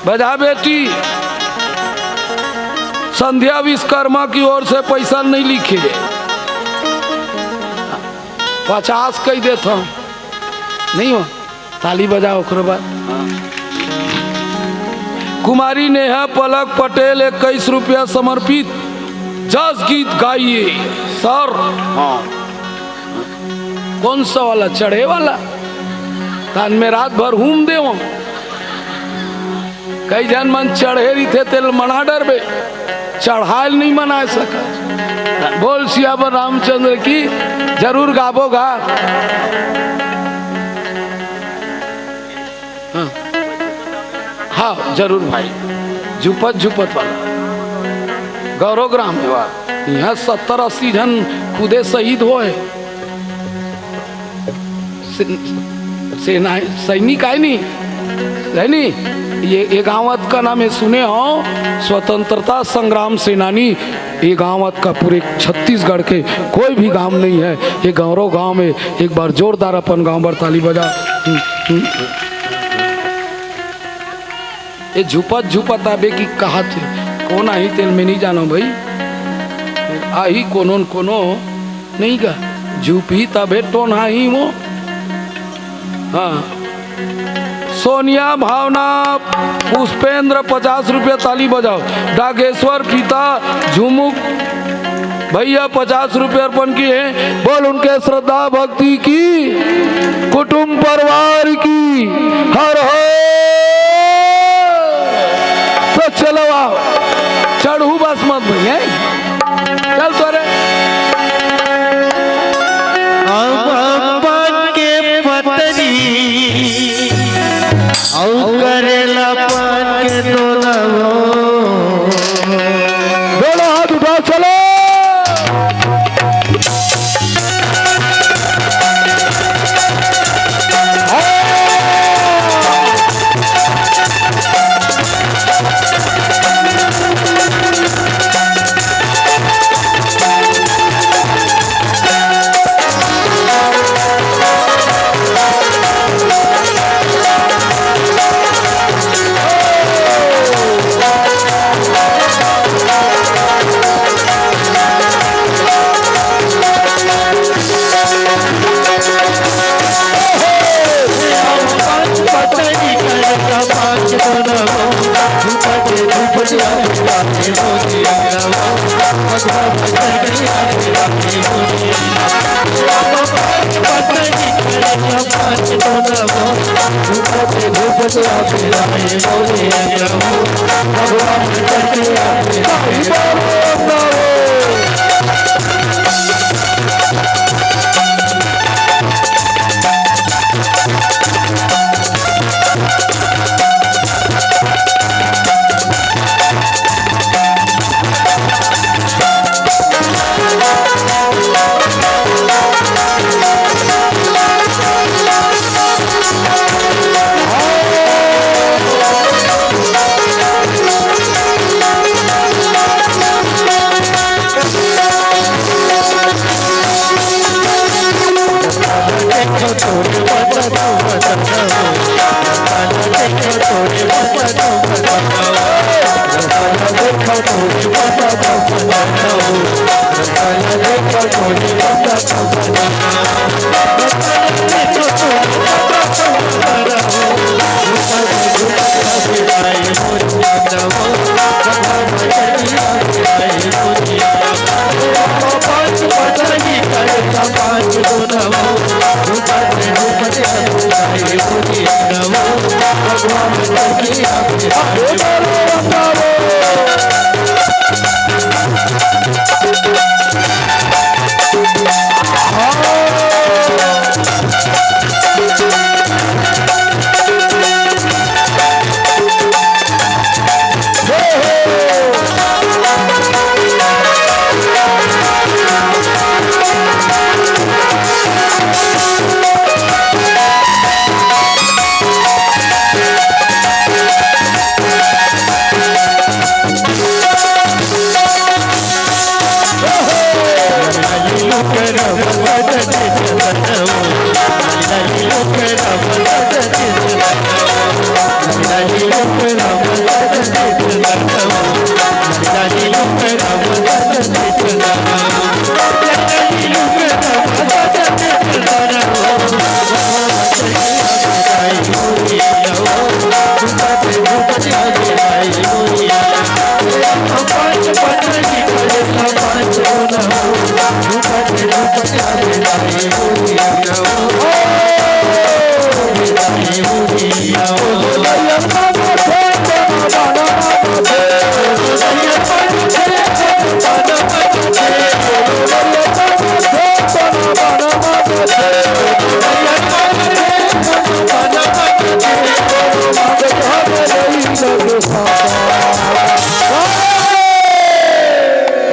बजा बेटी। संध्या विश्वकर्मा की ओर से पैसा नहीं लिखे, पचास कही देत हूँ, नहीं हो, ताली बजाओ ओकरे बाद। कुमारी नेहा पलक पटेल इक्कीस रुपया समर्पित, जस गीत गाइए सर। हाँ। कौन सा वाला? चढ़े वाला? तान में रात भर हूम देवं। कई झन मन चढ़े रहिथे, तेल मना डरबे, चढ़ायल नहीं मना सकत। बोल सियावर रामचंद्र की, जरूर गाबो गा। हाँ। हाँ, जरूर भाई, झुपत झुपत वाला गौरव ग्राम हे वा। यहाँ सत्तर अस्सी झन खुदे शहीद होय। से-, सेना, सैनिक आय नी, है नी? ये, ये गाँवत का नाम ये सुने हो, स्वतंत्रता संग्राम सेनानी। ये गाँवत का पूरे छत्तीसगढ़ के कोई भी गाँव नहीं है, ये गौरव गाँव में। एक बार जोरदार अपन गाँव बर ताली बजा। हम्म, हम्म। ये झुपत झुपत आबे कि कहा थे, कौन आही तेल में नहीं जानो भाई, आही कोनो न कोनो। नहीं गा, झुपही तभे टोनहाही वो। हाँ, सोनिया, भावना, पुष्पेंद्र, पचास रुपया, ताली बजाओ। डागेश्वर, पिता, झुमुक भैया, पचास रुपया अर्पण किए हैं। बोल उनके श्रद्धा भक्ति की, कुटुंब परिवार की। हर हो। तो चलो आओ, चढ़ू बस मत भैया। चल तोरे। अब अम्मा के पतरी अउ करेला पान के तोला हो। दोनों हाथ उठाओ, चलो।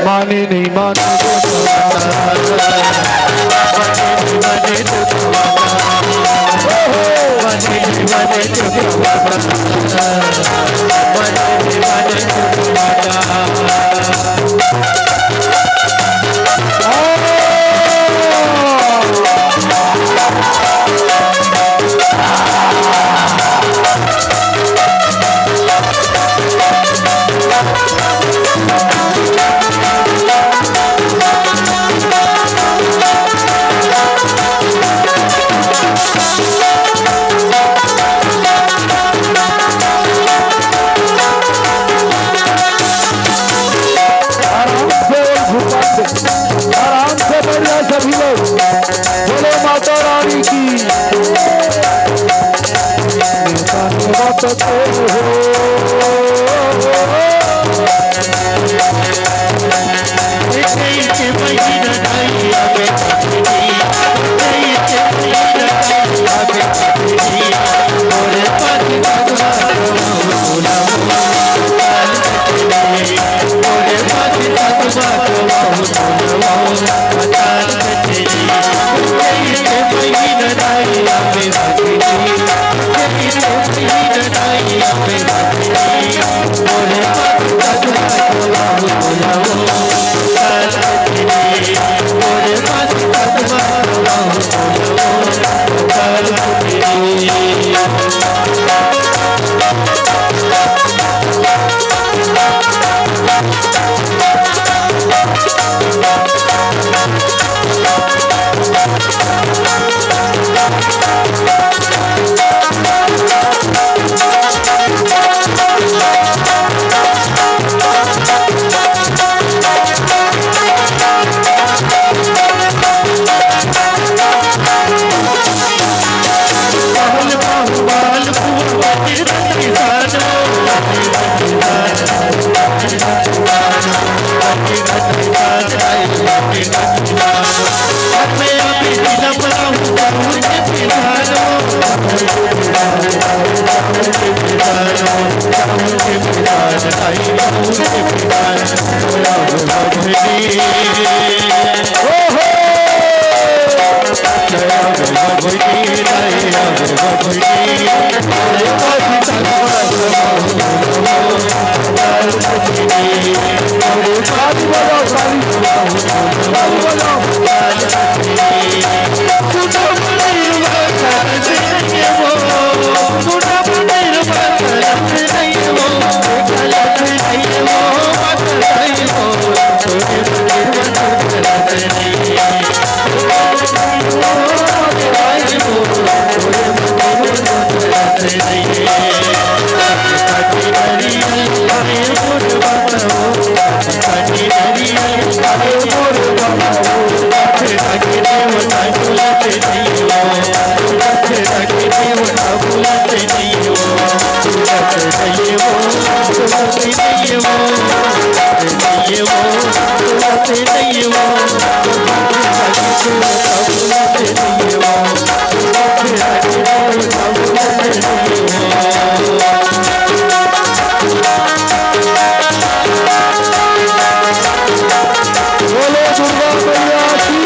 माने नहीं माने। बोलो माता रानी की। बोलो दुर्गा मैया की।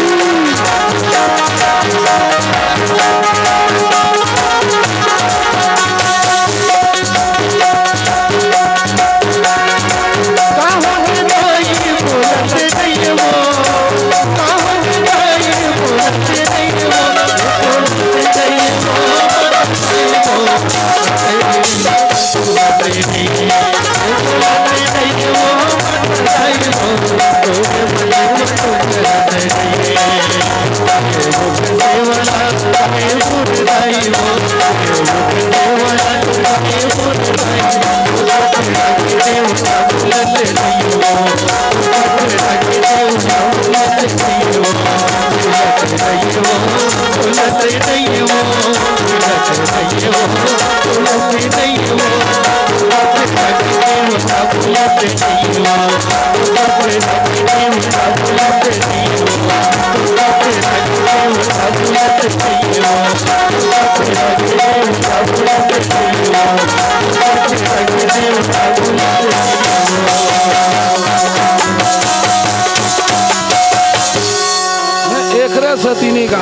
एकरे सेती नहीं का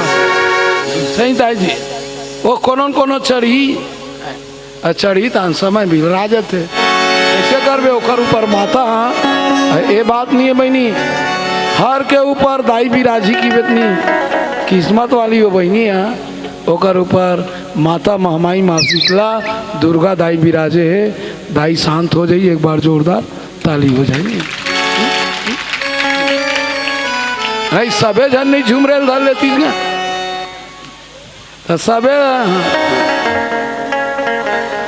सही दाई जी, वो कोनो न कोनो चढ़ही, आ चढ़ही तान समय बिलरा जथे। ऐसे करबे ओकर ऊपर माता, आ ए बात नहीं है बहिनी, हर के ऊपर दाई बिराजी की बेतनी किस्मत वाली हो बहिनी है, ओकर ऊपर माता महामाई माँ शीतला दुर्गा दाई बिराजे है। दाई शांत हो जाई, एक बार जोरदार ताली हो जाए। भाई सबे झन नहीं झुमरे ल धर लेती ना, तो सबे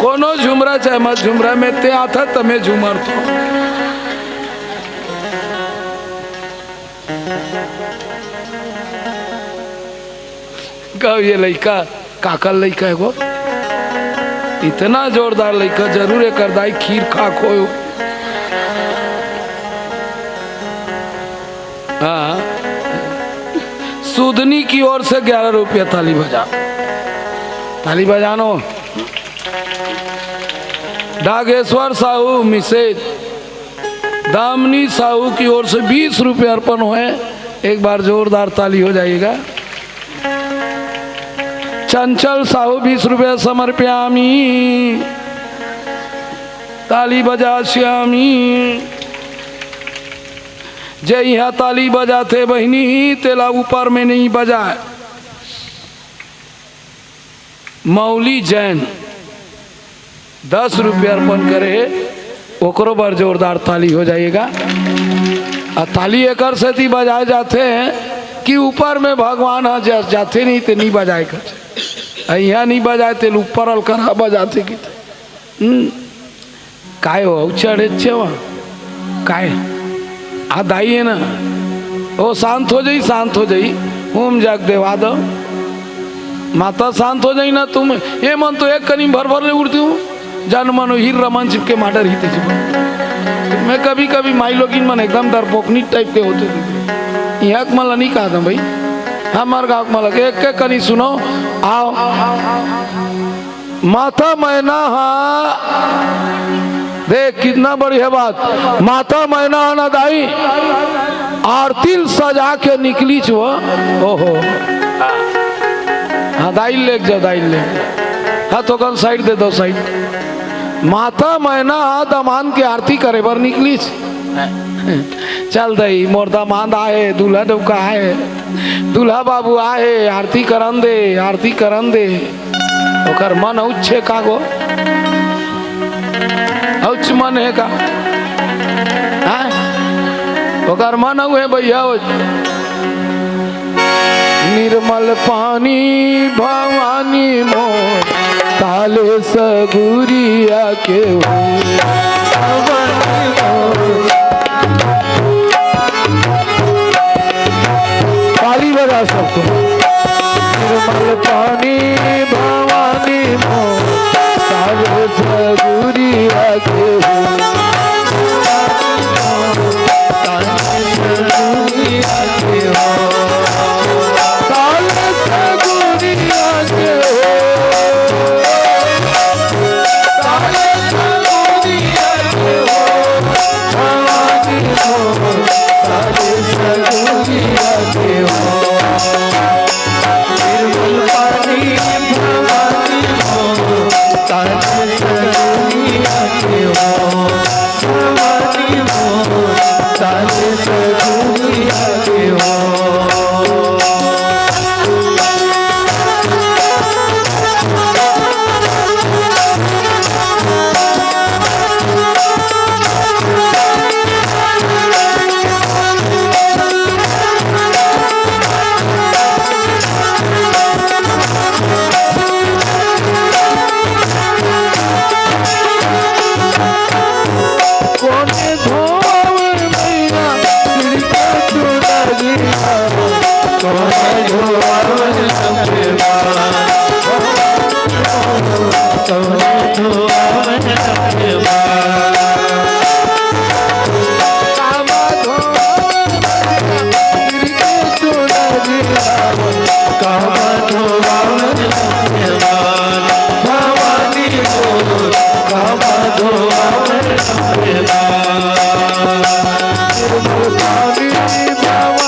कोनो झुमरा चाहे मत झुमरा में ते आथा त मैं झुमर तो। कहो ये लइका, काकर लइका हे वो? इतना जोरदार लइका, जरूर एकर दाई खीर खाके होय। हाँ, सुधनी की ओर से ग्यारह रुपया ताली बजा, ताली बजानो। डागेश्वर साहू मिसेज दामिनी साहू की ओर से बीस रुपये अर्पण हुए, एक बार जोरदार ताली हो जाइएगा। चंचल साहू बीस रुपये समर्पयामी, ताली बजास्यामी। जे इहाँ ताली बजाथे बहिनी, तेला ऊपर में नहीं बजाय। मौली जैन दस रुपया अर्पण करे हे, ओकरो बर जोरदार ताली हो जाइएगा। अउ ताली एकर सेती बजाए जाथे कि ऊपर में भगवान ह जा-, जाथे नहीं ते नहीं बजाए कर, अउ इहाँ नहीं बजाए ते ऊपर अलकर ह बजाथे कि। हम्म। काय हो, चढ़े चेवा? काय? आ दाई हे ना, ओ शांत हो जाई, शांत हो जाई, ओम जाग देवा दो। माता शांत हो जाई ना, तुम, ये मन तो एक कनी भर भर ले उड़ती हूँ, जन मनो हीर रमन चिपके माडर ही ते चिपके। मैं कभी कभी माई लोगिन मन एकदम डरपोकनी टाइप के होते थे। यहाँ के मला नहीं कहा था भाई, हमार गाँव के मला के एक एक कनी सुनो, आओ। माता मैना हा, देख कितना बढ़िया बात। माता मैना हा ना दाई, आरती ल सजा के निकलीच वो। ओहो, हाँ, दाई लेके जाओ, दाई लेके जाओ। हाँ, तो कौन साइड दे दो, साइड। माता मैना हा दमांद के आरती करे बर निकलीच। चल दई, मोर दमांद आहे, दूल्हा डउका आहे, दूल्हा बाबू आहे, आरती करन दे, आरती करन दे। ओकर मन उच्छे का गो? उच्च मन हे का? हाँ? ओकर मन अउ हे भैया, ओ निर्मल पानी भवानी मोर, ताले सगुरिया के हो। भवानी मोर। ताली बजा सबको। निर्मल पानी भवानी मोर, ताले सगुरिया के हो। ताले सगुरिया के हो। ताले सगुरिया के हो। भवानी मोर, ताले सगुरिया के हो। निर्मल पानी भवानी मोर, ताले सगुरिया के हो। भवानी मोर, ताले सगुरिया के हो। कोने धोवय मैया सिर के चुनरिया, कोने धोवय सफेदा, कोने धोवय सफेदा। कामा धोवय मैया सिर के चुनरिया, कामा धोवय सफेदा। भवानी मोर, कामा धोवय सफेदा। भवानी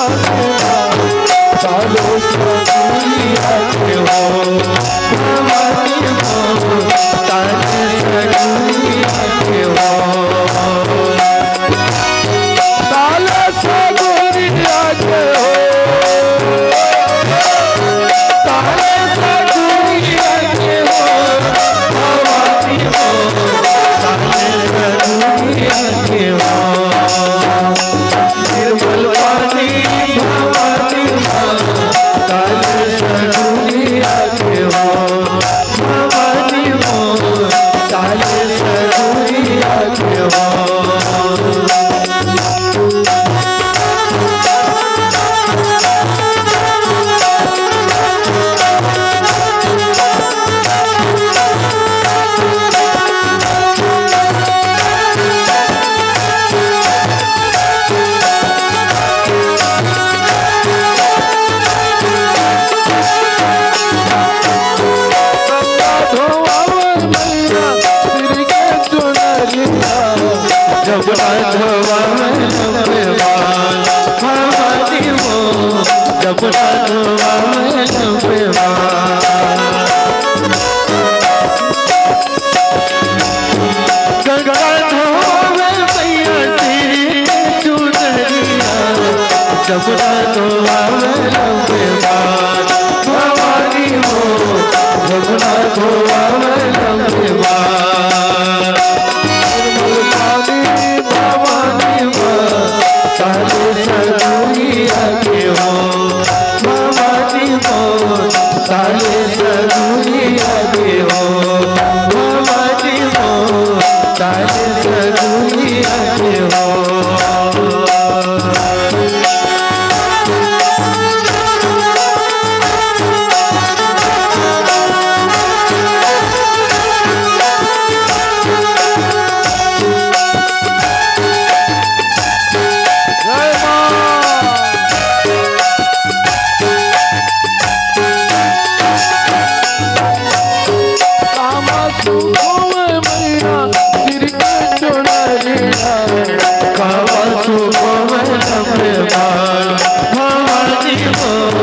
मोर, ताले सगुरिया के हो। भवानी मोर, ताले सगुरिया के हो। धोवा में लंबे बाल, भवानी मोर, जमुना धोवा में लंबे बाल। गंगा धोवा में मैया सिर के चुनरिया, जमुना धोवा में लंबे बाल, भवानी मोर, जमुना धोवा में लंबे बाल। भवानी, भवानी माँ, काले सगुरिया के हो। भवानी मोर, काले सगुरिया के हो। भवानी मोर, काले सगुरिया के हो। जय माँ। कामा सुख होवे मैया, सिर के चुनरिया। कामा सुख होवे लंबे बाल, भवानी मोर,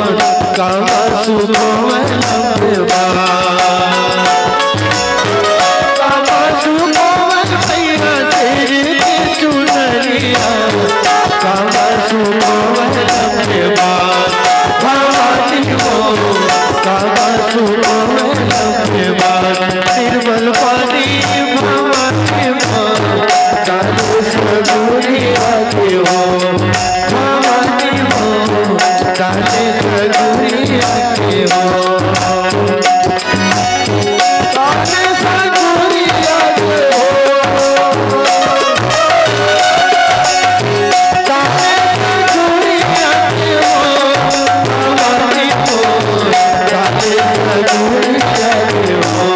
कामा सुख होवे लंबे बाल। कामा सुख होवे मैया, सिर के चुनरिया। कामा सुख होवे लंबे बाल, भवानी मोर, कामा सुख होवे लंबे बाल। निर्मल पानी भवानी मोर, काले सगुरिया के हो। भवानी मोर, काले सगुरिया के हो। काले सगुरिया के हो। काले सगुरिया के हो। भवानी मोर, काले सगुरिया के हो।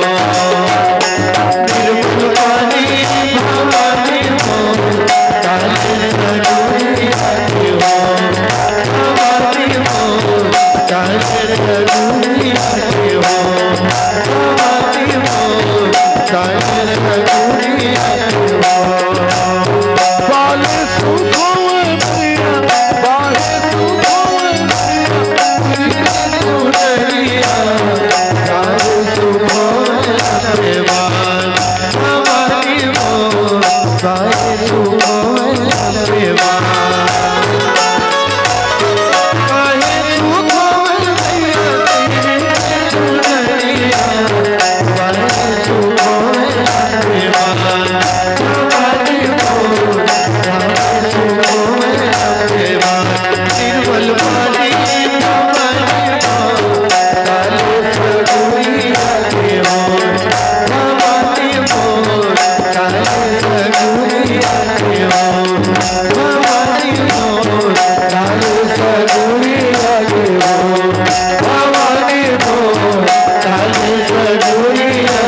निर्मल पानी भवानी मोर, काले सगुरिया के हो। भवानी मोर, काले सगुरिया के हो। भवानी मोर, काले सगुरिया के हो। काले सुख होवे मैया, काले सुख होवे मैया।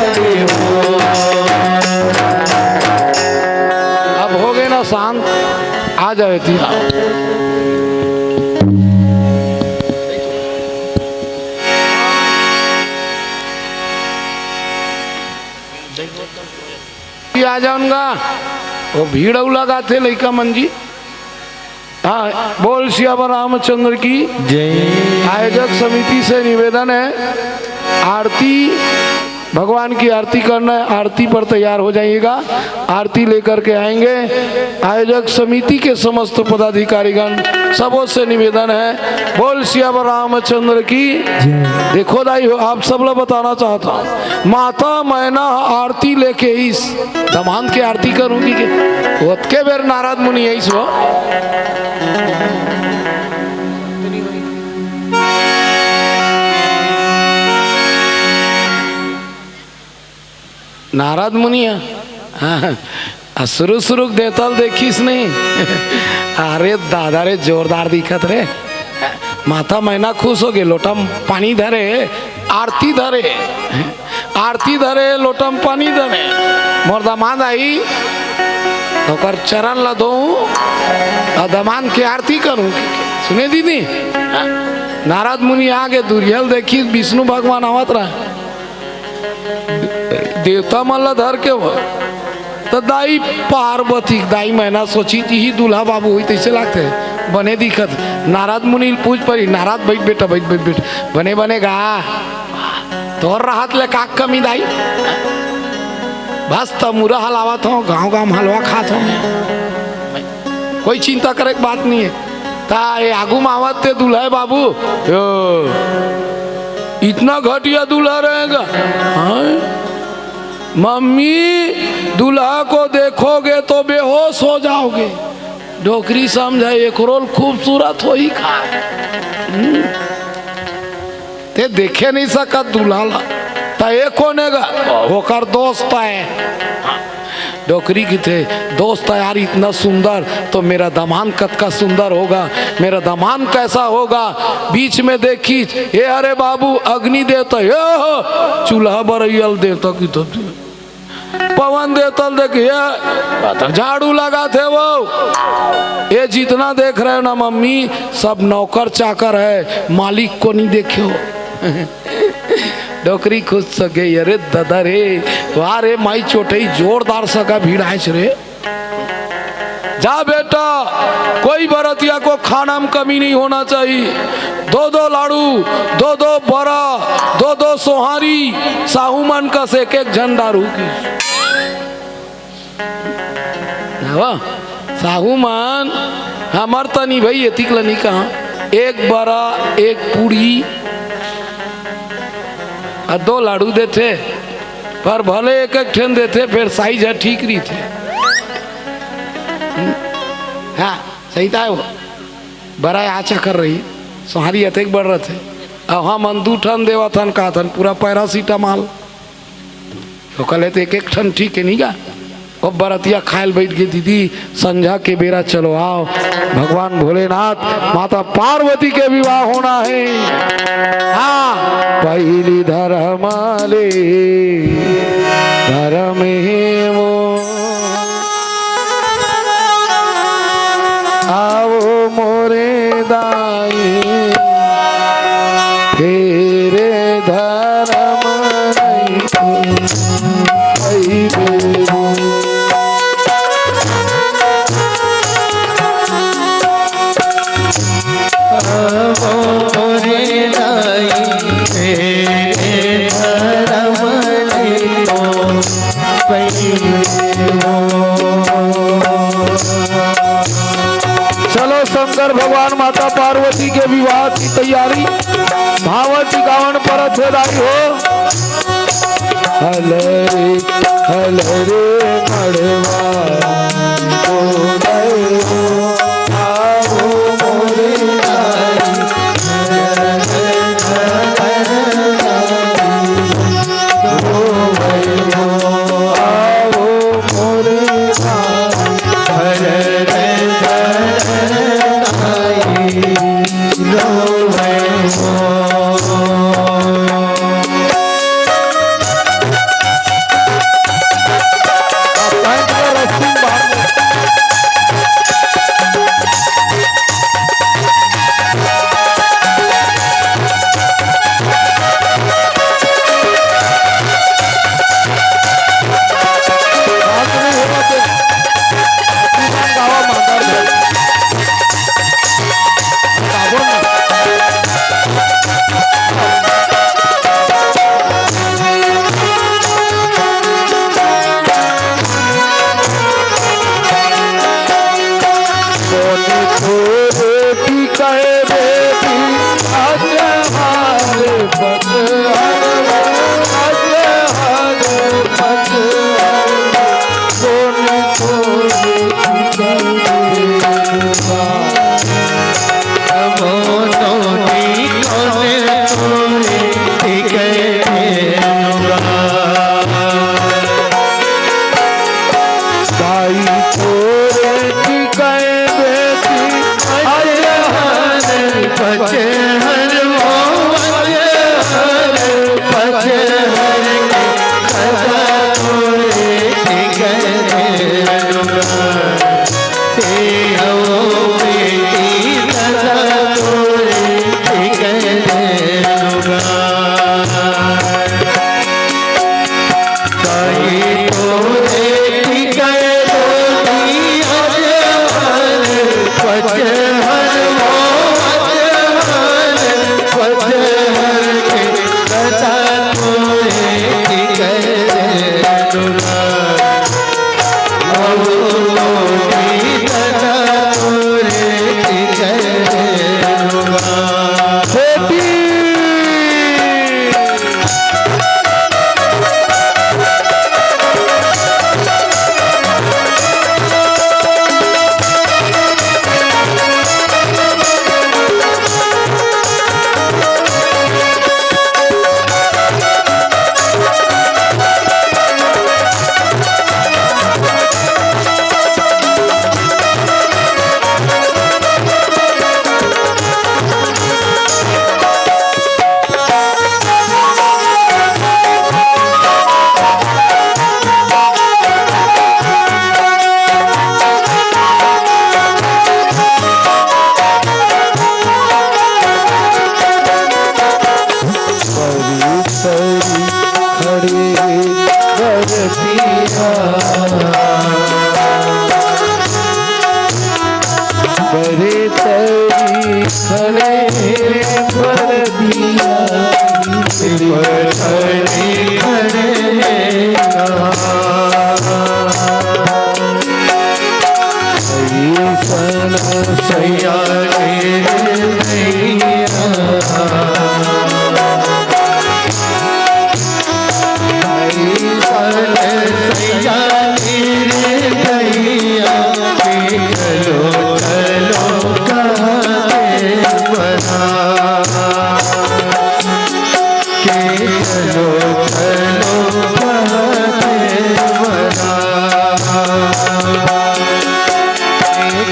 अब हो गए ना शांत, आ जाओ एती। आ जाओ ना, वो भीड़ अउ लगाथे लइका मन जी। हाँ, बोल सियावर रामचंद्र की जय। आयोजक समिति से निवेदन है, आरती, भगवान की आरती करना है, आरती पर तैयार हो जाइएगा, आरती लेकर के आएंगे। आयोजक समिति के समस्त पदाधिकारीगण, सबों से निवेदन है, बोल सियावर रामचंद्र की जय। देखो दाई हो, आप सब ला बताना चाहता हूँ, माता मैना आरती लेके इस दमांद के आरती करूंगी के ओतके बेर नारद मुनि आइस हो। नारद मुनि ह। हाँ, आ शुरू शुरू देवता ल देखिस नहीं। अरे दादा रे, जोरदार दिखत रे। माता मैना खुश हो गे, लोटा म पानी धरे, आरती धरे। आरती धरे, लोटा म पानी धरे। मोर दमांद आई, ओकर चरण ला धोऊं, अउ दमांद के आरती करूं। सुने दीदी, नारद मुनि आगे दुरिहा ल देखिस, विष्णु भगवान आवत रहा। देवता मन ला धर के वो त दाई पार्वती के दाई मैना सोचिस, इही दूल्हा बाबू होही तइसे लागथे, बने दिखत। नारद मुनि ल पूछ परी, नारद, बइठ बेटा, बइठ, बइठ, बइठ, बने बने गा, तोर रहत ले का कमी दाई? बस त मुरा हलावत हंव, गांव गांव म हलवा खात हंव मैं, कोई चिंता करे के बात नइ हे। त ए आगू म आवत ते दूल्हा हे बाबू, यो, इतना घटिया दूल्हा रहेगा, हाँ? मम्मी, दूल्हा को देखोगे तो बेहोश हो जाओगे। डोकरी समझय, एकरो ल खूबसूरत होही का? हम्म। ते देखे नइ सकत दूल्हा ला। त ए कोन हे गा? ओकर दोस्त हे। डोकरी कहिथे, "दोस्त यार इतना सुंदर, तो मेरा दामांद कतका सुंदर होगा, मेरा दामांद कैसा होगा?" बीच में देखिस, ए अरे बाबू, अग्नि देवता, ए हो, चूल्हा बरइया ल देवता कहिथे, पवन देवता ल देख, ए झाड़ू लगाथे वो। ये जितना देख रहे हो ना मम्मी, सब नौकर चाकर है, मालिक को नहीं देखे हो। डोकरी खुश हो गई, अरे दादा रे, वाह रे माई चोटई, जोरदार सगा भिड़ाएच रे। जा बेटा, कोई बरतिया को खाना में कमी नहीं होना चाहिए। दो दो लाड़ू, दो दो बरा, दो दो सोहारी, साहू मन कस एक एक झन डारू की। हवा? साहू मन, हमर तनी भई एतिक ल नइ कहा, एक बरा, एक पूड़ी, अउ दो लाड़ू देथे, पर भले एक एक ठन देथे, फेर size ह ठीक रहिथे। हाँ, सही ताय वो। बरा आचा कर रही, सोहारी अतेक बड़ रथे, अउ हमन दू ठन देवत हन, काथन पूरा paracetamol। तो कहले, "तो एक एक ठन ठीक हे, नहीं गा?" ओ बरतिया खायल बैठ गई, "दीदी, संझा के बेरा चलो आओ, भगवान भोलेनाथ, माता पार्वती के विवाह होना है।" हाँ, पहली धर्म ले, धर्म हे वो, आओ मोरे दाई, फेरे धर्म नहीं तो कई बेरू। आओ मोरे दाई, फेरे धर्म नहीं तो चलो शंकर भगवान माता पार्वती के विवाह की तैयारी, भावत गावन परत हे दाई हो। हलरे हलरे मड़वा को दे हो, आओ मोरे बरे तरी खड़े बरतिया, बरे तरी खड़े ना। ईसन सैया रे दैया।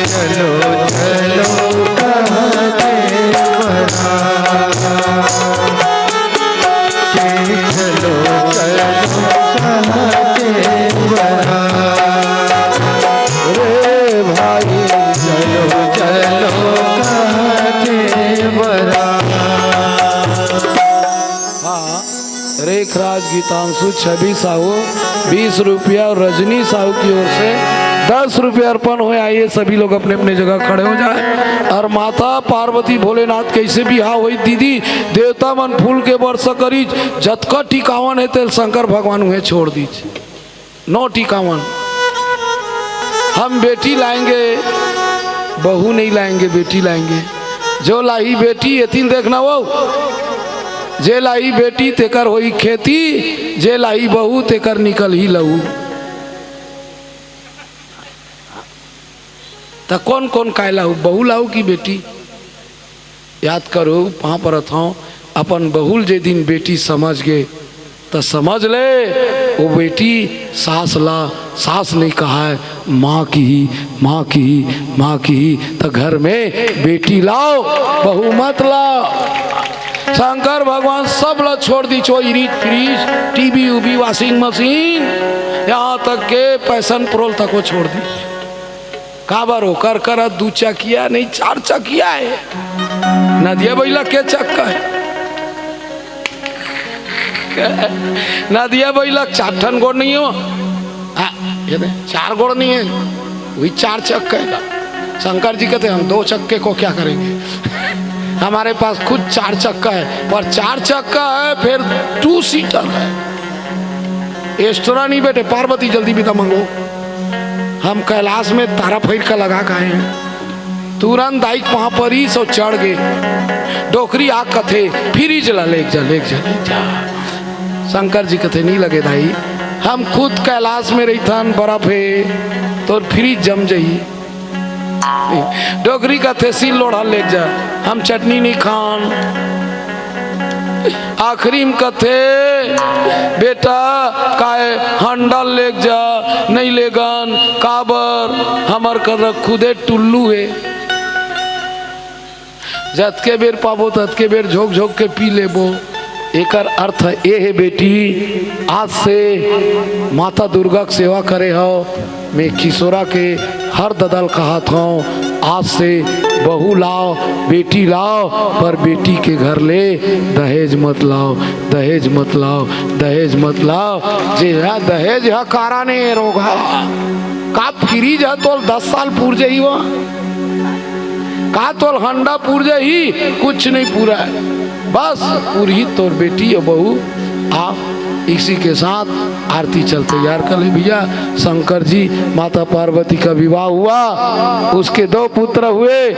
चलो, चलो, कहा देवरा। के चलो, चलो, कहा देवरा। रे भाई, चलो, चलो, कहा देवरा। हाँ, रेखराज गीतांशु छवि साहू बीस रुपया और रजनी साहू की ओर से दस रुपया अर्पण हुए। आइए सभी लोग अपने अपने जगह खड़े हो जाए। और माता पार्वती भोलेनाथ कैसे बिहाव होई दीदी, देवता मन फूल के वर्षा करी, जतका टिकावन है तेल शंकर भगवान हुए छोड़ दीजिए। नो टिकावन। हम बेटी लाएंगे, बहू नहीं लाएंगे, बेटी लाएंगे। जो लाही बेटी, एतिन देखना वो, जे लाही बेटी तेकर होई खेती, जे लाही बहू तेकर निकल ही लहू। त कौन कौन काय लाहू, बहू लाहू की बेटी? याद करो, पाँव परत हौं, अपन बहू ल जे दिन बेटी समझ गे, त समझ ले, वो बेटी सास ला, सास नहीं कहाय, माँ की ही, माँ की ही, माँ की ही। त घर में बेटी लाओ, बहू मत लाओ। शंकर भगवान सब ला छोड़ दी, चो इरीज फ्रीज, टीवी उवी, वॉशिंग मशीन, यहाँ तक के पैशन प्रोल तक वो छोड़ दी। काबर ओकर करा दू चकिया नहीं, चार चकिया है। नदिया बइला के चक्का है? नदिया बइला चार ठन गोड़ नहीं हो। हाँ, ये दे, चार गोड़ नहीं है, वही चार चक्का है। शंकर जी कहते, "हम दो चक्के को क्या करेंगे?" हमारे पास खुद चार चक्का है, पर चार चक्का है, फिर टू सीटर है, एक्स्ट्रा नहीं बैठे। पार्वती, जल्दी विदा मांगो, हम कैलाश में तारा फैर का लगा के आए हैं। तुरंत दाई के पाँव परी सो चढ़ गे। डोकरी आ कथे, "फ्रिज ला लेग जा, लेग जा, लेग जा।" शंकर जी कथे, "नहीं लगे दाई, हम खुद कैलाश में रहिथन, बर्फ हे, तोर फ्रिज जम जही।" डोकरी कथे, "सिल लोढ़ा लेग जा, हम चटनी नहीं खान।" आखिरी में कथे, "बेटा, काय हंडा लेग जा।" "नहीं लेगन।" "काबर?" "हमर करा खुदे टुल्लू हे, जतके बेर पाबो, ततके बेर झोंक झोंक के पी लेबो।" एकर अर्थ ए हे बेटी, आज से माता दुर्गा के सेवा करे हव, मैं किशोरा के हर ददा ल कहत हौं, आज से बहू लाव, बेटी लाव, पर बेटी के घर ले दहेज मत लाव, दहेज मत लाव, दहेज मत लाव। जे हा दहेज हा कारण ए रोगहा। का फ्रिज हा तोल दस साल पूर जही वा? का तोल हंडा पूर जही? कुछ नहीं पूरा है। बस पूरी तोर बेटी और बहू। आ, इसी के साथ आरती चल तैयार कर ले भैया। शंकर जी, माता पार्वती का विवाह हुआ, उसके दो पुत्र हुए,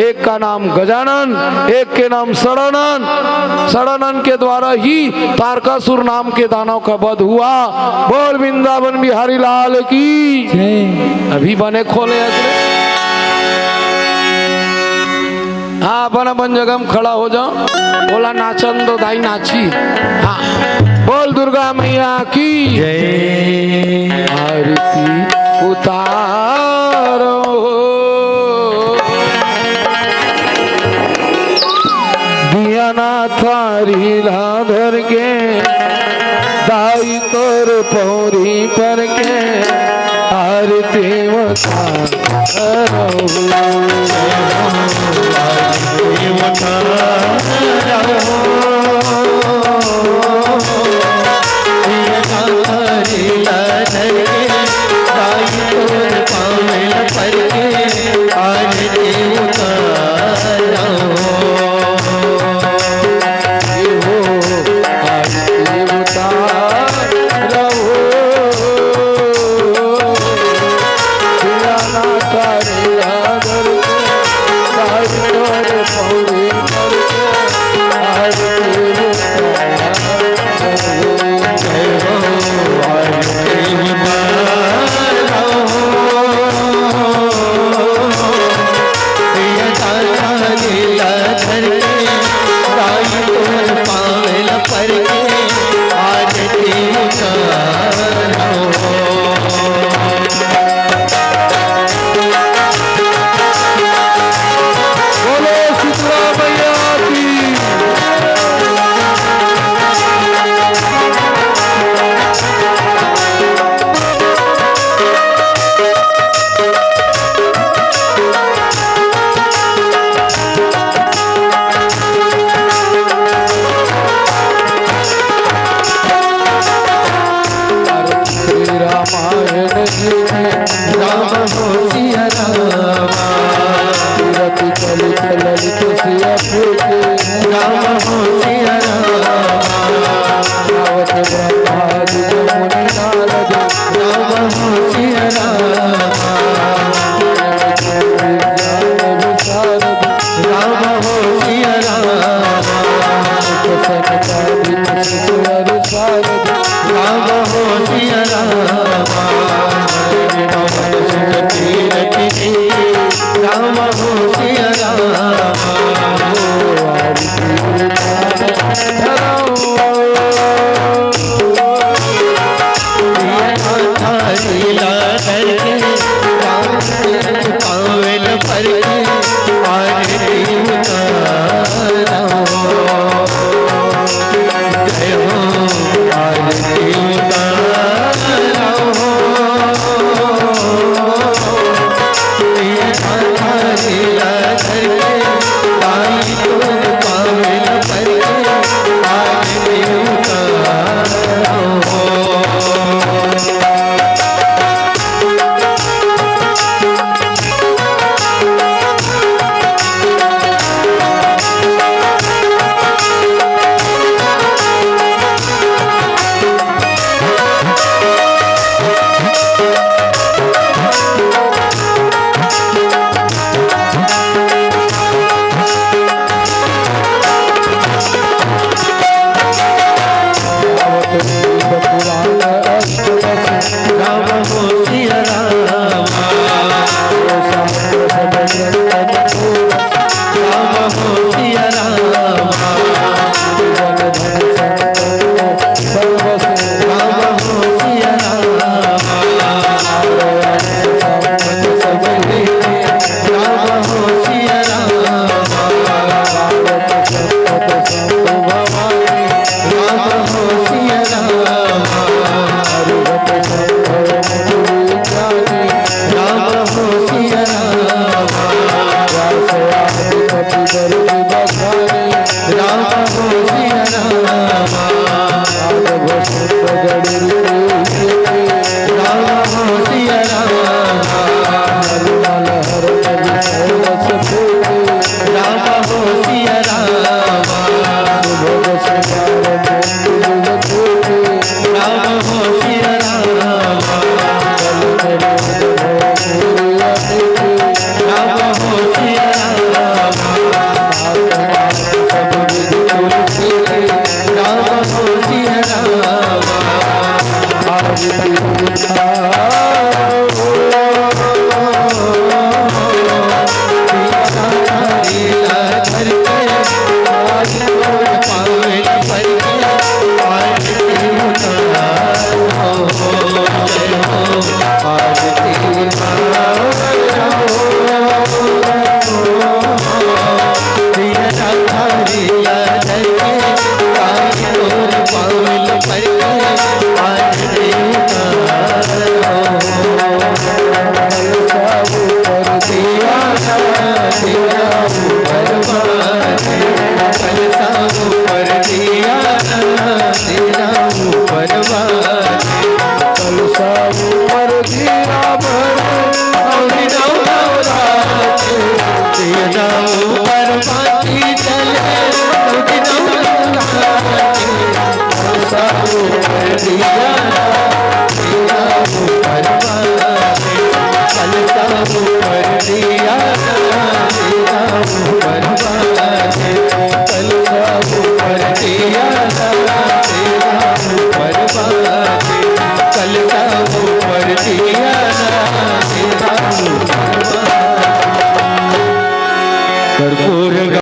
एक का नाम गजानन, एक के नाम सड़ानन। सड़ानन के द्वारा ही तारकासुर नाम के दानव का वध हुआ। बोल वृंदावन बिहारी लाल की। जय। अभी बने खोले अगले। हाँ, अपन अपन जगह में खड़ा हो जाओ। बोला, "नाचन दो दाई नाची।" हाँ, बोल दुर्गा मैया की। जय। आरती उतारो। दिया ना थारी ला धर के, दाई तोर पौरी पर के, आरती उतारो। आरती उतारो। राम हो सिया राम। रति कलित ललित सिया प्रीति। राम हो सिया राम। आवत ब्रह्मादि मुनि नारद। राम हो सिया राम। विज्ञान विशारद। राम हो सिया राम। सनकादिक सुर सारद। राम हो सिया राम। राम हो सिया राम।